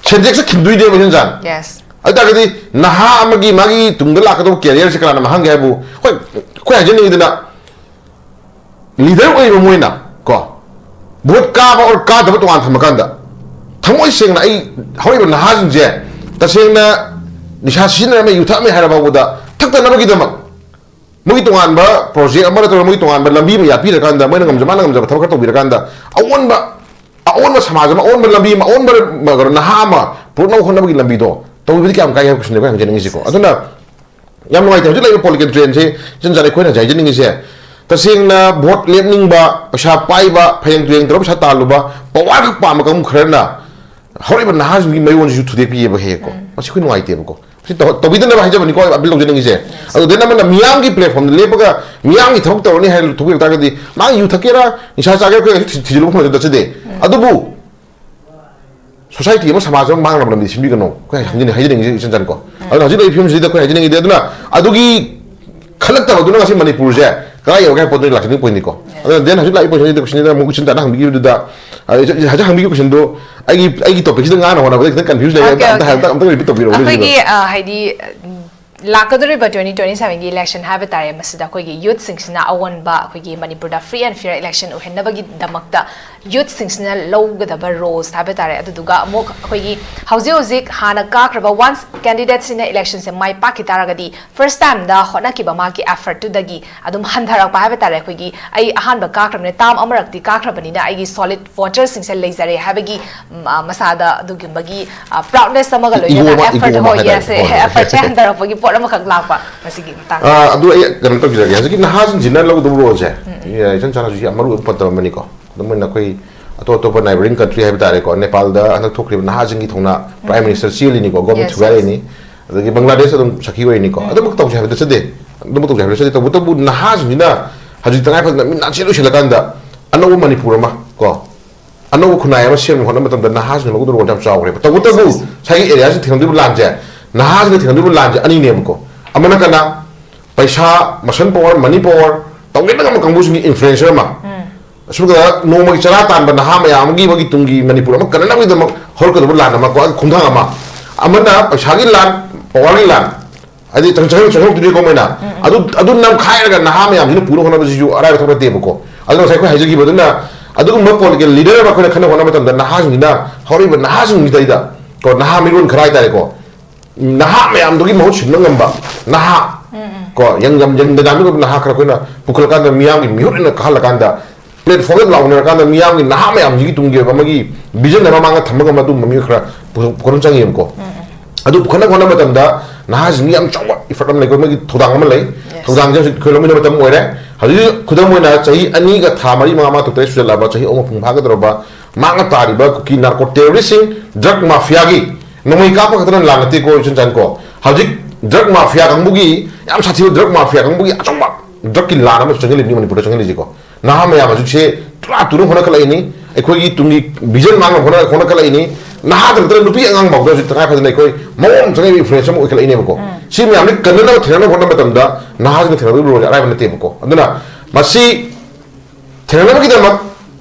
ꯁꯦꯟꯁꯦꯛꯁ ꯈꯤꯟꯗꯣꯏꯅꯦꯕ ꯁꯤꯟꯖꯥꯟ꯫ Yes. ꯑꯗꯨ ꯇꯥꯔꯒꯗꯤ ꯅꯍꯥ ꯑꯃꯒꯤ ꯃꯥꯒꯤ ꯇꯨꯡꯗ ꯂꯥꯛꯀꯗꯧꯕ ꯀꯦꯔꯤꯌꯔꯁꯦ ꯀꯅꯥꯅ ꯃꯥꯡꯍꯟꯒꯦ ꯍꯥꯏꯕꯨ, ꯍꯣꯏ, ꯑꯩꯈꯣꯏ ꯍꯥꯏꯖꯅꯤꯡꯉꯤꯗꯅ, ꯂꯤꯗꯔ ꯑꯣꯏꯔꯤꯕ ꯃꯣꯏꯅ, ꯀꯣ, ꯚꯣꯠ ꯀꯥꯕ ꯑꯣꯔ ꯀꯥꯗꯕ ꯇꯣꯉꯥꯟ ꯊꯝꯃꯀꯥꯟꯗ, ꯊꯃꯣꯏ ꯁꯦꯡꯅ ꯑꯩ ꯍꯧꯔꯤꯕ ꯅꯍꯥꯁꯤꯡꯁꯦ ꯇꯁꯦꯡꯅ ꯅꯤꯁꯥ ꯁꯤꯖꯤꯟꯅꯔꯝꯃꯦ, ꯌꯨ ꯊꯛꯑꯝꯃꯦ ꯍꯥꯏꯔ ꯐꯥꯎꯕꯗ, ꯊꯛꯇꯅꯕꯒꯤꯗꯃꯛ ꯃꯣꯏꯒꯤ ꯇꯣꯉꯥꯟꯕ ꯄ꯭ꯔꯣꯖꯦꯛ ꯑꯃ ꯅꯠꯇ꯭ꯔꯒ ꯃꯣꯏꯒꯤ ꯇꯣꯉꯥꯟꯕ ꯂꯝꯕꯤ ꯑꯃ ꯌꯥꯠꯄꯤꯔꯀꯥꯟꯗ, ꯃꯣꯏꯅ ꯉꯝꯖ ꯃꯥꯅ ꯉꯝꯖꯕ ꯊꯕꯛ ꯈꯔ ꯇꯧꯕꯤꯔꯀꯥꯟꯗ, ꯑꯑꯣꯟꯕ, ꯑꯑꯣꯟꯕ ꯁꯃꯥꯖ ꯑꯃ, ꯑꯑꯣꯟꯕ ꯂꯝꯕꯤ ꯑꯃ, ꯑꯑꯣꯟꯕ ꯀꯩꯅꯣ, ꯅꯍꯥ ꯑꯃ ꯄꯨꯔꯛꯅꯕ ꯍꯣꯠꯅꯕꯒꯤ ꯂꯝꯕꯤꯗꯣ ꯇꯧꯕꯤꯕꯗꯤ ꯀꯌꯥꯝ ꯀꯥꯏ ꯍꯥꯏꯕ ꯀꯣꯏꯁꯟꯗꯣ ꯑꯩꯈꯣꯏ ꯍꯪꯖꯅꯤꯡꯉꯤꯁꯤꯀꯣ꯫ ꯑꯗꯨꯅ ꯌꯥꯝ ꯅꯨꯡꯉꯥꯏꯇꯦ, ꯍꯧꯖꯤꯛ ꯂꯩꯔꯤꯕ ꯄꯣꯂꯤꯇꯤꯀꯦꯜ ꯇ꯭ꯔꯦꯟꯁꯦ ꯏꯆꯟ ꯆꯥꯟꯅ ꯑꯩꯈꯣꯏꯅ ꯍꯧꯖꯤꯛ ꯍꯥꯏꯖꯅꯤꯡꯉꯤꯁꯦ, ꯇꯁꯦꯡꯅ ꯚꯣꯠ ꯂꯦꯞꯅꯤꯡꯕ, ꯄꯩꯁꯥ ꯄꯥꯏꯕ, ꯐꯌꯦꯡ ꯇꯨꯌꯦꯡ ꯇꯧꯔꯒ ꯄꯩꯁꯥ ꯇꯥꯜꯂꯨꯕ, ꯄꯋꯥꯔ ꯈꯛ ꯄꯥꯝꯕ ꯀꯥꯡꯕꯨ ꯈꯔꯅ ꯍꯧꯔꯛꯏꯕ ꯅꯍꯥꯁꯤꯡꯒꯤ ꯃꯌꯣꯟꯁꯤꯁꯨ ꯊꯨꯗꯦꯛꯄꯤꯑꯕ ꯍꯦꯛ ꯍꯦꯛꯀꯣ꯫ ꯃꯁꯤ ꯑꯩꯈꯣꯏ ꯅꯨꯡꯉꯥꯏꯇꯦꯕꯀꯣ꯫ ꯁꯤ ꯇꯧ-, ꯇꯧꯕꯤꯗꯅꯕ ꯍꯥꯏꯖꯕꯅꯤꯀꯣ, ꯑꯩ ꯑꯄꯤꯜ ꯇꯧꯖꯅꯤꯡꯉꯤꯁꯦ꯫ ꯑꯗꯨ ꯗꯦꯟ ꯑꯃꯅ ꯃꯤꯌꯥꯝꯒꯤ ꯄ꯭ꯂꯦꯠꯐꯣꯔꯝꯗ ꯂꯦꯞꯄꯒ ꯃꯤꯌꯥꯝꯒꯤ ꯊꯕꯛ ꯇꯧꯔꯅꯤ ꯍꯥꯏꯅ ꯊꯣꯛꯄꯤꯔꯛ ꯇꯥꯔꯒꯗꯤ, ꯃꯥꯒꯤ ꯌꯨ ꯊꯛꯀꯦꯔꯥ, ꯅꯤꯁꯥ ꯆꯥꯒꯦꯔꯥ, ꯑꯩꯈꯣꯏ ꯊꯤ-, ꯊꯤꯖꯤꯜꯂꯨꯕ ꯃꯐꯝꯗ ꯆꯠꯆꯗꯦ꯫ ꯑꯗꯨꯕꯨ ꯁꯣꯁꯥꯏꯇꯤ ꯑꯃ, ꯁꯃꯥꯖ ꯑꯃ ꯃꯥꯡꯅꯕ ꯂꯝꯕꯤ ꯁꯤꯟꯕꯤꯒꯅꯨ꯫ ꯑꯩꯈꯣꯏ ꯍꯥꯏꯖꯅꯤꯡ-, ꯍꯥꯏꯖꯅꯤꯡꯉꯤꯁꯦ ꯏꯆꯟ ꯆꯟꯀꯣ꯫ ꯑꯗꯨꯅ ꯍꯧꯖꯤꯛ ꯂꯩꯔꯤꯕ ꯐꯤꯕꯝꯁꯤꯗ ꯑꯩꯈꯣꯏ ꯍꯥꯏꯖꯅꯤꯡꯉꯤꯗꯤ, ꯑꯗꯨꯅ ꯑꯗꯨꯒꯤ ꯈꯜꯂꯛꯇꯕꯗꯨꯅ ꯉꯁꯤ ꯃꯅꯤꯄꯨꯔꯁꯦ ꯀꯗꯥꯏ ꯌꯧꯔꯒꯦ ꯍꯥꯏꯕ ꯄꯣꯠꯇꯨ ꯂꯥꯛꯆꯅꯤꯡꯕ ꯄꯣꯏꯟꯅꯤꯀꯣ꯫ ꯑꯗꯨꯅ ꯗꯦꯟ ꯍꯧꯖꯤꯛ ꯂꯥꯛꯏꯕ ꯄꯣꯏꯟꯁꯤꯗ ꯀꯣꯏꯁꯟꯁꯤꯗ ꯑꯃꯨꯛ ꯏꯆꯟ ꯆꯟꯅ ꯍꯪꯕꯤꯈꯤꯕꯗꯨꯗ, ꯑ, ꯏꯆꯟ-, ꯍꯧꯖꯤꯛ ꯍꯪꯕꯤꯈꯤꯕ ꯀꯣꯏꯁꯟꯗꯣ ꯑꯩꯒꯤ, ꯑꯩꯒꯤ ꯇꯣꯄꯤꯛꯁꯤꯗ ꯉꯥꯡꯅ ꯍꯣꯠꯅꯕꯗ ꯈꯤꯇꯪ ꯀꯟꯐ꯭ꯌꯨꯁ ꯂꯩꯔꯦ꯫ Okay, ꯑꯝꯇ, ꯑꯝꯇ, okay. ꯑꯝꯇ ꯔꯤꯄꯤꯠ ꯇꯧꯕꯤꯔꯛꯑꯣ, please꯫ ꯑꯩꯈꯣꯏꯒꯤ, ꯑ, ꯍꯥꯏꯗꯤ, ꯎꯝ, ꯂꯥꯛꯀꯗꯧꯔꯤꯕ twenty twenty seven ꯒꯤ election ꯍꯥꯏꯕ ꯇꯥꯔꯦ, ꯃꯁꯤꯗ ꯑꯩꯈꯣꯏꯒꯤ youth ꯁꯤꯡꯁꯤꯅ ꯑꯑꯣꯟꯕ, ꯑꯩꯈꯣꯏꯒꯤ ꯃꯅꯤꯄꯨꯔꯗ free and fair election ꯑꯣꯏꯍꯟꯅꯕꯒꯤꯗꯃꯛꯇ ꯌꯨꯠꯁꯤꯡꯁꯤꯅ ꯂꯧꯒꯗꯕ ꯔꯣꯜꯁ ꯍꯥꯏꯕ ꯇꯥꯔꯦ꯫ ꯑꯗꯨꯗꯨꯒ ꯑꯃꯨꯛ ꯑꯩꯈꯣꯏꯒꯤ ꯍꯧꯖꯤꯛ ꯍꯧꯖꯤꯛ ꯍꯥꯟꯅ ꯀꯥꯈ꯭ꯔꯕ, ꯋꯥꯟꯁ ꯀꯦꯟꯗꯤꯗꯦꯠꯁꯤꯅ ꯏꯂꯦꯛꯁꯟꯁꯦ ꯃꯥꯏ ꯄꯥꯛꯈꯤ ꯇꯥꯔꯒꯗꯤ, ꯐꯥꯔꯁ ꯇꯥꯏꯝꯗ ꯍꯣꯠꯅꯈꯤꯕ ꯃꯥꯒꯤ ꯑꯦꯐꯔꯠꯇꯨꯗꯒꯤ ꯑꯗꯨꯝ ꯍꯟꯊꯔꯛꯄ ꯍꯥꯏꯕ ꯇꯥꯔꯦ꯫ ꯑꯩꯈꯣꯏꯒꯤ, ꯑꯩ ꯑꯍꯥꯟꯕ ꯀꯥꯈ꯭ꯔꯕꯅꯤꯅ, ꯇꯥꯝ ꯑꯃꯔꯛꯇꯤ ꯀꯥꯈ꯭ꯔꯕꯅꯤꯅ, ꯑꯩꯒꯤ ꯁꯣꯂꯤꯠ ꯚꯣꯇꯔꯁꯤꯡꯁꯦ ꯂꯩꯖꯔꯦ ꯍꯥꯏꯕꯒꯤ, ꯎꯝ, ꯑ, ꯃꯁꯥꯗ ꯑꯗꯨꯒꯨꯝꯕꯒꯤ, ꯑ, ꯄ꯭ꯔꯥꯎꯗꯅꯦꯁ ꯑꯃꯒ ꯂꯣꯏꯅꯅ, ꯏꯒꯣ ꯑꯃ, ꯏꯒꯣ ꯑꯦꯐꯔꯠ, ꯑꯃ ꯍꯣꯏ, ꯍꯥꯏꯇꯥꯔꯦ꯫ ꯌꯦꯁ, ꯍꯣꯏ, ꯍꯣꯏ꯫ ꯑꯦꯐꯔꯠꯁꯦ ꯍꯟꯊꯔꯛꯄꯒꯤ ꯄꯣꯠ ꯑꯃꯈꯛ ꯂꯥꯛꯄ ꯃꯁꯤꯒꯤ ꯃꯇꯥꯡꯗ꯫ ꯑ, ꯑꯗꯨ ꯑꯩ ꯀꯩꯅꯣ ꯇꯧꯖꯔꯒꯦ꯫ ꯍꯧꯖꯤꯛꯀꯤ ꯅꯍꯥꯁꯤꯡꯁꯤꯅ ꯂꯧꯒꯗꯕ ꯔꯣꯜꯁꯦ, ꯎꯝ, ꯎꯝ꯫ ꯑꯦ, ꯏꯆꯝ ꯆꯝꯅ ꯍꯧꯖꯤꯛ ꯑꯃꯔꯨ ꯑꯣꯏꯕ ꯄꯟꯖꯕ ꯑꯃꯅꯤꯀꯣ꯫ ꯑꯗꯨꯃꯥꯏꯅ ꯑꯩꯈꯣꯏ ꯑꯇꯣꯞ ꯑꯇꯣꯞꯄ ꯅꯥꯏꯕꯔꯤꯡ ꯀꯟꯇ꯭ꯔꯤ ꯍꯥꯏꯕ ꯇꯥꯔꯦꯀꯣ, ꯅꯦꯄꯥꯜꯗ ꯍꯟꯗꯛ ꯊꯣꯛꯈ꯭ꯔꯤꯕ ꯅꯍꯥꯁꯤꯡꯒꯤ ꯊꯧꯅ, ꯄ꯭ꯔꯥꯏꯝ ꯃꯤꯅꯤꯁꯇꯔ ꯆꯦꯜꯂꯤꯅꯤꯀꯣ, ꯒꯣꯔꯃꯦꯟ ꯌꯦꯁ, ꯊꯨꯒꯥꯏꯔꯛꯏꯅꯤ꯫ ꯑꯗꯒꯤ ꯕꯪꯒ꯭ꯂꯥꯗꯦꯁ ꯑꯗꯨꯝ ꯁꯥꯈꯤ ꯑꯣꯏꯔꯤꯅꯤꯀꯣ꯫ ꯎꯝ꯫ ꯑꯗꯨꯃꯛ ꯇꯧꯁꯦ ꯍꯥꯏꯕꯗꯤ ꯆꯠꯆꯗꯦ, ꯑꯗꯨꯃꯛ ꯇꯧꯁꯦ ꯍꯥꯏꯕꯗꯤ ꯆꯠꯆꯗꯦ꯫ ꯇꯧꯕꯇꯕꯨ ꯅꯍꯥꯁꯤꯡꯁꯤꯅ ꯍꯧꯖꯤꯛ ꯇꯉꯥꯏ ꯐꯗꯅ ꯃꯤꯠ ꯅꯥ ꯆꯦꯠ ꯑꯣꯏꯁꯤꯜꯂꯀꯥꯟꯗ ꯑꯅꯧꯕ ꯃꯅꯤꯄꯨꯔ ꯑꯃ ꯀꯣ, ꯑꯅꯧꯕ ꯈꯨꯟꯅꯥꯏ ꯑꯃ ꯁꯦꯝꯅꯕ ꯍꯣꯠꯅꯕ ꯃꯇꯝꯗ ꯅꯍꯥꯁꯤꯡꯅ ꯂꯧꯒꯗꯕ ꯔꯣꯜ ꯌꯥꯝ ꯆꯥꯎꯈ꯭ꯔꯦꯕ꯫ ꯇꯧꯕꯇꯕꯨ ꯌꯦꯁ꯫ ꯉꯁꯥꯏꯒꯤ ꯑꯦꯔꯤꯌꯥꯁꯤꯗ ꯊꯦꯡꯅꯗꯣꯏꯕ ꯂꯥꯟꯁꯦ, ꯅꯍꯥꯁꯤꯡꯅ ꯊꯦꯡꯅꯗꯣꯏꯕ ꯂꯥꯟꯁꯦ ꯑꯅꯤꯅꯦꯕꯀꯣ꯫ ꯑꯃꯅ ꯀꯅꯥ? ꯄꯩꯁꯥ, ꯃꯁꯜ ꯄꯋꯥꯔ, ꯃꯅꯤ ꯄꯋꯥꯔ, ꯇꯧꯒꯦꯅ ꯉꯝꯕ ꯀꯥꯡꯕꯨꯁꯤꯡꯒꯤ ꯏꯟꯐ꯭ꯂꯨꯌꯦꯟꯁꯔ ꯑꯃ꯫ ꯎꯝ꯫ ꯑꯁꯨꯝꯅ ꯅꯣꯡꯃꯒꯤ ꯆꯔꯥ ꯇꯥꯟꯕ ꯅꯍꯥ ꯃꯌꯥꯝ ꯑꯃꯒꯤ, ꯑꯃꯒꯤ ꯇꯨꯡꯒꯤ ꯃꯅꯤꯄꯨꯔ ꯑꯃ ꯀꯟꯅꯅꯕꯒꯤꯗꯃꯛ ꯍꯧꯔꯛꯀꯗꯕ ꯂꯥꯟ ꯑꯃ ꯀꯣ, ꯑꯗꯨ ꯈꯣꯡꯊꯥꯡ ꯑꯃ꯫ ꯑꯃꯅ ꯄꯩꯁꯥꯒꯤ ꯂꯥꯟ, ꯄꯋꯥꯔꯒꯤ ꯂꯥꯟ, ꯍꯥꯏꯗꯤ ꯆꯪ-, ꯆꯪ-, ꯆꯪꯍꯧꯗꯣꯏꯅꯤꯀꯣ ꯃꯣꯏꯅ꯫ ꯎꯝ, ꯎꯝ꯫ ꯑꯗꯨ, ꯑꯗꯨ ꯅꯝꯈꯥꯏꯔꯒ ꯅꯍꯥ ꯃꯌꯥꯝꯁꯤꯅ ꯄꯨꯅꯕ ꯍꯣꯠꯅꯕꯁꯤꯁꯨ ꯑꯔꯥꯏꯕ ꯊꯕꯛ ꯅꯠꯇꯦꯕꯀꯣ꯫ ꯑꯗꯨꯅ ꯉꯁꯥꯏ ꯑꯩꯈꯣꯏ ꯍꯥꯏꯖꯈꯤꯕꯗꯨꯅ, ꯑꯗꯨꯒꯨꯝꯕ ꯄꯣꯂꯤꯇꯤꯀꯦꯜ ꯂꯤꯗꯔ ꯑꯃ ꯑꯩꯈꯣꯏꯅ ꯈꯟꯅ ꯍꯣꯠꯅꯕ ꯃꯇꯝꯗ ꯅꯍꯥꯁꯤꯡꯁꯤꯅ, ꯍꯧꯔꯛꯏꯕ ꯅꯍꯥꯁꯤꯡꯁꯤꯗꯩꯗ ꯀꯣ, ꯅꯍꯥ ꯃꯤꯔꯣꯟ ꯈꯔ ꯍꯥꯏꯇꯥꯔꯦꯀꯣ, ꯅꯍꯥ ꯃꯌꯥꯝꯗꯨꯒꯤ ꯃꯍꯨꯠ ꯁꯤꯟꯕ ꯉꯝꯕ ꯅꯍꯥ, ꯎꯝ, ꯎꯝ꯫ ꯀꯣ, ꯌꯪ-, ꯌꯪ-, ꯌꯪ ꯗꯥꯏꯅꯥꯃꯤꯛ ꯑꯣꯏꯕ ꯅꯍꯥ ꯈꯔ ꯑꯩꯈꯣꯏꯅ ꯄꯨꯈꯠꯂꯀꯥꯟꯗ, ꯃꯤꯌꯥꯝꯒꯤ ꯃꯤꯍꯨꯠ ꯑꯣꯏꯅ ꯀꯥꯍꯜꯂꯀꯥꯟꯗ, ꯄ꯭ꯂꯦꯠꯐꯣꯝꯗ ꯂꯥꯎꯅꯔꯀꯥꯟꯗ, ꯃꯤꯌꯥꯝꯒꯤ, ꯅꯍꯥ ꯃꯌꯥꯝꯁꯤꯒꯤ ꯇꯨꯡꯒꯤ ꯑꯣꯏꯕ ꯑꯃꯒꯤ ꯚꯤꯖꯟ ꯑꯃ ꯃꯥꯡꯗ ꯊꯝꯕ ꯉꯝꯕ ꯑꯗꯨꯒꯨꯝꯕ ꯃꯤꯑꯣꯏ ꯈꯔ ꯄꯨꯊꯣꯛ-, ꯄꯨꯈꯠꯄ ꯆꯪꯉꯦꯕꯀꯣ꯫ ꯎꯝ, ꯎꯝ꯫ ꯑꯗꯨ ꯄꯨꯈꯠꯅꯕ ꯍꯣꯠꯅꯕ ꯃꯇꯝꯗ ꯅꯍꯥꯁꯤꯡꯒꯤ ꯌꯥꯝ ꯆꯥꯎꯕ ꯏꯐꯔꯠ ꯑꯃ ꯂꯩꯀꯣ, ꯃꯣꯏꯒꯤ ꯊꯧꯗꯥꯡ ꯑꯃ ꯂꯩ꯫ ꯌꯦꯁ꯫ ꯊꯧꯗꯥꯡꯁꯦ ꯍꯧꯖꯤꯛ ꯑꯩꯈꯣꯏ ꯂꯧꯃꯤꯟꯅꯕ ꯃꯇꯝ ꯑꯣꯏꯔꯦ꯫ ꯍꯧꯖꯤꯛ ꯈꯨꯗꯝ ꯑꯣꯏꯅ ꯆꯍꯤ ꯑꯅꯤꯒ ꯊꯥ ꯃꯔꯤ, ꯃꯉꯥ, ꯃꯉꯥ, ꯇꯔꯨꯛ, ꯇꯔꯦꯠ ꯁꯨꯖꯜꯂꯛꯑꯕ, ꯆꯍꯤ ꯑꯍꯨꯝ ꯃꯄꯨꯡ ꯐꯥꯒꯗꯧꯔꯕ ꯃꯥꯡꯅ ꯇꯥꯔꯤꯕ ꯀꯨꯀꯤ ꯅꯥꯔꯀꯣ ꯇꯦꯔꯣꯔꯤꯁꯁꯤꯡ, ꯗ꯭ꯔꯒ ꯃꯥꯐꯤꯌꯥꯒꯤ ꯅꯣꯡꯃꯩ ꯀꯥꯞꯄ ꯈꯛꯇꯅ ꯂꯥꯟ ꯅꯠꯇꯦꯀꯣ, ꯏꯆꯟ ꯆꯟꯀꯣ꯫ ꯍꯧꯖꯤꯛ ꯗ꯭ꯔꯒ ꯃꯥꯐꯤꯌꯥ ꯀꯥꯡꯕꯨꯒꯤ, ꯌꯥꯝ ꯁꯥꯊꯤꯕ ꯗ꯭ꯔꯒ ꯃꯥꯐꯤꯌꯥ ꯀꯥꯡꯕꯨꯒꯤ ꯑꯆꯧꯕ ꯗ꯭ꯔꯒꯀꯤ ꯂꯥꯟ ꯑꯃꯁꯨ ꯆꯪꯁꯤꯜꯂꯤꯕꯅꯤ ꯃꯅꯤꯄꯨꯔꯗ ꯆꯪꯁꯤꯜꯂꯤꯁꯤꯀꯣ꯫ ꯅꯍꯥ ꯃꯌꯥꯝ ꯍꯧꯖꯤꯛꯁꯦ ꯇꯨꯔꯥ ꯇꯨꯔ ꯍꯣꯠꯅꯈꯠꯂꯛꯏꯅꯤ꯫ ꯑꯩꯈꯣꯏꯒꯤ ꯇꯨꯡꯒꯤ ꯚꯤꯖꯟ ꯃꯥꯡꯅꯕ ꯍꯣꯠꯅ-, ꯍꯣꯠꯅꯈꯠꯂꯛꯏꯅꯤ꯫ ꯅꯍꯥꯗ ꯅꯠꯇꯅ ꯅꯨꯄꯤ ꯑꯉꯥꯡ ꯐꯥꯎꯗ ꯍꯧꯖꯤꯛ ꯇꯉꯥꯏ ꯐꯗꯅ ꯑꯩꯈꯣꯏ ꯃꯑꯣꯡ ꯑꯃ ꯆꯪꯉꯛꯏꯕ ꯏꯟꯐ꯭ꯂꯨꯌꯦꯟꯁ ꯑꯃ ꯑꯣꯏꯈꯠꯂꯛꯏꯅꯦꯕꯀꯣ꯫ ꯎꯝ꯫ ꯁꯤ ꯃꯌꯥꯝꯁꯤ ꯀꯟꯅꯅꯕ ꯊꯦꯡꯅꯅꯕ ꯍꯣꯠꯅꯕ ꯃꯇꯝꯗ ꯅꯍꯥꯁꯤꯡꯅ ꯊꯦꯡꯅꯗꯣꯏꯕ ꯔꯣꯜꯁꯦ ꯑꯔꯥꯏꯕ ꯅꯠꯇꯦꯕꯀꯣ꯫ ꯑꯗꯨꯅ ꯃꯁꯤ ꯊꯦꯡꯅꯅꯕꯒꯤꯗꯃꯛ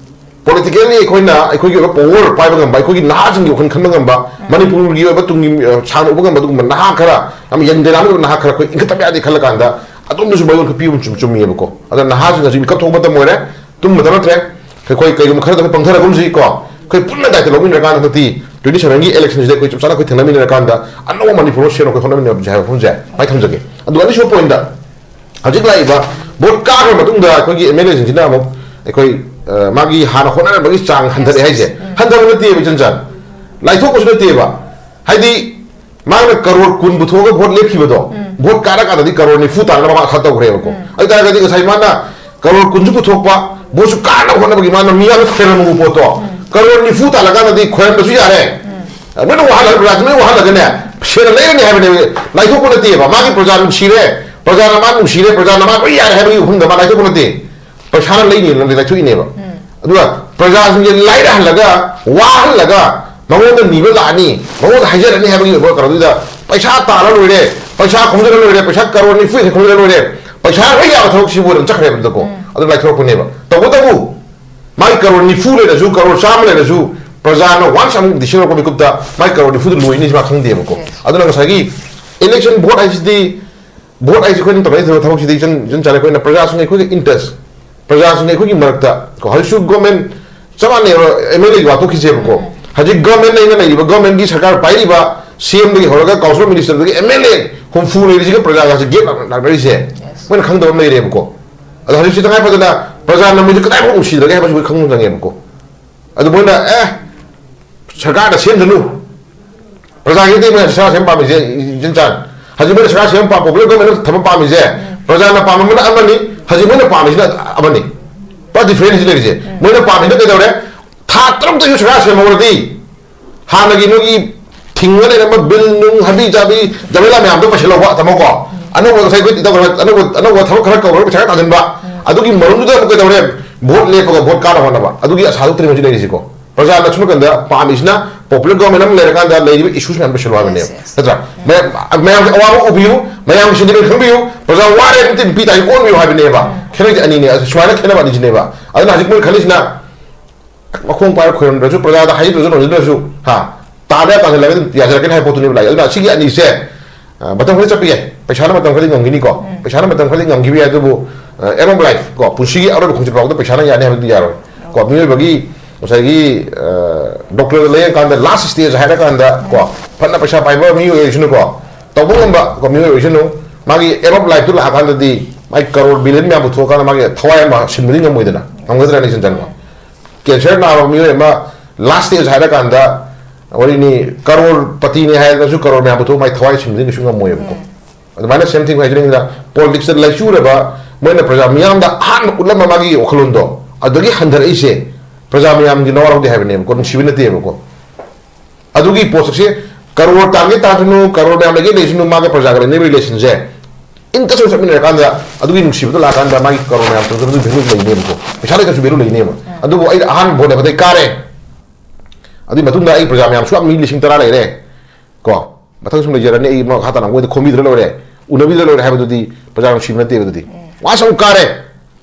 ꯄꯣꯂꯤꯇꯤꯀꯦꯜꯂꯤ ꯑꯩꯈꯣꯏꯅ, ꯑꯩꯈꯣꯏꯒꯤ ꯑꯣꯏꯕ ꯄꯋꯥꯔ ꯄꯥꯏꯕ ꯉꯝꯕ, ꯑꯩꯈꯣꯏꯒꯤ ꯅꯍꯥꯁꯤꯡꯒꯤ ꯋꯥꯈꯜ ꯈꯟꯕ ꯉꯝꯕ, ꯎꯝ꯫ ꯃꯅꯤꯄꯨꯔꯒꯤ ꯑꯣꯏꯕ ꯇꯨꯡꯒꯤ, ꯑ, ꯁꯥꯡꯅ ꯎꯕ ꯉꯝꯕ ꯑꯗꯨꯒꯨꯝꯕ ꯅꯍꯥ ꯈꯔ, ꯌꯥꯝ ꯌꯪ ꯗꯥꯏꯅꯥꯃꯤꯛ ꯑꯣꯏꯕ ꯅꯍꯥ ꯈꯔ ꯑꯩꯈꯣꯏ ꯏꯟꯈꯠꯇꯕ ꯌꯥꯗꯦ ꯈꯜꯂ ꯀꯥꯟꯗ ꯑꯗꯣꯝꯗꯁꯨ ꯃꯌꯣꯟ ꯈꯔ ꯄꯤꯕ ꯆꯨꯝ-, ꯆꯨꯝꯃꯤꯌꯦꯕꯀꯣ꯫ ꯑꯗ ꯅꯍꯥꯁꯤꯡ ꯍꯧꯖꯤꯛ ꯃꯤꯀꯞ ꯊꯣꯛꯄ ꯃꯇꯝ ꯑꯣꯏꯔꯦ, ꯇꯨꯝꯕꯗ ꯅꯠꯇ꯭ꯔꯦ꯫ ꯑꯩꯈꯣꯏ ꯀꯩꯒꯨꯝꯕ ꯈꯔꯗ ꯑꯩꯈꯣꯏ ꯄꯪꯊꯔꯒꯨꯝꯁꯤ ꯀꯣ, ꯑꯩꯈꯣꯏ ꯄꯨꯟꯅ ꯗꯥꯏꯇ ꯂꯧꯃꯤꯟꯅꯔꯀꯥꯟꯗ ꯍꯟꯗꯛꯇꯤ twenty seven ꯒꯤ election ꯁꯤꯗ ꯑꯩꯈꯣꯏ ꯆꯞ ꯆꯥꯅ ꯑꯩꯈꯣꯏ ꯊꯦꯡꯅꯃꯤꯟꯅꯔꯀꯥꯟꯗ ꯑꯅꯧꯕ ꯃꯅꯤꯄꯨꯔ ꯑꯃ ꯁꯦꯝꯅꯕ ꯑꯩꯈꯣꯏ ꯍꯣꯠꯅꯃꯤꯟꯅꯕꯁꯦ ꯍꯥꯏꯕ ꯋꯥꯐꯝꯁꯦ ꯃꯥꯏ ꯊꯝꯖꯒꯦ꯫ ꯑꯗꯨꯒ ꯑꯅꯤꯁꯨꯕ ꯄꯣꯏꯟꯗ, ꯍꯧꯖꯤꯛ ꯂꯥꯛꯏꯕ ꯚꯣꯠ ꯀꯥꯈ꯭ꯔ ꯃꯇꯨꯡꯗ ꯑꯩꯈꯣꯏꯒꯤ ꯑꯦꯝ ꯑꯦꯜ ꯑꯦꯁꯤꯡꯁꯤꯅ ꯑꯃꯨꯛ ꯑꯩꯈꯣꯏ, ꯑ, ꯃꯥꯒꯤ ꯍꯥꯟꯅ ꯍꯣꯠꯅꯔꯝꯕꯒꯤ ꯆꯥꯡ ꯍꯟꯊꯔꯛꯑꯦ ꯍꯥꯏꯁꯦ, ꯎꯝ꯫ ꯍꯟꯊꯕ ꯅꯠꯇꯦꯕ ꯏꯆꯟ ꯆꯟ, ꯂꯥꯏꯊꯣꯛꯄꯁꯨ ꯅꯠꯇꯦꯕ꯫ ꯍꯥꯏꯗꯤ ꯃꯥꯅ ꯀꯔꯣꯔ ꯀꯨꯟ ꯄꯨꯊꯣꯛꯑꯒ ꯚꯣꯠ ꯂꯦꯞꯈꯤꯕꯗꯣ, ꯎꯝ꯫ ꯚꯣꯠ ꯀꯥꯔꯀꯥꯟꯗꯗꯤ ꯀꯔꯣꯔ ꯅꯤꯐꯨ ꯇꯥꯅꯕ ꯃꯥ ꯑꯁꯥ ꯇꯧꯈ꯭ꯔꯦꯕꯀꯣ꯫ ꯎꯝ꯫ ꯑꯗꯨ ꯇꯥꯔꯒꯗꯤ ꯉꯁꯥꯏ ꯃꯥꯅ ꯀꯔꯣꯔ ꯀꯨꯟꯁꯨ ꯄꯨꯊꯣꯛꯄ, ꯚꯣꯠꯁꯨ ꯀꯥꯅꯕ ꯍꯣꯠꯅꯕꯒꯤ ꯃꯥꯅ ꯃꯤꯌꯥꯝꯅ ꯈꯣꯏꯔꯝꯕ ꯄꯣꯠꯇꯣ, ꯎꯝ꯫ ꯀꯔꯣꯔ ꯅꯤꯐꯨ ꯇꯥꯜꯂꯀꯥꯟꯗꯗꯤ ꯈꯣꯏꯔꯝꯕꯁꯨ ꯌꯥꯔꯦ꯫ ꯎꯝ꯫ ꯂꯣꯏꯅ ꯋꯥꯍꯜꯂꯒ, ꯄ꯭ꯔꯖꯥꯁꯤ ꯂꯣꯏꯅ ꯋꯥꯍꯜꯂꯒꯅꯦ, ꯁꯦꯟꯅ ꯂꯩꯔꯅꯤ ꯍꯥꯏꯕꯅꯦꯕ꯫ ꯂꯥꯏꯊꯣꯛꯄ ꯅꯠꯇꯦꯕ꯫ ꯃꯥꯒꯤ ꯄ꯭ꯔꯖꯥ ꯅꯨꯡꯁꯤꯔꯦ, ꯄ꯭ꯔꯖꯥꯅ ꯃꯥ ꯅꯨꯡꯁꯤꯔꯦ, ꯄ꯭ꯔꯖꯥꯅ ꯃꯥ ꯂꯣꯏ ꯌꯥꯔꯦ ꯍꯥꯏꯕꯒꯤ ꯋꯥꯐꯝꯗ ꯃꯥ ꯂꯥꯏꯊꯣꯛꯄ ꯅꯠꯇꯦ꯫ ꯄꯩꯁꯥꯅ ꯂꯩꯅꯤ ꯂꯥꯏꯊꯣꯛꯏꯅꯦꯕ꯫ ꯎꯝ꯫ ꯑꯗꯨꯒ ꯄ꯭ꯔꯖꯥꯁꯤꯡꯁꯦ ꯂꯥꯏꯔꯍꯜꯂꯒ, ꯋꯥꯍꯜꯂꯒ, ꯃꯉꯣꯟꯗ ꯅꯤꯕ ꯂꯥꯛꯑꯅꯤ, ꯃꯉꯣꯟꯗ ꯍꯥꯏꯖꯔꯅꯤ ꯍꯥꯏꯕꯒꯤ ꯑꯣꯏꯕ ꯀꯩꯅꯣꯗꯨꯗ ꯄꯩꯁꯥ ꯇꯥꯜꯂ ꯂꯣꯏꯔꯦ, ꯄꯩꯁꯥ ꯈꯣꯝꯖꯤꯜꯂ ꯂꯣꯏꯔꯦ, ꯄꯩꯁꯥ ꯀꯔꯣꯔ ꯅꯤꯐꯨ ꯍꯦꯟꯅ ꯈꯣꯝꯖꯤꯜꯂ ꯂꯣꯏꯔꯦ, ꯄꯩꯁꯥ ꯂꯣꯏ ꯌꯥꯕ ꯊꯕꯛꯁꯤꯕꯨ ꯑꯗꯨꯝ ꯆꯠꯈ꯭ꯔꯦꯕꯀꯣ꯫ ꯎꯝ꯫ ꯑꯗꯨ ꯂꯥꯏꯊꯣꯔꯛꯄꯅꯦꯕ꯫ ꯇꯧꯕꯇꯕꯨ ꯃꯥꯏ ꯀꯔꯣꯔ ꯅꯤꯐꯨ ꯂꯩꯔꯁꯨ, ꯀꯔꯣꯔ ꯆꯥꯝꯃ ꯂꯩꯔꯁꯨ, ꯄ꯭ꯔꯖꯥꯅ ꯋꯥꯟꯁ ꯑꯃꯨꯛ decision ꯂꯧꯔꯛꯄ ꯃꯤꯀꯨꯞꯇ ꯃꯥꯏ ꯀꯔꯣꯔ ꯅꯤꯐꯨꯗꯨ ꯂꯣꯏꯅꯤ ꯁꯤ ꯃꯥ ꯈꯪꯗꯦꯕꯀꯣ꯫ Yes. ꯑꯗꯨꯅ ꯉꯁꯥꯏꯒꯤ election vote ꯍꯥꯏꯁꯤꯗꯤ, vote ꯍꯥꯏꯁꯤ ꯑꯩꯈꯣꯏꯅ ꯇꯧꯅꯔꯤꯕ ꯊꯕꯛꯁꯤꯗꯤ ꯏꯆꯟ, ꯏꯆꯟ ꯆꯥꯔꯦ, ꯑꯩꯈꯣꯏꯅ ꯄ꯭ꯔꯖꯥꯁꯤꯡ ꯑꯩꯈꯣꯏꯒꯤ interest, ꯄ꯭ꯔꯖꯥꯁꯤꯡ ꯑꯩꯈꯣꯏꯒꯤ ꯃꯔꯛꯇ ꯀꯣ, ꯍꯧꯖꯤꯛꯁꯨ government ꯆꯞ ꯃꯥꯟꯅꯩꯕ, ꯑꯦꯝ ꯑꯦꯜ ꯑꯦꯒꯤ ꯋꯥꯊꯣꯛꯈꯤꯁꯦꯕꯀꯣ꯫ ꯎꯝ꯫ ꯍꯧꯖꯤꯛ government ꯑꯩꯅ ꯂꯩꯔꯤꯕ government ꯀꯤ ꯁꯔꯀꯥꯔ ꯄꯥꯏꯔꯤꯕ ꯁꯤ ꯑꯦꯝꯗꯒꯤ ꯍꯧꯔꯒ council minister ꯗꯒꯤ ꯑꯦꯝ ꯑꯦꯜ ꯑꯦ ꯍꯨꯝꯐꯨ ꯂꯩꯔꯤꯁꯤꯒ ꯄ꯭ꯔꯖꯥꯒꯁꯤ gap ꯂꯥꯛꯅꯔꯤꯁꯦ꯫ Yes. ꯃꯣꯏꯅ ꯈꯪꯗꯕ ꯑꯃ ꯂꯩꯔꯦꯕꯀꯣ꯫ ꯑꯗꯣ ꯍꯧꯖꯤꯛꯁꯤ ꯇꯉꯥꯏ ꯐꯗꯅ ꯄ꯭ꯔꯖꯥꯅ ꯃꯣꯏꯁꯦ ꯀꯗꯥꯏꯐꯥꯎ ꯅꯨꯡꯁꯤꯗ꯭ꯔꯒꯦ ꯍꯥꯏꯕꯁꯤ ꯑꯩꯈꯣꯏ ꯈꯪꯕ ꯆꯪꯉꯦꯕꯀꯣ꯫ ꯑꯗꯨ ꯃꯣꯏꯅ, ꯑꯦ, ꯁꯔꯀꯥꯔꯗ ꯁꯦꯝꯖꯅꯨ, ꯄ꯭ꯔꯖꯥꯒꯤꯗꯤ ꯃꯣꯏꯅ ꯁꯔꯀꯥꯔ ꯁꯦꯝꯕ ꯄꯥꯝꯃꯤꯁꯦ, ꯏꯆꯤꯟ ꯆꯥꯟ-, ꯍꯧꯖꯤꯛ ꯃꯣꯏꯅ ꯁꯔꯀꯥꯔ ꯁꯦꯝꯕ ꯄꯥꯝ-, popular government ꯑꯃ ꯊꯝꯕ ꯄꯥꯝꯃꯤꯁꯦ, ꯎꯝ꯫ ꯄ꯭ꯔꯖꯥꯅ ꯄꯥꯝꯕꯅ ꯑꯃꯅꯤ, ꯍꯧꯖꯤꯛ ꯃꯣꯏꯅ ꯄꯥꯝꯃꯤꯁꯤꯅ ꯑꯃꯅꯤ꯫ ꯄꯨꯔꯥ difference ꯂꯩꯔꯤꯁꯦ꯫ ꯎꯝ꯫ ꯃꯣꯏꯅ ꯄꯥꯝꯃꯤꯁꯤꯅ ꯀꯩꯗꯧꯔꯦ? ꯊꯥ ꯇꯔꯨꯛꯇꯁꯨ ꯁꯔꯀꯥꯔ ꯁꯦꯝꯍꯧꯔꯗꯤ ꯍꯥꯟꯅꯒꯤ ꯅꯣꯏꯒꯤ ꯊꯤꯡꯉ ꯂꯩꯔꯝꯕ ꯕꯤꯜ ꯅꯨꯡ ꯍꯥꯕꯤ ꯆꯥꯕꯤ ꯖꯃꯦꯂꯥ ꯃꯌꯥꯝꯗꯣ ꯄꯩꯁꯤꯜꯍꯧꯕ ꯊꯝꯃꯣꯀꯣ꯫ ꯑꯅꯧꯕ ꯉꯁꯥꯏ ꯑꯩꯈꯣꯏ ꯏꯇꯧ ꯈꯔ, ꯑꯅꯧꯕ, ꯑꯅꯧꯕ ꯊꯕꯛ ꯈꯔ ꯀꯧꯔꯒ ꯄꯩꯁꯥ ꯈꯔ ꯇꯥꯟꯁꯤꯟꯕ꯫ ꯎꯝ꯫ ꯑꯗꯨꯒꯤ ꯃꯔꯨꯝꯗꯨꯗ ꯑꯃꯨꯛ ꯀꯩꯗꯧꯔꯦ? ꯚꯣꯠ ꯂꯦꯞꯄꯒ ꯚꯣꯠ ꯀꯥꯅ ꯍꯣꯠꯅꯕ꯫ ꯑꯗꯨꯒꯤ ꯑꯁꯥꯗꯨ ꯇ꯭ꯔꯤꯃꯁꯨ ꯂꯩꯔꯤꯁꯤꯀꯣ꯫ ꯄ꯭ꯔꯖꯥꯅ ꯁꯨꯝ ꯀꯥꯟꯗ ꯄꯥꯝꯃꯤꯁꯤꯅ popular government ꯑꯃ ꯂꯩꯔꯀꯥꯟꯗ ꯂꯩꯔꯤꯕ issues ꯃꯌꯥꯝꯗꯣ ꯄꯩꯁꯤꯜꯂꯣ ꯍꯥꯏꯕꯅꯦꯕ꯫ Yes, yes. ꯅꯠꯇ꯭ꯔꯥ? ꯎꯝ꯫ ꯃꯌꯥꯝ, ꯃꯌꯥꯝꯒꯤ ꯑꯋꯥꯕ ꯎꯕꯤꯌꯨ, ꯃꯌꯥꯝꯒꯤ sentiment ꯈꯪꯕꯤꯌꯨ, ꯄ꯭ꯔꯖꯥ ꯋꯥꯔꯦ ꯑꯗꯨꯝ ꯇꯤꯟ ꯄꯤ ꯇꯥꯏ ꯑꯣꯟꯕꯤꯌꯨ ꯍꯥꯏꯕꯅꯦꯕ꯫ ꯎꯝ꯫ ꯈꯦꯠꯅꯩꯁꯦ ꯑꯅꯤꯅꯦ꯫ ꯑꯁ, ꯁꯨꯃꯥꯏꯅ ꯈꯦꯠꯅꯕ ꯑꯅꯤꯁꯤꯅꯦꯕ꯫ ꯑꯗꯨꯅ ꯍꯧꯖꯤꯛ ꯃꯣꯏ ꯈꯜꯂꯤꯁꯤꯅ ꯃꯈꯣꯡ ꯄꯥꯏꯔ ꯈꯣꯏꯔꯝꯗ꯭ꯔꯁꯨ, ꯄ꯭ꯔꯖꯥꯗ ꯍꯥꯏꯖꯗ꯭ꯔꯁꯨ ꯅꯣꯟꯖꯗ꯭ꯔꯁꯨ, ꯍꯥ, ꯇꯥꯟꯗ ꯇꯥꯟꯁꯤꯜꯂꯒ ꯑꯗꯨꯝ ꯌꯥꯖꯔꯛꯀꯅꯤ ꯍꯥꯏꯕ ꯄꯣꯠꯇꯨꯅꯦꯕ ꯂꯥꯛꯏ꯫ ꯑꯗꯨꯅ ꯑꯁꯤꯒꯤ ꯑꯅꯤꯁꯦ, ꯑ, ꯃꯇꯝ ꯈꯔ ꯆꯠꯄ ꯌꯥꯏ, ꯄꯩꯁꯥꯅ ꯃꯇꯝ ꯈꯔꯗꯤ ꯉꯝꯈꯤꯅꯤꯀꯣ꯫ ꯎꯝ꯫ ꯄꯩꯁꯥꯅ ꯃꯇꯝ ꯈꯔꯗꯤ ꯉꯝꯈꯤꯕ ꯌꯥꯏ, ꯑꯗꯨꯕꯨ, ꯑ, end of life ꯀꯣ, ꯄꯨꯟꯁꯤꯒꯤ ꯑꯔꯣꯏꯕ ꯈꯣꯡꯆꯠ ꯐꯥꯎꯗ ꯄꯩꯁꯥꯅ ꯌꯥꯅꯤ ꯍꯥꯏꯕꯗꯤ ꯌꯥꯔꯣꯏ꯫ ꯀꯣ, ꯃꯤꯑꯣꯏꯕꯒꯤ ꯉꯁꯥꯏꯒꯤ ꯗꯣꯛꯇꯔꯗ ꯂꯥꯌꯦꯡꯀꯥꯟꯗ ꯂꯥꯁ ꯁ꯭ꯇꯦꯖ ꯍꯥꯏꯔꯀꯥꯟꯗ ꯀꯣ, ꯐꯅ ꯄꯩꯁꯥ ꯄꯥꯏꯕ ꯃꯤꯑꯣꯏ ꯑꯣꯏꯁꯅꯨꯀꯣ, ꯇꯧꯕ ꯉꯝꯕ ꯀꯣ, ꯃꯤꯑꯣꯏ ꯑꯣꯏꯁꯅꯨ, ꯃꯥꯒꯤ ꯑꯦꯟ ꯑꯣꯐ ꯂꯥꯏꯐꯇꯨ ꯂꯥꯛꯑꯀꯥꯟꯗꯗꯤ ꯃꯥꯒꯤ ꯀꯔꯣꯔ ꯕꯤꯂꯤꯌꯟ ꯃꯌꯥꯝ ꯄꯨꯊꯣꯛꯑꯀꯥꯟꯗ ꯃꯥꯒꯤ ꯊꯋꯥꯏ ꯑꯃ ꯁꯤꯟꯕꯗꯤ ꯉꯝꯃꯣꯏꯗꯅ, ꯉꯝꯒꯗ꯭ꯔꯅꯦ ꯏꯆꯟ ꯆꯟꯕ? ꯀꯦꯟꯁꯔ ꯅꯥꯕ ꯃꯤꯑꯣꯏ ꯑꯃ ꯂꯥꯁ ꯁ꯭ꯇꯦꯖ ꯍꯥꯏꯔꯀꯥꯟꯗ ꯋꯥꯔꯤꯅꯤ, ꯀꯔꯣꯔ ꯄꯇꯤꯅꯤ ꯍꯥꯏꯔꯒꯁꯨ ꯀꯔꯣꯔ ꯃꯌꯥꯝ ꯄꯨꯊꯣꯛꯑ ꯃꯥꯒꯤ ꯊꯋꯥꯏ ꯁꯤꯟꯕꯗꯤ ꯀꯩꯁꯨ ꯉꯝꯃꯣꯏꯕꯀꯣ꯫ ꯑꯗꯨꯃꯥꯏꯅ ꯁꯦꯝ ꯊꯤꯡ ꯍꯥꯏꯖꯅꯤꯡꯉꯤꯗ, ꯄꯣꯂꯤꯇꯤꯛꯁꯇ ꯂꯩꯆꯨꯔꯕ, ꯃꯣꯏꯅ ꯄ꯭ꯔꯖꯥ ꯃꯤꯌꯥꯝꯗ ꯑꯍꯥꯟꯕ ꯎꯠꯂꯝꯕ ꯃꯥꯒꯤ ꯋꯥꯈꯜꯂꯣꯟꯗꯣ, ꯑꯗꯨꯗꯒꯤ ꯍꯟꯊꯔꯛꯏꯁꯦ ꯄ꯭ꯔꯖꯥ ꯃꯤꯌꯥꯝꯒꯤ ꯅꯋꯥ ꯂꯧꯗꯦ ꯍꯥꯏꯕꯅꯦꯕꯀꯣ, ꯅꯨꯡꯁꯤꯕ ꯅꯠꯇꯦꯕꯀꯣ꯫ ꯑꯗꯨꯒꯤ ꯄꯣꯠꯁꯦ ꯀꯔꯣꯔ ꯇꯥꯟꯒꯦ ꯇꯥꯟꯁꯅꯨ, ꯀꯔꯣꯔ ꯃꯌꯥꯝ ꯂꯩꯒꯦ ꯂꯩꯁꯅꯨ, ꯃꯥꯒ ꯄ꯭ꯔꯖꯥꯒ ꯂꯩꯅꯔꯤꯕ ꯔꯤꯂꯦꯁꯟꯁꯦ ꯏꯟꯇꯁ ꯑꯣꯏꯅ ꯆꯠꯃꯤꯟꯅꯔꯀꯥꯟꯗ ꯑꯗꯨꯒꯤ ꯅꯨꯡꯁꯤꯕꯗꯣ ꯂꯥꯛꯑꯀꯥꯟꯗ ꯃꯥꯒꯤ ꯀꯔꯣꯔ ꯃꯌꯥꯝ ꯇꯧꯗꯕꯁꯨ ꯚꯦꯂꯨ ꯂꯩꯅꯦꯕꯀꯣ, ꯄꯩꯁꯥ ꯂꯩꯇ꯭ꯔꯁꯨ ꯚꯦꯂꯨ ꯂꯩꯅꯦꯕ꯫ ꯑꯗꯨꯕꯨ ꯑꯩꯅ ꯑꯍꯥꯟꯕ ꯚꯣꯠ ꯂꯦꯞꯄꯗꯩ ꯀꯥꯔꯦ, ꯑꯗꯨꯒꯤ ꯃꯇꯨꯡꯗ ꯑꯩ ꯄ꯭ꯔꯖꯥ ꯃꯌꯥꯝ ꯁꯨꯌꯥꯝ ꯃꯤ ꯂꯤꯁꯤꯡ ꯇꯔꯥ ꯂꯩꯔꯦ ꯀꯣ, ꯃꯊꯪ ꯁꯨꯝ ꯂꯩꯖꯔꯅꯤ, ꯑꯩ ꯃꯈꯥ ꯇꯥꯅ ꯃꯣꯏꯗ ꯈꯣꯝꯕꯤꯗ꯭ꯔ ꯂꯣꯏꯔꯦ, ꯎꯅꯕꯤꯗ꯭ꯔ ꯂꯣꯏꯔꯦ ꯍꯥꯏꯕꯗꯨꯗꯤ ꯄ꯭ꯔꯖꯥ ꯅꯨꯡꯁꯤꯕ ꯅꯠꯇꯦꯕ꯫ ꯑꯗꯨꯗꯤ ꯋꯥꯁ ꯑꯃꯨꯛ ꯀꯥꯔꯦ,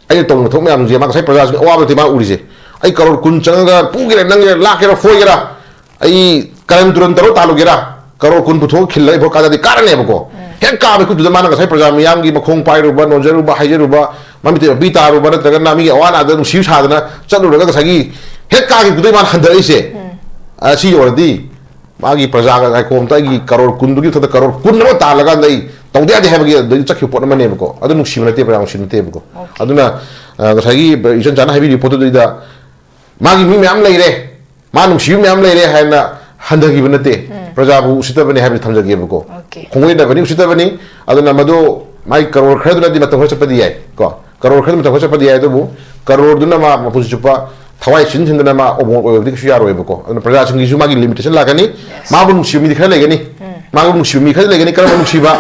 ꯑꯩꯅ ꯇꯧꯅꯤꯡꯕ ꯊꯕꯛ ꯃꯌꯥꯝꯁꯦ ꯃꯥ ꯉꯁꯥꯏ ꯄ꯭ꯔꯖꯥꯁꯤꯡꯒꯤ ꯑꯋꯥꯕꯗꯤ ꯃꯥ ꯎꯔꯤꯁꯦ꯫ ꯑꯩ ꯀꯔꯣꯔ ꯀꯨꯟ ꯆꯪꯉꯒ ꯄꯨꯒꯦꯔꯥ, ꯅꯪꯒꯦꯔꯥ, ꯂꯥꯛꯀꯦꯔꯥ, ꯐꯣꯏꯒꯦꯔꯥ, ꯑꯩ ꯀꯔꯟ ꯇꯨꯔꯟ ꯇꯧꯔ ꯇꯥꯜꯂꯨꯒꯦꯔꯥ, ꯀꯔꯣꯔ ꯀꯨꯟ ꯄꯨꯊꯣꯛꯑ ꯈꯤꯜꯂꯒ ꯑꯩ ꯚꯣꯠ ꯀꯥꯗꯗꯤ ꯀꯥꯔꯅꯦꯕꯀꯣ꯫ ꯍꯦꯛ ꯀꯥꯕ ꯈꯨꯠꯇꯨꯗ ꯃꯥꯅ ꯉꯁꯥꯏ ꯄ꯭ꯔꯖꯥ ꯃꯤꯌꯥꯝꯒꯤ ꯃꯈꯣꯡ ꯄꯥꯏꯔꯨꯕ, ꯅꯣꯟꯖꯔꯨꯕ, ꯍꯥꯏꯖꯔꯨꯕ, ꯃꯃꯤꯠꯇ ꯃꯄꯤ ꯇꯥꯔꯨꯕ, ꯅꯠꯇ꯭ꯔꯒꯅ ꯃꯤꯒꯤ ꯑꯋꯥ ꯑꯅꯥꯗ ꯅꯨꯡꯁꯤꯕ ꯁꯥꯗꯅ ꯆꯠꯂꯨꯔꯒ ꯉꯁꯥꯏꯒꯤ ꯍꯦꯛ ꯀꯥꯈꯤꯕꯗꯨꯗꯩ ꯃꯥꯅ ꯍꯟꯊꯔꯛꯏꯁꯦ꯫ ꯑ, ꯁꯤ ꯌꯧꯔꯗꯤ ꯃꯥꯒꯤ ꯄ꯭ꯔꯖꯥꯒ ꯉꯥꯏꯈꯣ ꯑꯝꯇ, ꯑꯩꯒꯤ ꯀꯔꯣꯔ ꯀꯨꯟꯗꯨꯒꯤ ꯃꯊꯛꯇ ꯀꯔꯣꯔ ꯀꯨꯟ ꯑꯃ ꯇꯥꯜꯂꯒ ꯑꯩ ꯇꯧꯗ ꯌꯥꯗꯦ ꯍꯥꯏꯕꯒꯤ ꯑꯗꯨꯗꯒꯤ ꯆꯠꯈꯤꯕ ꯄꯣꯠ ꯑꯃꯅꯦꯕꯀꯣ꯫ ꯑꯗꯨ ꯅꯨꯡꯁꯤꯕ ꯅꯠꯇꯦ, ꯄ꯭ꯔꯖꯥ ꯅꯨꯡꯁꯤꯕ ꯅꯠꯇꯦꯕꯀꯣ꯫ ꯑꯗꯨꯅ, ꯑ, ꯉꯁꯥꯏꯒꯤ ꯏꯆꯟ ꯆꯥꯅ ꯍꯥꯏꯕꯤꯔꯤꯕ ꯄꯣꯠꯇꯨꯗꯩꯗ ꯃꯥꯒꯤ ꯃꯤ ꯃꯌꯥꯝ ꯂꯩꯔꯦ, ꯃꯥ ꯅꯨꯡꯁꯤꯕ ꯃꯌꯥꯝ ꯂꯩꯔꯦ ꯍꯥꯏꯅ ꯍꯟꯊꯈꯤꯕ ꯅꯠꯇꯦ꯫ ꯄ꯭ꯔꯖꯥꯕꯨ ꯎꯁꯤꯠꯇꯕꯅꯤ ꯍꯥꯏꯕꯗꯤ ꯊꯝꯖꯒꯦꯕꯀꯣ꯫ ꯈꯣꯡꯒꯣꯏꯅꯕꯅꯤ, ꯎꯁꯤꯠꯇꯕꯅꯤ꯫ ꯑꯗꯨꯅ ꯃꯗꯨ ꯃꯥꯒꯤ ꯀꯔꯣꯔ ꯈꯔꯗꯨꯅꯗꯤ ꯃꯇꯝ ꯈꯔ ꯆꯠꯄꯗꯤ ꯌꯥꯏ ꯀꯣ, ꯀꯔꯣꯔ ꯈꯔꯗꯤ ꯃꯇꯝ ꯈꯔ ꯆꯠꯄꯗꯤ ꯌꯥꯏ, ꯑꯗꯨꯕꯨ ꯀꯔꯣꯔꯗꯨꯅ ꯃꯥ ꯃꯄꯨꯟꯁꯤ ꯆꯨꯞꯄ ꯊꯋꯥꯏ ꯁꯤꯟ ꯁꯤꯟꯗꯅ ꯃꯥ ꯑꯃꯣꯠ ꯑꯣꯏꯕꯗꯤ ꯀꯩꯁꯨ ꯌꯥꯔꯣꯏꯕꯀꯣ꯫ ꯑꯗꯨꯅ ꯄ꯭ꯔꯖꯥꯁꯤꯡꯒꯤꯁꯨ ꯃꯥꯒꯤ ꯂꯤꯃꯤꯇꯦꯁꯟ ꯂꯥꯛꯀꯅꯤ꯫ ꯃꯥꯕꯨ ꯅꯨꯡꯁꯤꯕ ꯃꯤꯗꯤ ꯈꯔ ꯂꯩꯒꯅꯤ, ꯃꯥꯕꯨ ꯅꯨꯡꯁꯤꯕ ꯃꯤ ꯈꯔꯗꯤ ꯂꯩꯒꯅꯤ꯫ ꯀꯔꯝꯕ ꯅꯨꯡꯁꯤꯕ?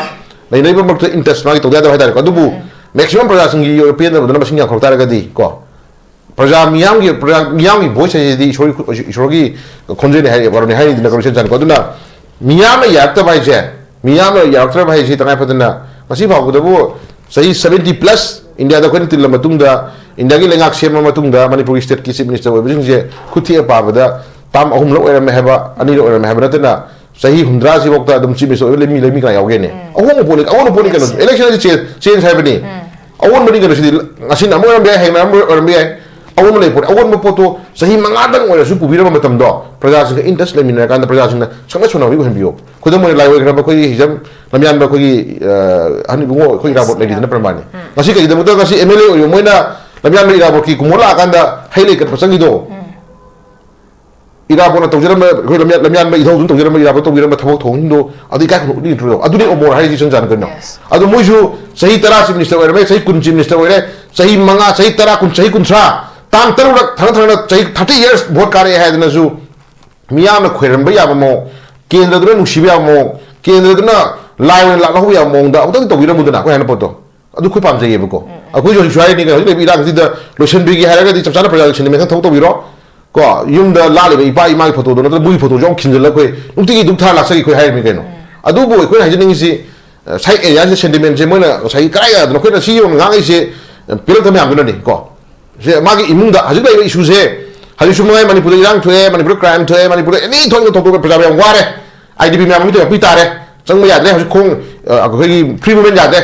ꯂꯩꯅꯔꯤꯕ ꯃꯔꯛꯇ ꯏꯟꯇꯔꯦꯁ ꯃꯥꯒꯤ ꯇꯧꯗ ꯌꯥꯗꯕ ꯍꯥꯏꯇꯥꯔꯦꯀꯣ꯫ ꯑꯗꯨꯕꯨ ꯃꯦꯛꯁꯤꯃꯝ ꯄ꯭ꯔꯖꯥꯁꯤꯡꯒꯤ ꯄꯦꯟꯗꯕꯗꯨꯅ ꯃꯁꯤꯡ ꯌꯥꯝꯈꯠꯂꯛ ꯇꯥꯔꯒꯗꯤ ꯀꯣ, ꯄ꯭ꯔꯖꯥ ꯃꯤꯌꯥꯝꯒꯤ, ꯄ꯭ꯔꯖꯥ ꯃꯤꯌꯥꯝꯒꯤ ꯚꯣꯏꯁ ꯍꯥꯏꯁꯤꯗꯤ ꯏꯁꯣꯔꯒꯤ, ꯏꯁꯣꯔꯒꯤ ꯈꯣꯟꯖꯦꯜꯅꯤ ꯍꯥꯏ, ꯋꯥꯔꯣꯜꯅꯤ ꯍꯥꯏꯔꯤꯗꯅ ꯀꯣ, ꯏꯆꯟ ꯆꯟꯀꯣ꯫ ꯑꯗꯨꯅ ꯃꯤꯌꯥꯝꯅ ꯌꯥꯔꯛꯇꯕ ꯍꯥꯏꯁꯦ, ꯃꯤꯌꯥꯝꯅ ꯌꯥꯔꯛꯇ꯭ꯔꯕ ꯍꯥꯏꯁꯤ ꯇꯉꯥꯏ ꯐꯗꯅ ꯉꯁꯤ ꯐꯥꯎꯕꯗꯕꯨ ꯆꯍꯤ ꯁꯕꯦꯟꯇꯤ ꯄ꯭ꯂꯁ ꯏꯟꯗꯤꯌꯥꯗ ꯑꯩꯈꯣꯏꯅ ꯇꯤꯜꯂ ꯃꯇꯨꯡꯗ, ꯏꯟꯗꯤꯌꯥꯒꯤ ꯂꯩꯉꯥꯛ ꯁꯦꯝꯃ ꯃꯇꯨꯡꯗ ꯃꯅꯤꯄꯨꯔꯒꯤ ꯁ꯭ꯇꯦꯠꯀꯤ ꯆꯤꯐ ꯃꯤꯅꯤꯁꯇꯔ ꯑꯣꯏꯕꯁꯤꯡꯁꯦ ꯈꯨꯠ ꯊꯦꯛꯑ ꯄꯥꯕꯗ ꯇꯥꯝ ꯑꯍꯨꯝꯂꯛ ꯑꯣꯏꯔꯝꯃꯦ ꯍꯥꯏꯕ, ꯑꯅꯤꯔꯛ ꯑꯣꯏꯔꯝꯃꯦ ꯍꯥꯏꯕ ꯅꯠꯇꯅ ꯆꯍꯤ ꯍꯨꯝꯗ꯭ꯔꯥꯁꯤꯐꯥꯎꯗ ꯑꯗꯨꯝ ꯆꯤꯐ ꯃꯤꯅꯤꯁꯇꯔ ꯑꯣꯏꯕ ꯂꯩꯃꯤ, ꯂꯩꯃꯤ ꯀꯅꯥ ꯌꯥꯎꯒꯦꯅꯦ? ꯑꯍꯣꯡꯕ ꯄꯣꯠꯅꯤ, ꯑꯑꯣꯟꯕ ꯄꯣꯠꯅꯤ ꯀꯩꯅꯣ꯫ ꯏꯂꯦꯛꯁꯟ ꯍꯥꯏꯁꯦ ꯆꯦꯟꯖ, ꯆꯦꯟꯖ ꯍꯥꯏꯕꯅꯤ꯫ ꯑꯑꯣꯟꯕꯅꯤ ꯀꯩꯅꯣ ꯁꯤꯗꯤ꯫ ꯉꯁꯤꯅ ꯑꯃ ꯑꯣꯏꯔꯝꯕ ꯌꯥꯏ, ꯍꯌꯦꯡꯅ ꯑꯃ ꯑꯣꯏꯔꯝꯕ ꯌꯥꯏ꯫ ꯑꯑꯣꯟꯕ ꯂꯩ ꯄꯣꯠ, ꯑꯑꯣꯟꯕ ꯄꯣꯠꯇꯣ ꯆꯍꯤ ꯃꯉꯥꯗꯪ ꯑꯣꯏꯔꯁꯨ ꯄꯨꯕꯤꯔꯝꯕ ꯃꯇꯝꯗꯣ ꯄ꯭ꯔꯖꯥꯁꯤꯡꯒ ꯏꯟ ꯇꯆ ꯂꯩꯃꯤꯟꯅꯔꯀꯥꯟꯗ ꯄ꯭ꯔꯖꯥꯁꯤꯡꯅ ꯁꯛꯅ ꯁꯣꯟꯅꯕꯤ ꯑꯣꯏꯍꯟꯕꯤꯌꯣ꯫ ꯈꯨꯗꯝ ꯑꯣꯏꯅ ꯂꯥꯏ ꯑꯣꯏꯈ꯭ꯔꯕ ꯑꯩꯈꯣꯏꯒꯤ ꯍꯤꯖꯝ ꯂꯝꯌꯥꯟꯕ ꯑꯩꯈꯣꯏꯒꯤ, ꯑ, ꯑꯍꯟ ꯏꯕꯨꯡꯉꯣ ꯑꯩꯈꯣꯏ ꯏꯔꯥꯕꯣꯠ ꯂꯩꯔꯤꯗꯅ ꯄ꯭ꯔꯃꯥꯅꯤ꯫ ꯉꯁꯤ ꯀꯩꯒꯤꯗꯃꯛꯇ ꯉꯁꯤ ꯑꯦꯝ ꯑꯦꯜ ꯑꯦ ꯑꯣꯏꯔꯤꯕ ꯃꯣꯏꯅ ꯂꯝꯌꯥꯟꯕ ꯏꯔꯥꯕꯣꯠꯀꯤ ꯀꯨꯝꯃꯣ ꯂꯥꯛꯑꯀꯥꯟꯗ ꯍꯩ ꯂꯩ ꯀꯠꯄ ꯆꯪꯈꯤꯗꯣ? ꯏꯔꯥꯕꯣꯠꯅ ꯇꯧꯖꯔꯝꯕ, ꯑꯩꯈꯣꯏ ꯂꯝꯌꯥ-, ꯂꯝꯌꯥꯟꯕ ꯏꯙꯧꯗꯨꯅ ꯇꯧꯖꯔꯝꯕ, ꯏꯔꯥꯕꯣꯠ ꯇꯧꯕꯤꯔꯝꯕ ꯊꯕꯛ ꯊꯧꯑꯣꯡꯁꯤꯡꯗꯣ ꯑꯗꯨ ꯏꯀꯥꯏ ꯈꯨꯝꯅꯕ ꯎꯠꯂꯤ ꯅꯠꯇ꯭ꯔꯣ? ꯑꯗꯨꯅꯤ ꯑꯃꯣꯔ ꯍꯥꯏꯔꯤꯁꯤ ꯏꯆꯝ ꯆꯝꯅ ꯀꯩꯅꯣ? ꯑꯗꯣ ꯃꯣꯏꯁꯨ ꯆꯍꯤ ꯇꯔꯥ ꯆꯤꯐ ꯃꯤꯅꯤꯁꯇꯔ ꯑꯣꯏꯔꯝꯃꯦ, ꯆꯍꯤ ꯀꯨꯟ ꯆꯤꯐ ꯃꯤꯅꯤꯁꯇꯔ ꯑꯣꯏꯔꯦ, ꯆꯍꯤ ꯃꯉꯥ, ꯆꯍꯤ ꯇꯔꯥ, ꯀꯨꯟ, ꯆꯍꯤ ꯀꯨꯟꯊ꯭ꯔꯥ, ꯇꯥꯡ ꯇꯔꯨꯛꯂꯛ ꯊꯪꯅ ꯊꯪꯅ ꯆꯍꯤ ꯊꯥꯔꯇꯤ ꯌꯔꯁ ꯚꯣꯠ ꯀꯥꯔꯛꯑꯦ ꯍꯥꯏꯗꯅꯁꯨ ꯃꯤꯌꯥꯝꯅ ꯈꯣꯏꯔꯝꯕ ꯌꯥꯕ ꯃꯑꯣꯡ, ꯀꯦꯟꯗ꯭ꯔꯗꯨꯅ ꯅꯨꯡꯁꯤꯕ ꯌꯥꯕ ꯃꯑꯣꯡ, ꯀꯦꯟꯗ꯭ꯔꯗꯨꯅ ꯂꯥꯏ ꯑꯣꯏꯅ ꯂꯥꯠꯍꯧꯕ ꯌꯥꯕ ꯃꯑꯣꯡꯗ ꯑꯃꯨꯛꯇꯪꯗꯤ ꯇꯧꯕꯤꯔꯝꯃꯨꯗꯅ, ꯑꯩꯈꯣꯏ ꯍꯥꯏꯅ ꯄꯣꯠꯇꯣ꯫ ꯑꯗꯨ ꯑꯩꯈꯣꯏ ꯄꯥꯝꯖꯩꯌꯦꯕꯀꯣ꯫ ꯑꯩꯈꯣꯏꯁꯨ ꯍꯧꯖꯤꯛꯁꯨ ꯍꯥꯏꯔꯤꯅꯤ ꯀꯩꯅꯣ, ꯍꯧꯖꯤꯛ ꯂꯩꯕ ꯏꯔꯥꯡꯁꯤꯗ ꯂꯣꯏꯁꯤꯟꯕꯤꯒꯦ ꯍꯥꯏꯔꯒꯗꯤ ꯆꯞ ꯆꯥꯅ ꯄ꯭ꯔꯖꯥꯒꯤ ꯁꯦꯟꯇꯤꯃꯦꯟ ꯈꯔ ꯊꯕꯛ ꯇꯧꯕꯤꯔꯣ꯫ ꯀꯣ, ꯌꯨꯝꯗ ꯂꯥꯠꯂꯤꯕ ꯏꯄꯥ ꯏꯃꯥꯒꯤ ꯐꯣꯇꯣꯗꯣ ꯅꯠꯇ꯭ꯔꯒ ꯃꯣꯏꯒꯤ ꯐꯣꯇꯣꯁꯨ ꯑꯃꯨꯛ ꯈꯤꯟꯖꯤꯜꯂꯒ ꯑꯩꯈꯣꯏ ꯅꯨꯡꯇꯤꯒꯤ ꯙꯨꯞ ꯊꯥ ꯂꯥꯛꯆꯒꯦ ꯑꯩꯈꯣꯏ ꯍꯥꯏꯔꯤꯕꯅꯤ ꯀꯩꯅꯣ꯫ ꯑꯗꯨꯕꯨ ꯑꯩꯈꯣꯏꯅ ꯍꯥꯏꯖꯅꯤꯡꯉꯤꯁꯤ, ꯑ, ꯁꯥꯏꯠ ꯑꯦꯔꯤꯌꯥꯁꯤꯗ ꯁꯦꯟꯇꯤꯃꯦꯟꯁꯦ ꯃꯣꯏꯅ ꯉꯁꯥꯏꯒꯤ ꯀꯗꯥꯏ ꯀꯗꯥꯏꯗꯅꯣ ꯑꯩꯈꯣꯏꯅ ꯁꯤ ꯌꯧꯅ ꯉꯥꯡꯉꯛꯏꯁꯦ, ꯑ, ꯄꯦꯜꯂꯛꯇꯕ ꯃꯌꯥꯝꯗꯨꯅꯅꯤ ꯀꯣ꯫ ꯁꯦ ꯃꯥꯒꯤ ꯏꯃꯨꯡꯗ ꯍꯧꯖꯤꯛ ꯂꯩꯔꯤꯕ ꯏꯁꯨꯁꯦ, ꯍꯧꯖꯤꯛꯁꯨ ꯃꯉꯥꯏ ꯃꯅꯤꯄꯨꯔꯗ ꯏꯔꯥꯡ ꯊꯣꯛꯑꯦ, ꯃꯅꯤꯄꯨꯔꯗ ꯀ꯭ꯔꯥꯏꯝ ꯊꯣꯛꯑꯦ, ꯃꯅꯤꯄꯨꯔꯗ ꯑꯦꯅꯤ ꯊꯣꯛꯏꯕ ꯊꯧꯗꯣꯛ ꯄ꯭ꯔꯖꯥ ꯃꯌꯥꯝ ꯋꯥꯔꯦ꯫ ꯑꯥꯏ ꯗꯤ ꯄꯤ ꯃꯌꯥꯝ ꯑꯃ ꯇꯧꯕꯤ ꯇꯥꯔꯦ꯫ ꯆꯪꯕ ꯌꯥꯗ꯭ꯔꯦ, ꯍꯧꯖꯤꯛ ꯈꯣꯡ, ꯑ, ꯑꯩꯈꯣꯏꯒꯤ ꯐ꯭ꯔꯤ ꯃꯨꯚꯃꯦꯟ ꯌꯥꯗ꯭ꯔꯦ꯫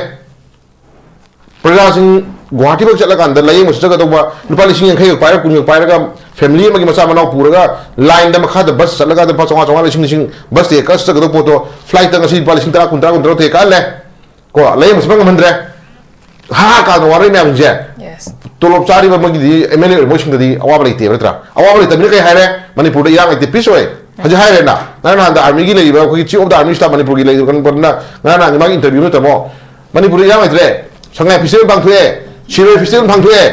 ꯄ꯭ꯔꯖꯥꯁꯤꯡ ꯒꯨꯋꯥꯍꯥꯇꯤꯐꯥꯎ ꯆꯠꯂꯀꯥꯟꯗ ꯂꯥꯏꯌꯦꯡꯕ ꯆꯠꯆꯒꯗꯧꯕ ꯂꯨꯄꯥ ꯂꯤꯁꯤꯡ ꯌꯥꯡꯈꯩꯒ ꯄꯥꯏꯔꯒ, ꯀꯨꯟꯒ ꯄꯥꯏꯔꯒ, ꯐꯦꯃꯤꯂꯤ ꯑꯃꯒꯤ ꯃꯆꯥ ꯃꯅꯥꯎ ꯄꯨꯔꯒ ꯂꯥꯏꯟꯗ ꯃꯈꯥꯗ ꯕꯁ ꯆꯠꯂꯒ ꯂꯨꯄꯥ ꯆꯥꯝꯃꯉꯥ, ꯆꯥꯝꯃꯉꯥ, ꯂꯤꯁꯤꯡ, ꯂꯤꯁꯤꯡ ꯕꯁ ꯇꯤꯀꯦꯠ ꯀꯛꯑ ꯆꯠꯆꯒꯗꯧꯕ ꯄꯣꯠꯇꯣ ꯐ꯭ꯂꯥꯏꯠꯇ ꯉꯁꯤ ꯂꯨꯄꯥ ꯂꯤꯁꯤꯡ ꯇꯔꯥ, ꯀꯨꯟ, ꯇꯔꯥ, ꯀꯨꯟ ꯇꯔꯨꯛ ꯇꯤꯀꯦꯠ ꯀꯛꯍꯜꯂꯦ꯫ ꯀꯣ, ꯂꯥꯏꯌꯦꯡꯕ ꯆꯠꯄ ꯉꯝꯍꯟꯗ꯭ꯔꯦ꯫ ꯍꯥ ꯍꯥ ꯀꯥꯗꯅ ꯋꯥꯔꯣꯏ ꯃꯌꯥꯝꯁꯤꯡꯁꯦ꯫ Yes. ꯇꯣꯂꯣꯞ ꯆꯥꯔꯤꯕ ꯃꯣꯏꯒꯤꯗꯤ, ꯑꯦꯝ ꯑꯦꯜ ꯑꯦ ꯑꯣꯏꯔꯤꯕ ꯃꯣꯏꯁꯤꯡꯗꯗꯤ ꯑꯋꯥꯕ ꯂꯩꯇꯦꯕ ꯅꯠꯇ꯭ꯔꯥ? ꯑꯋꯥꯕ ꯂꯩꯇꯕꯅꯤꯅ ꯀꯩ ꯍꯥꯏꯔꯦ? ꯃꯅꯤꯄꯨꯔꯗ ꯏꯔꯥꯡ ꯂꯩꯇꯦ, ꯄꯤꯁ ꯑꯣꯏ꯫ ꯍꯧꯖꯤꯛ ꯍꯥꯏꯔꯦꯅ, ꯉꯔꯥꯡ ꯅꯍꯥꯟꯗ ꯑꯥꯔꯃꯤꯒꯤ ꯂꯩꯔꯤꯕ ꯑꯩꯈꯣꯏꯒꯤ chief of the army staff ꯃꯅꯤꯄꯨꯔꯒꯤ ꯂꯩꯔꯤꯕ ꯀꯩꯅꯣ ꯄꯣꯠꯅ ꯉꯔꯥꯡ ꯅꯍꯥꯟꯒꯤ ꯃꯥꯒꯤ ꯏꯟꯇꯔꯚ꯭ꯌꯨ ꯅꯠꯇ꯭ꯔꯃꯣ? ꯃꯅꯤꯄꯨꯔꯗ ꯏꯔꯥꯡ ꯂꯩꯇ꯭ꯔꯦ, ꯁꯉꯥꯏ ꯐꯦꯁꯇꯤꯚꯦꯜ ꯄꯥꯡꯊꯣꯛꯑꯦ, ꯁꯤꯔꯣꯏ ꯐꯦꯁꯇꯤꯚꯦꯜ ꯄꯥꯡꯊꯣꯛꯑꯦ,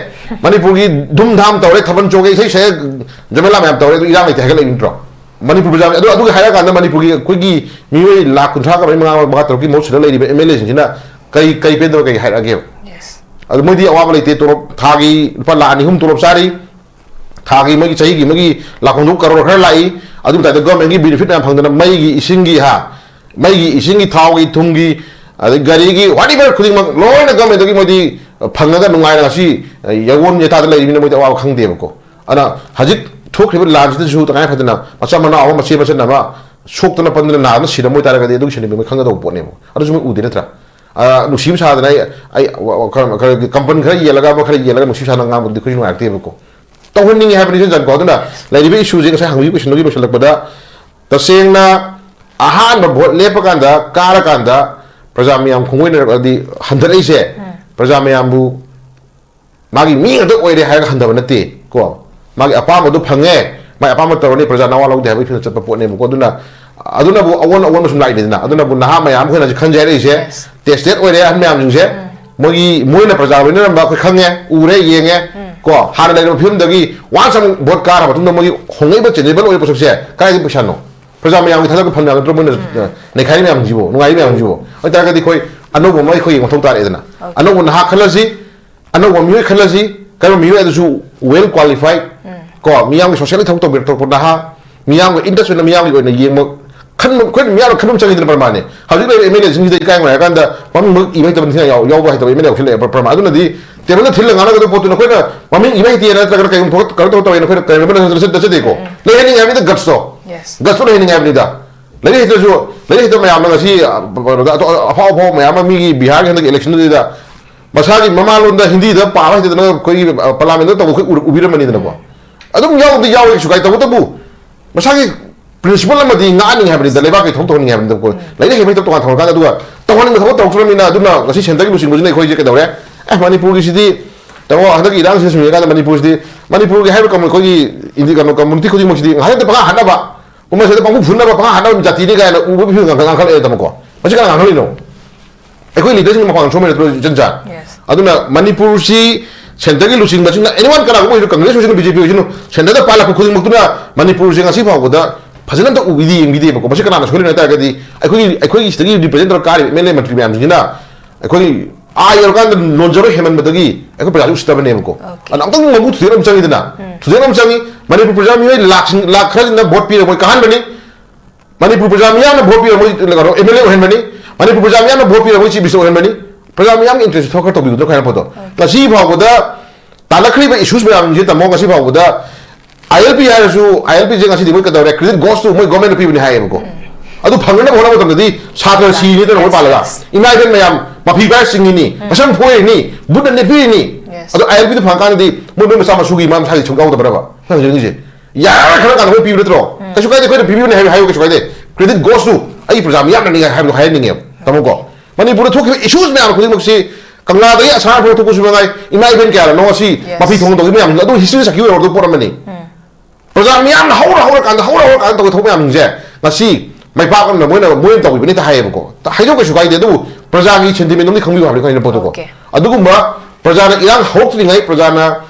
ꯃꯅꯤꯄꯨꯔꯒꯤ ꯙꯨꯝ ꯙꯥꯝ ꯇꯧꯔꯦ, ꯊꯥꯕꯜ ꯆꯣꯡꯉꯦ, ꯏꯁꯩ ꯁꯛꯑꯦ, ꯖꯃꯦꯂꯥ ꯃꯌꯥꯝ ꯇꯧꯔꯦ, ꯑꯗꯨ ꯏꯔꯥꯡ ꯂꯩꯇꯦ ꯍꯥꯏꯒꯠꯂꯛꯏ ꯅꯠꯇ꯭ꯔꯣ? ꯃꯅꯤꯄꯨꯔ ꯄ꯭ꯔꯖꯥ, ꯑꯗꯨ, ꯑꯗꯨꯒꯤ ꯍꯥꯏꯔꯀꯥꯟꯗ ꯃꯅꯤꯄꯨꯔꯒꯤ ꯑꯩꯈꯣꯏꯒꯤ ꯃꯤꯑꯣꯏ ꯂꯥꯈ ꯀꯨꯟꯊ꯭ꯔꯥꯒ ꯃꯔꯤ, ꯃꯉꯥ, ꯃꯉꯥ ꯇꯔꯨꯛꯀꯤ ꯃꯍꯨꯠ ꯁꯤꯗ ꯂꯩꯔꯤꯕ ꯑꯦꯝ ꯑꯦꯜ ꯑꯦꯁꯤꯡꯁꯤꯅ ꯀꯩ, ꯀꯩ ꯄꯦꯟꯗꯕ ꯀꯩ ꯍꯥꯏꯔꯛꯑꯒꯦꯕ? Yes. ꯑꯗꯨ ꯃꯣꯏꯗꯤ ꯑꯋꯥꯕ ꯂꯩꯇꯦ, ꯇꯣꯂꯣꯞ ꯊꯥꯒꯤ ꯂꯨꯄꯥ ꯂꯥꯈ ꯑꯅꯤ ꯑꯍꯨꯝ ꯇꯣꯂꯣꯞ ꯆꯥꯔꯤ, ꯊꯥꯒꯤ ꯃꯣꯏꯒꯤ ꯆꯍꯤꯒꯤ ꯃꯣꯏꯒꯤ ꯂꯥꯈ ꯍꯨꯝꯐꯨ ꯀꯔꯣꯔ ꯈꯔ ꯂꯥꯛꯏ, ꯑꯗꯨ ꯃꯇꯥꯏꯗ ꯒꯚꯔꯟꯃꯦꯟꯒꯤ ꯕꯦꯅꯤꯐꯤꯠ ꯃꯌꯥꯝ ꯐꯪꯗꯅ ꯃꯩꯒꯤ, ꯏꯁꯤꯡꯒꯤ, ꯍꯥ, ꯃꯩꯒꯤ, ꯏꯁꯤꯡꯒꯤ, ꯊꯥꯎꯒꯤ, ꯊꯨꯝꯒꯤ, ꯑꯗꯩ ꯒꯥꯔꯤꯒꯤ, whatever ꯈꯨꯗꯤꯡꯃꯛ ꯂꯣꯏꯅ ꯒꯚꯔꯟꯃꯦꯟꯗꯒꯤ ꯃꯣꯏꯗꯤ ꯐꯪꯉꯒ ꯅꯨꯡꯉꯥꯏꯅ ꯉꯁꯤ ꯌꯥꯋꯣꯟ ꯌꯦꯇꯥꯗ ꯂꯩꯔꯤꯕꯅꯤꯅ ꯃꯣꯏꯗꯤ ꯑꯋꯥꯕ ꯈꯪꯗꯦꯕꯀꯣ꯫ ꯑꯗꯨꯅ ꯍꯧꯖꯤꯛ ꯊꯣꯛꯈ꯭ꯔꯤꯕ ꯂꯥꯟꯁꯤꯗꯁꯨ ꯇꯉꯥꯏ ꯐꯗꯅ ꯃꯆꯥ ꯃꯅꯥꯎ ꯑꯃ, ꯃꯆꯦ ꯃꯆꯟ ꯑꯃ ꯁꯣꯛꯇꯅ ꯄꯟꯗꯅ ꯅꯥꯗꯅ ꯁꯤꯔꯝꯕ ꯑꯣꯏꯇꯥꯔꯒꯗꯤ ꯑꯗꯨꯒꯤ ꯁꯦꯟꯇꯤꯃꯦꯟ ꯃꯣꯏ ꯈꯪꯒꯗꯧꯕ ꯄꯣꯠꯅꯦꯕ꯫ ꯑꯗꯨꯁꯨ ꯃꯣꯏ ꯎꯗꯦ ꯅꯠꯇ꯭ꯔꯥ? ꯑ, ꯅꯨꯡꯁꯤꯕ ꯁꯥꯗꯅ ꯑꯩ, ꯑꯩ, ꯋ-, ꯋ-, ꯈꯔ, ꯈꯔ ꯀꯝꯄꯅꯤ ꯈꯔ ꯌꯦꯜꯂꯒ ꯑꯃ ꯈꯔ ꯌꯦꯜꯂꯒ ꯅꯨꯡꯁꯤꯕ ꯁꯥꯗꯅ ꯉꯥꯡꯕꯗꯨꯗꯤ ꯑꯩꯈꯣꯏꯁꯨ ꯅꯨꯡꯉꯥꯏꯔꯛꯇꯦꯕꯀꯣ꯫ ꯇꯧꯍꯟꯅꯤꯡꯉꯤ ꯍꯥꯏꯕꯅꯤ ꯏꯆꯟ ꯆꯟꯀꯣ꯫ ꯑꯗꯨꯅ ꯂꯩꯔꯤꯕ ꯏꯁꯨꯁꯦ ꯉꯁꯥꯏ ꯍꯪꯕꯤꯕ ꯀꯣꯏꯁꯟꯗꯨꯒꯤ ꯂꯣꯏꯁꯤꯜꯂꯛꯄꯗ, ꯇꯁꯦꯡꯅ ꯑꯍꯥꯟꯕ ꯚꯣꯠ ꯂꯦꯞꯄ ꯀꯥꯟꯗ, ꯀꯥꯔꯀꯥꯟꯗ ꯄ꯭ꯔꯖꯥ ꯃꯌꯥꯝ ꯈꯣꯡꯑꯣꯏꯅꯔꯛꯂꯗꯤ ꯍꯟꯊꯔꯛꯏꯁꯦ, ꯎꯝ꯫ ꯄ꯭ꯔꯖꯥ ꯃꯌꯥꯝꯕꯨ ꯃꯥꯒꯤ ꯃꯤ ꯉꯥꯛꯇ ꯑꯣꯏꯔꯦ ꯍꯥꯏꯔꯒ ꯍꯟꯊꯕ ꯅꯠꯇꯦ ꯀꯣ꯫ ꯃꯥꯒꯤ ꯑꯄꯥꯝꯕꯗꯨ ꯐꯪꯉꯦ, ꯃꯥꯒꯤ ꯑꯄꯥꯝꯕ ꯇꯧꯔꯅꯤ, ꯄ꯭ꯔꯖꯥ ꯅꯋꯥ ꯂꯧꯗꯦ ꯍꯥꯏꯕꯒꯤ ꯐꯤꯕꯝꯗ ꯆꯠꯄ ꯄꯣꯠꯅꯦꯕꯀꯣ꯫ ꯑꯗꯨꯅ ꯑꯗꯨꯅꯕꯨ ꯑꯑꯣꯟ ꯑꯑꯣꯟꯕ ꯁꯨꯝ ꯂꯥꯛꯏꯅꯤꯗꯅ꯫ ꯑꯗꯨꯅꯕꯨ ꯅꯍꯥ ꯃꯌꯥꯝ ꯑꯩꯈꯣꯏꯅ ꯍꯧꯖꯤꯛ ꯈꯟꯖꯩ ꯍꯥꯏꯔꯛꯏꯁꯦ, yes, tested ꯑꯣꯏꯔꯦ ꯑꯍꯟ ꯃꯌꯥꯝꯁꯤꯡꯁꯦ꯫ ꯎꯝ꯫ ꯃꯣꯏꯒꯤ, ꯃꯣꯏꯅ ꯄ꯭ꯔꯖꯥ ꯂꯣꯏꯅꯔꯝꯕ ꯑꯩꯈꯣꯏ ꯈꯪꯉꯦ, ꯎꯔꯦ, ꯌꯦꯡꯉꯦ꯫ ꯎꯝ꯫ ꯀꯣ, ꯍꯥꯟꯅ ꯂꯩꯔꯝꯕ ꯐꯤꯕꯝꯗꯒꯤ once ꯑꯃꯨꯛ ꯚꯣꯠ ꯀꯥꯔ ꯃꯇꯨꯡꯗ ꯃꯣꯏꯒꯤ ꯍꯣꯡꯂꯛꯏꯕ, changeable ꯑꯣꯏꯕ ꯄꯣꯠꯁꯛꯁꯦ ꯀꯗꯥꯏꯗꯒꯤ ꯄꯩꯁꯥꯅꯣ? ꯄ꯭ꯔꯖꯥ ꯃꯌꯥꯝꯒꯤ ꯊꯥꯗꯔꯛꯄ ꯐꯟ ꯃꯌꯥꯝ ꯅꯠꯇ꯭ꯔꯣ ꯃꯣꯏꯅ, ꯎꯝ, ꯑ, ꯅꯩꯈꯥꯏꯔꯤ ꯃꯌꯥꯝꯁꯤꯕꯨ, ꯅꯨꯡꯉꯥꯏꯔꯤ ꯃꯌꯥꯝꯁꯤꯕꯨ? ꯑꯗꯨ ꯑꯣꯏꯇꯥꯔꯒꯗꯤ ꯑꯩꯈꯣꯏ ꯑꯅꯧꯕ ꯑꯃ ꯑꯩꯈꯣꯏ ꯌꯦꯡꯕ ꯃꯊꯧ ꯇꯥꯔꯛꯑꯦꯗꯅ꯫ Okay. ꯑꯅꯧꯕ ꯅꯍꯥ ꯈꯜꯂꯁꯤ, ꯑꯅꯧꯕ ꯃꯤꯑꯣꯏ ꯈꯜꯂꯁꯤ, ꯀꯔꯝꯕ ꯃꯤꯑꯣꯏ ꯑꯗꯨꯁꯨ well qualified, ꯎꯝ, ꯀꯣ, ꯃꯤꯌꯥꯝꯒꯤ socially ꯊꯕꯛ ꯇꯧꯕꯤꯔꯛꯇꯧꯕ ꯅꯍꯥ, ꯃꯤꯌꯥꯝꯒꯤ interest ꯑꯣꯏꯅ ꯃꯤꯌꯥꯝꯒꯤ ꯑꯣꯏꯅ ꯌꯦꯡꯕ, ꯈꯟꯕ, ꯑꯩꯈꯣꯏꯅ ꯃꯤꯌꯥꯝꯅ ꯈꯟꯕ ꯑꯃ ꯆꯪꯉꯤꯗꯅ ꯄ꯭ꯔꯃꯥꯅꯦ꯫ ꯍꯧꯖꯤꯛ ꯂꯩꯔꯤꯕ MLA ꯁꯤꯡꯁꯤꯗ ꯏꯀꯥꯏ ꯍꯥꯏꯔ ꯀꯥꯟꯗ ꯃꯃꯤꯡ ꯃꯛ ꯏꯕ ꯍꯩꯇꯕ ꯅꯤꯡꯊꯤꯅ ꯌꯥꯎ-, ꯌꯥꯎꯕ ꯍꯩꯇꯕ MLA ꯌꯥꯎꯁꯤꯜꯂꯛꯑꯦ ꯄ꯭ꯔꯃꯥ꯫ ꯑꯗꯨꯅꯗꯤ ꯇꯦꯕꯜꯗ ꯊꯤꯜꯂ ꯉꯥꯡꯅꯒꯗꯕ ꯄꯣꯠꯇꯨ ꯅꯈꯣꯏꯅ ꯃꯃꯤꯡ ꯏꯕ ꯍꯩꯇꯦ ꯅꯠꯇ꯭ꯔꯒꯅ ꯀꯩꯒꯨꯝꯕ ꯊꯕꯛ ꯀꯩꯅꯣ ꯇꯧ ꯇꯧꯋꯦ ꯅꯈꯣꯏꯅ ꯀꯔꯤꯒꯨꯝꯕ ꯅꯠꯆꯗꯦꯀꯣ꯫ ꯎꯝ꯫ ꯂꯩꯍꯟꯅꯤꯡꯉꯦ ꯍꯥꯏꯕꯅꯤꯗ guts ꯇꯣ꯫ Yes. Guts ꯇꯣ ꯂꯩꯍꯟꯅꯤꯡꯉꯦ ꯍꯥꯏꯕꯅꯤꯗ꯫ ꯂꯥꯏꯔꯤꯛ ꯍꯩꯇ꯭ꯔꯁꯨ, ꯂꯥꯏꯔꯤꯛ ꯍꯩꯇꯕ ꯃꯌꯥꯝꯅ ꯉꯁꯤ, ꯑ, ꯀꯩꯅꯣꯗ ꯑꯇꯣ-, ꯑꯐꯥꯎ ꯑꯐꯥꯎꯕ ꯃꯌꯥꯝ ꯑꯃ ꯃꯤꯒꯤ ꯕꯤꯍꯥꯔꯒꯤ ꯍꯟꯗꯛ election ꯗꯨꯗ ꯃꯁꯥꯒꯤ ꯃꯃꯥꯂꯣꯟꯗ ꯍꯤꯟꯗꯤꯗ ꯄꯥꯕ ꯍꯩꯇꯗꯅ ꯑꯩꯈꯣꯏꯒꯤ, ꯑ, parliament ꯇ ꯇꯧꯕ ꯑꯩꯈꯣꯏ ꯎꯔ-, ꯎꯕꯤꯔꯝꯕꯅꯤꯗꯅꯀꯣ꯫ ꯑꯗꯨꯝ ꯌꯥꯎꯕꯗꯤ ꯌꯥꯎꯋꯦ, ꯀꯩꯁꯨ ꯀꯥꯏ꯫ ꯇꯧꯕꯇꯕꯨ ꯃꯁꯥꯒꯤ principle ꯑꯃꯗꯤ ꯉꯥꯛꯍꯟꯅꯤꯡꯉꯦ ꯍꯥꯏꯕꯅꯤꯗ, ꯂꯩꯕꯥꯛꯀꯤ ꯊꯕꯛ ꯇꯧꯍꯟꯅꯤꯡꯉꯦ ꯍꯥꯏꯕꯅꯤꯗꯀꯣ꯫ ꯎꯝ꯫ ꯂꯥꯏꯔꯤꯛ ꯍꯩꯕ ꯍꯩꯇꯕ ꯇꯣꯉꯥꯟ ꯊꯝꯈ꯭ꯔꯀꯥꯟꯗ, ꯑꯗꯨꯒ ꯇꯧꯍꯟꯅꯤꯡꯕ ꯊꯕꯛ ꯇꯧꯔꯛꯇ꯭ꯔꯕꯅꯤꯅ, ꯑꯗꯨꯅ ꯉꯁꯤ centre ꯒꯤ ꯂꯨꯆꯤꯡꯕꯁꯤꯅ ꯑꯩꯈꯣꯏꯁꯦ ꯀꯩꯗꯧꯔꯦ? ꯑꯦ, ꯃꯅꯤꯄꯨꯔꯒꯤꯁꯤꯗꯤ, ꯇꯥꯃꯣ, ꯍꯟꯗꯛꯀꯤ ꯏꯔꯥꯡꯁꯤꯅ ꯁꯨꯝ ꯌꯦꯡꯉꯀꯥꯟꯗ ꯃꯅꯤꯄꯨꯔꯁꯤꯗꯤ, ꯃꯅꯤꯄꯨꯔꯒꯤ ꯍꯥꯏꯔꯤꯕ ꯀꯝꯃꯨ-, ꯑꯩꯈꯣꯏꯒꯤ ꯏꯟꯗꯤ-, ꯀꯩꯅꯣ, community ꯈꯨꯗꯤꯡꯃꯛꯁꯤꯗꯤ ꯉꯥꯏꯍꯥꯛꯇ ꯄꯪꯍꯥꯠ ꯍꯥꯠꯅꯕ, ꯎꯃꯩꯁꯤꯗ ꯄꯪꯐꯨ ꯐꯨꯅꯕ, ꯄꯪꯍꯥꯠ ꯍꯥꯠꯅꯕ ꯖꯥꯇꯤꯅꯤ ꯀꯥꯏꯅ ꯎꯕ ꯐꯤꯕꯝ ꯉꯥꯡꯈꯠꯂꯛꯑꯦ, ꯇꯥꯃꯣꯀꯣ꯫ ꯃꯁꯤ ꯀꯅꯥ ꯉꯥꯡꯍꯜꯂꯤꯅꯣ? ꯑꯩꯈꯣꯏ leader ꯁꯤꯡꯅ ꯃꯄꯥꯟ ꯁꯣꯝ ꯍꯩꯅꯗ꯭ꯔꯣ ꯏꯆꯟ ꯆꯥ? Yes. ꯑꯗꯨꯅ ꯃꯅꯤꯄꯨꯔꯁꯤ centre ꯒꯤ ꯂꯨꯆꯤꯡꯕꯁꯤꯡꯅ, anyone ꯀꯅꯥꯒꯨꯝꯕ ꯑꯣꯏꯔꯁꯨ, ꯀꯪꯒ꯭ꯔꯦꯁ ꯑꯣꯏꯁꯅꯨ, ꯕꯤ ꯖꯦ ꯄꯤ ꯑꯣꯏꯁꯅꯨ, centre ꯗ ꯄꯥꯜꯂꯛꯄ ꯈꯨꯗꯤꯡꯃꯛꯇꯨꯅ ꯃꯅꯤꯄꯨꯔꯁꯦ ꯉꯁꯤ ꯐꯥꯎꯕꯗ ꯐꯖꯅ ꯑꯝꯇ ꯎꯕꯤꯗꯦ, ꯌꯦꯡꯕꯤꯗꯦꯕꯀꯣ꯫ ꯃꯁꯤ ꯀꯅꯥꯅ ꯁꯣꯏꯔꯤꯅꯣ ꯍꯥꯏ ꯇꯥꯔꯒꯗꯤ, ꯑꯩꯈꯣꯏꯒꯤ, ꯑꯩꯈꯣꯏꯒꯤ ꯁꯤꯗꯒꯤ represent ꯇꯧꯔ ꯀꯥꯔꯤꯕ M L A ꯃꯟꯇ꯭ꯔꯤ ꯃꯌꯥꯝꯁꯤꯡꯁꯤꯅ ꯑꯩꯈꯣꯏꯒꯤ ꯑꯥ ꯌꯧꯔꯀꯥꯟꯗ ꯅꯣꯟꯖꯔꯣꯏ ꯍꯦꯟꯃꯟꯕꯗꯒꯤ ꯑꯩꯈꯣꯏ ꯄ꯭ꯔꯖꯥꯁꯦ ꯎꯁꯤꯠꯇꯕꯅꯦꯕꯀꯣ꯫ Okay. ꯑꯗꯨꯅ ꯑꯃꯨꯛꯇꯪ ꯃꯕꯨꯛ ꯊꯨꯗꯦꯛꯅꯕ ꯆꯪꯉꯤꯗꯅ, ꯎꯝ, ꯊꯨꯗꯦꯛꯅꯕ ꯆꯪꯉꯤ꯫ ꯃꯅꯤꯄꯨꯔ ꯄ꯭ꯔꯖꯥ ꯃꯤꯑꯣꯏ ꯂꯥꯛꯁꯤꯡ, ꯂꯥꯛ ꯈꯔꯁꯤꯅ ꯚꯣꯠ ꯄꯤꯔꯒ ꯃꯣꯏ ꯀꯥꯍꯟꯕꯅꯤ꯫ ꯃꯅꯤꯄꯨꯔ ꯄ꯭ꯔꯖꯥ ꯃꯤꯌꯥꯝꯅ ꯚꯣꯠ ꯄꯤꯔꯒ ꯃꯣꯏ, ꯀꯩꯅꯣ, M L A ꯑꯣꯏꯍꯟꯕꯅꯤ꯫ ꯃꯅꯤꯄꯨꯔ ꯄ꯭ꯔꯖꯥ ꯃꯤꯌꯥꯝꯅ ꯚꯣꯠ ꯄꯤꯔꯒ ꯃꯣꯏ chief minister ꯑꯣꯏꯍꯟꯕꯅꯤ꯫ ꯄ꯭ꯔꯖꯥ ꯃꯤꯌꯥꯝꯒꯤ interest ꯊꯕꯛ ꯈꯔ ꯇꯧꯕꯤꯒꯗ꯭ꯔꯥ ꯍꯥꯏꯅ ꯄꯣꯠꯇꯣ꯫ Okay. ꯉꯁꯤ ꯐꯥꯎꯕꯗ ꯇꯥꯂꯛꯈ꯭ꯔꯤꯕ issues ꯃꯌꯥꯝꯁꯤꯡꯁꯦ, ꯇꯥꯃꯣ, ꯉꯁꯤ ꯐꯥꯎꯕꯗ I L P ꯍꯥꯏꯔꯁꯨ, I L P ꯁꯦ ꯉꯁꯤꯗꯤ ꯃꯣꯏ ꯀꯩꯗꯧꯔꯦ? Credit goes to ꯃꯣꯏ government ꯅ ꯄꯤꯕꯅꯤ ꯍꯥꯏꯌꯦꯕꯀꯣ꯫ ꯎꯝ꯫ ꯑꯗꯨ ꯐꯪꯅꯅꯕ ꯍꯣꯠꯅꯕ ꯃꯇꯝꯗꯗꯤ ꯁꯥꯇ꯭ꯔ ꯁꯤꯔꯤꯅꯤ ꯅꯠꯇ꯭ꯔ ꯃꯣꯏ ꯄꯥꯜꯂꯒ꯫ Yes, yes. ꯏꯃꯥ ꯏꯕꯦꯟ ꯃꯌꯥꯝ ꯃꯐꯤ ꯄꯥꯏꯔ ꯆꯤꯡꯉꯤꯅꯤ, ꯎꯝ, ꯃꯁꯝ ꯐꯣꯏꯔꯤꯅꯤ, ꯕꯨꯠꯅ ꯅꯦꯠꯄꯤꯔꯤꯅꯤ꯫ Yes. ꯑꯗꯣ ꯑꯥꯏ ꯑꯦꯜ ꯄꯤꯗ ꯐꯪꯉꯀꯥꯟꯗꯗꯤ ꯃꯣꯏ ꯃꯣꯏ ꯃꯆꯥ ꯃꯁꯨꯒꯤ ꯃꯥ ꯃꯁꯥꯒꯤ ꯁꯔꯨꯛ ꯌꯥꯎꯗꯕ꯭ꯔꯕ? ꯅꯪ ꯍꯧꯖꯤꯛ ꯍꯪꯉꯤꯁꯦ꯫ ꯌꯥꯔꯦ, ꯈꯔ ꯀꯥꯟꯗ ꯃꯣꯏ ꯄꯤꯕ ꯅꯠꯇ꯭ꯔꯣ? ꯀꯩꯁꯨ ꯀꯥꯏꯗꯦ, ꯑꯩꯈꯣꯏꯅ ꯄꯤꯕꯤꯕꯅꯦ ꯍꯥꯏꯌꯨ, ꯍꯥꯏꯌꯨ, ꯀꯩꯁꯨ ꯀꯥꯏꯗꯦ꯫ Credit goes to ꯑꯩ ꯄ꯭ꯔꯖꯥ ꯃꯤꯌꯥꯝꯅꯅꯤ ꯍꯥꯏꯕꯗꯣ ꯍꯥꯏꯍꯟꯅꯤꯡꯉꯦꯕ꯫ ꯇꯥꯃꯣꯀꯣ, ꯃꯅꯤꯄꯨꯔꯗ ꯊꯣꯛꯈꯤꯕ issues ꯃꯌꯥꯝ ꯈꯨꯗꯤꯡꯃꯛꯁꯤ, ꯀꯪꯂꯥꯗꯒꯤ ꯑꯁꯥꯔ ꯐꯥꯎ ꯊꯣꯛꯄꯁꯨ ꯃꯉꯥꯏ, ꯏꯃꯥ ꯏꯕꯦꯟ ꯀꯌꯥꯅꯅꯣ ꯉꯁꯤ Yes. ꯃꯐꯤ ꯊꯣꯡ ꯇꯧꯈꯤꯕ ꯃꯌꯥꯝꯗꯣ, ꯑꯗꯨ historyꯗ ꯁꯛꯈꯤꯕ ꯑꯣꯏꯍꯧꯗꯕ ꯄꯣꯠ ꯑꯃꯅꯤ꯫ ꯄ꯭ꯔꯖꯥ ꯃꯤꯌꯥꯝꯅ ꯍꯧꯔ ꯍꯧꯔꯀꯥꯟꯗ, ꯍꯧꯔ ꯍꯧꯔꯀꯥꯟꯗ ꯇꯧꯒꯦ ꯊꯕꯛ ꯃꯌꯥꯝꯁꯤꯡꯁꯦ ꯉꯁꯤ ꯃꯥꯏ ꯄꯥꯛꯅꯕ ꯃꯣꯏꯅ, ꯃꯣꯏꯅ ꯇꯧꯈꯤꯕꯅꯤ ꯍꯦꯛꯇ ꯍꯥꯏꯌꯦꯕꯀꯣ꯫ ꯍꯥꯏꯗꯣꯛ ꯀꯩꯁꯨ ꯀꯥꯏꯗꯦ, ꯑꯗꯨꯕꯨ ꯄ꯭ꯔꯖꯥꯒꯤ sentimentꯗꯣꯝꯗꯤ ꯈꯪꯕꯤꯌꯨ ꯍꯥꯏꯕꯅꯤ ꯑꯩꯅ ꯄꯣꯠꯇꯨꯀꯣ꯫ Okay. ꯑꯗꯨꯒꯨꯝꯕ ꯄ꯭ꯔꯖꯥꯅ ꯏꯔꯥꯡ ꯍꯧꯔꯛꯇ꯭ꯔꯤꯉꯩ, ꯄ꯭ꯔꯖꯥꯅ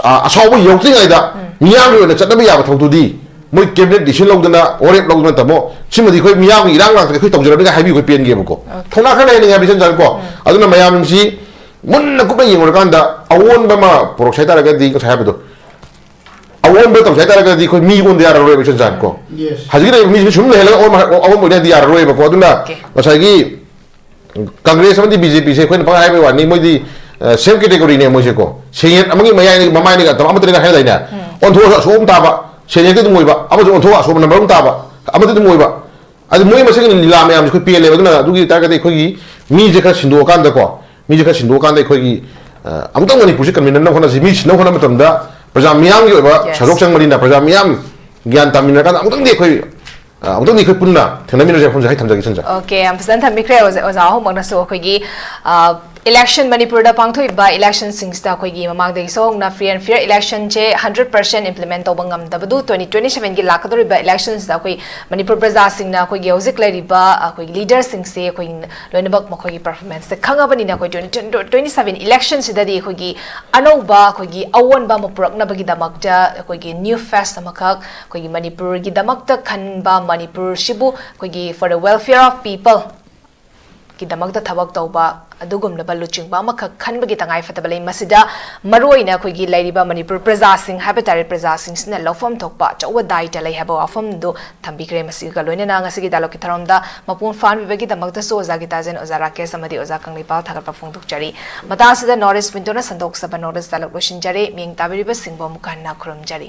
ꯑ, ꯑꯁꯥꯎꯕ ꯌꯧꯗ꯭ꯔꯤꯉꯩꯗ ꯃꯤꯌꯥꯝꯒꯤ ꯑꯣꯏꯅ ꯆꯠꯅꯕ ꯌꯥꯕ ꯊꯕꯛꯇꯨꯗꯤ ꯃꯣꯏ cabinet decision ꯂꯧꯗꯅ, ꯋꯥꯔꯦꯞ ꯂꯧꯗꯅ, "ꯇꯥꯃꯣ, ꯁꯤꯃꯗꯤ ꯑꯩꯈꯣꯏ ꯃꯤꯌꯥꯝꯒꯤ ꯏꯔꯥꯡ ꯂꯥꯡꯗ ꯑꯩꯈꯣꯏ ꯇꯧꯖꯔꯕꯅꯤꯒ" ꯍꯥꯏꯕꯤꯌꯨ, ꯑꯩꯈꯣꯏ ꯄꯦꯟꯒꯦꯕꯀꯣ꯫ ꯊꯧꯅꯥ ꯈꯔ ꯂꯩꯍꯟꯅꯤꯡꯉꯦ ꯍꯥꯏꯕ ꯏꯆꯝ ꯆꯝꯅꯀꯣ꯫ ꯑꯗꯨꯅ ꯃꯌꯥꯝꯁꯤ ꯃꯨꯟꯅ ꯀꯨꯞꯅ ꯌꯦꯡꯉꯨꯔꯀꯥꯟꯗ ꯑꯑꯣꯟꯕ ꯑꯃ ꯄꯨꯔꯛꯁꯦ ꯍꯥꯏꯇꯥꯔꯒꯗꯤ, ꯉꯁꯥꯏ ꯍꯥꯏꯕꯗꯣ, ꯑꯑꯣꯟꯕ ꯇꯧꯁꯦ ꯍꯥꯏꯇꯥꯔꯒꯗꯤ ꯑꯩꯈꯣꯏ ꯃꯤ ꯑꯣꯟꯗ ꯌꯥꯔꯔꯣꯏꯕ ꯏꯆꯟ ꯆꯥꯟ ꯀꯣ꯫ Yes. ꯍꯧꯖꯤꯛꯀꯤ ꯂꯩꯔꯤꯕ ꯃꯤꯁꯤꯡ ꯁꯨꯝ ꯂꯩꯍꯜꯂꯒ ꯑꯑꯣꯟꯕ, ꯑꯑꯣꯟꯕ ꯑꯣꯏꯅ ꯍꯦꯛꯇ ꯌꯥꯔꯔꯣꯏꯕꯀꯣ꯫ ꯑꯗꯨꯅ Okay. ꯉꯁꯥꯏꯒꯤ Congress ꯑꯃꯗꯤ B J Pꯁꯦ ꯑꯩꯈꯣꯏꯅ ꯄꯪꯍꯥꯏ ꯍꯥꯏꯕꯒꯤ ꯋꯥꯅꯤ, ꯃꯣꯏꯗꯤ, ꯑ, same categoryꯅꯦ ꯃꯣꯏꯁꯦꯀꯣ꯫ ꯁꯦꯟꯌꯦꯛ ꯑꯃꯒꯤ ꯃꯌꯥꯏꯅꯤ, ꯃꯃꯥꯏꯅꯤꯒ ꯇꯧꯔ ꯑꯃꯠꯇꯅꯤꯒ ꯍꯥꯏꯗꯥꯏꯅꯦ? ꯑꯣꯟꯊꯣꯛꯑꯁꯨ ꯑꯁꯣꯛ ꯑꯃ ꯇꯥꯕ, ꯁꯦꯟꯌꯦꯛꯇꯤ ꯑꯗꯨꯝ ꯑꯣꯏꯕ, ꯑꯃꯁꯨ ꯑꯣꯟꯊꯣꯛꯑ ꯑꯁꯣꯛꯄ number ꯑꯃ ꯇꯥꯕ, ꯑꯃꯗꯤ ꯑꯗꯨꯝ ꯑꯣꯏꯕ꯫ ꯑꯗꯨ ꯃꯣꯏ ꯃꯁꯦꯟꯒꯤ ꯂꯤꯂꯥ ꯃꯌꯥꯝꯁꯦ ꯑꯩꯈꯣꯏ ꯄꯦꯜꯂꯦꯕ꯫ ꯑꯗꯨꯅ ꯑꯗꯨꯒꯤ ꯇꯥꯔꯒꯗꯤ ꯑꯩꯈꯣꯏꯒꯤ ꯃꯤꯁꯦ ꯈꯔ ꯁꯤꯟꯗꯣꯛꯑꯀꯥꯟꯗꯀꯣ, ꯃꯤꯁꯦ ꯈꯔ ꯁꯤꯟꯗꯣꯛꯑꯀꯥꯟꯗ ꯑꯩꯈꯣꯏꯒꯤ, ꯑ, ꯑꯃꯨꯛꯇꯪ ꯃꯅꯤꯄꯨꯔꯁꯦ ꯀꯟꯃꯤꯟꯅꯅꯕ ꯍꯣꯠꯅꯁꯤ꯫ ꯃꯤ ꯁꯤꯟꯅꯕ ꯍꯣꯠꯅꯕ ꯃꯇꯝꯗ ꯄ꯭ꯔꯖꯥ ꯃꯤꯌꯥꯝꯒꯤ ꯑꯣꯏꯕ Yes. ꯁꯔꯨꯛ ꯆꯪꯕꯅꯤꯅ ꯄ꯭ꯔꯖꯥ ꯃꯤꯌꯥꯝ ꯒ꯭ꯌꯥꯟ ꯇꯥꯃꯤꯟꯅꯔꯀꯥꯟꯗ ꯑꯃꯨꯛꯇꯪꯗꯤ ꯑꯩꯈꯣꯏ, ꯑ, ꯑꯃꯨꯛꯇꯪꯗꯤ ꯑꯩꯈꯣꯏ ꯄꯨꯟꯅ ꯊꯦꯡꯅꯃꯤꯟꯅꯁꯦ ꯍꯥꯏꯕ ꯋꯥꯐꯝꯁꯦ ꯑꯩ ꯊꯝꯖꯒꯦ, ꯏꯆꯟ ꯆꯥꯟ꯫ Okay, ꯌꯥꯝ ꯐꯖꯅ ꯊꯝꯕꯤꯈ꯭ꯔꯦ ꯑꯣꯖꯥ, ꯑꯣꯖꯥ ꯑꯍꯨꯝꯃꯛꯅꯁꯨ꯫ ꯑꯩꯈꯣꯏꯒꯤ, ꯑ, election, ꯃꯅꯤꯄꯨꯔꯗ ꯄꯥꯡꯊꯣꯛꯏꯕ electionꯁꯤꯡꯁꯤꯗ ꯑꯩꯈꯣꯏꯒꯤ ꯃꯃꯥꯡꯗꯒꯤꯁꯨ ꯍꯧꯅ free and fair electionꯁꯦ hundred percent implement ꯇꯧꯕ ꯉꯝꯗꯕꯗꯨ twenty twenty sevenꯒꯤ ꯂꯥꯛꯀꯗꯧꯔꯤꯕ electionꯁꯤꯗ ꯑꯩꯈꯣꯏ ꯃꯅꯤꯄꯨꯔ ꯄ꯭ꯔꯖꯥꯁꯤꯡꯅ ꯑꯩꯈꯣꯏꯒꯤ ꯍꯧꯖꯤꯛ ꯂꯩꯔꯤꯕ ꯑꯩꯈꯣꯏꯒꯤ leaderꯁꯤꯡꯁꯦ ꯑꯩꯈꯣꯏ ꯂꯣꯏꯅꯃꯛ ꯃꯈꯣꯏꯒꯤ performanceꯁꯦ ꯈꯪꯉꯕꯅꯤꯅ ꯑꯩꯈꯣꯏ twenty twenty seven electionꯁꯤꯗꯗꯤ ꯑꯩꯈꯣꯏꯒꯤ ꯑꯅꯧꯕ ꯑꯩꯈꯣꯏꯒꯤ ꯑꯑꯣꯟꯕ ꯑꯃ ꯄꯨꯔꯛꯅꯕꯒꯤꯗꯃꯛꯇ ꯑꯩꯈꯣꯏꯒꯤ new face ꯑꯃꯈꯛ ꯑꯩꯈꯣꯏꯒꯤ ꯃꯅꯤꯄꯨꯔꯒꯤꯗꯃꯛꯇ ꯈꯟꯕ, ꯃꯅꯤꯄꯨꯔꯁꯤꯕꯨ ꯑꯩꯈꯣꯏꯒꯤ for the welfare of people ꯒꯤꯗꯃꯛꯇ ꯊꯕꯛ ꯇꯧꯕ ꯑꯗꯨꯒꯨꯝꯂꯕ ꯂꯨꯆꯤꯡꯕ ꯑꯃꯈꯛ ꯈꯟꯕꯒꯤ ꯇꯉꯥꯏꯐꯗꯕ ꯂꯩ꯫ ꯃꯁꯤꯗ ꯃꯔꯨꯑꯣꯏꯅ ꯑꯩꯈꯣꯏꯒꯤ ꯂꯩꯔꯤꯕ ꯃꯅꯤꯄꯨꯔ ꯄ꯭ꯔꯖꯥꯁꯤꯡ ꯍꯥꯏꯕ ꯇꯥꯔꯦ, ꯄ꯭ꯔꯖꯥꯁꯤꯡꯁꯤꯅ ꯂꯧꯐꯝ ꯊꯣꯛꯄ ꯑꯆꯧꯕ ꯗꯥꯏꯇ ꯂꯩ ꯍꯥꯏꯕ ꯋꯥꯐꯝꯗꯨ ꯊꯝꯕꯤꯈ꯭ꯔꯦ꯫ ꯃꯁꯤꯒ ꯂꯣꯏꯅꯅ ꯉꯁꯤꯒꯤ dialogueꯀꯤ ꯊꯧꯔꯝꯗ ꯃꯄꯨꯡ ꯐꯥꯍꯟꯕꯤꯕꯒꯤꯗꯃꯛꯇꯁꯨ ꯑꯣꯖꯥ ꯒꯤꯇꯥꯖꯦꯟ, ꯑꯣꯖꯥ ꯔꯥꯀꯦꯁ ꯑꯃꯗꯤ ꯑꯣꯖꯥ ꯀꯪꯂꯩꯄꯥꯜ ꯊꯥꯒꯠꯄ ꯐꯣꯡꯗꯣꯛꯆꯔꯤ꯫ ꯃꯇꯥꯡ ꯑꯁꯤꯗ North East Windowꯅ ꯁꯟꯗꯣꯛꯆꯕ North East dialogue ꯂꯣꯏꯁꯤꯟꯖꯔꯦ꯫ ꯃꯤꯠꯌꯦꯡ ꯇꯥꯕꯤꯔꯤꯕꯁꯤꯡꯕꯨ ꯑꯃꯨꯛ ꯍꯟꯅ ꯈꯨꯔꯨꯝꯖꯔꯤ꯫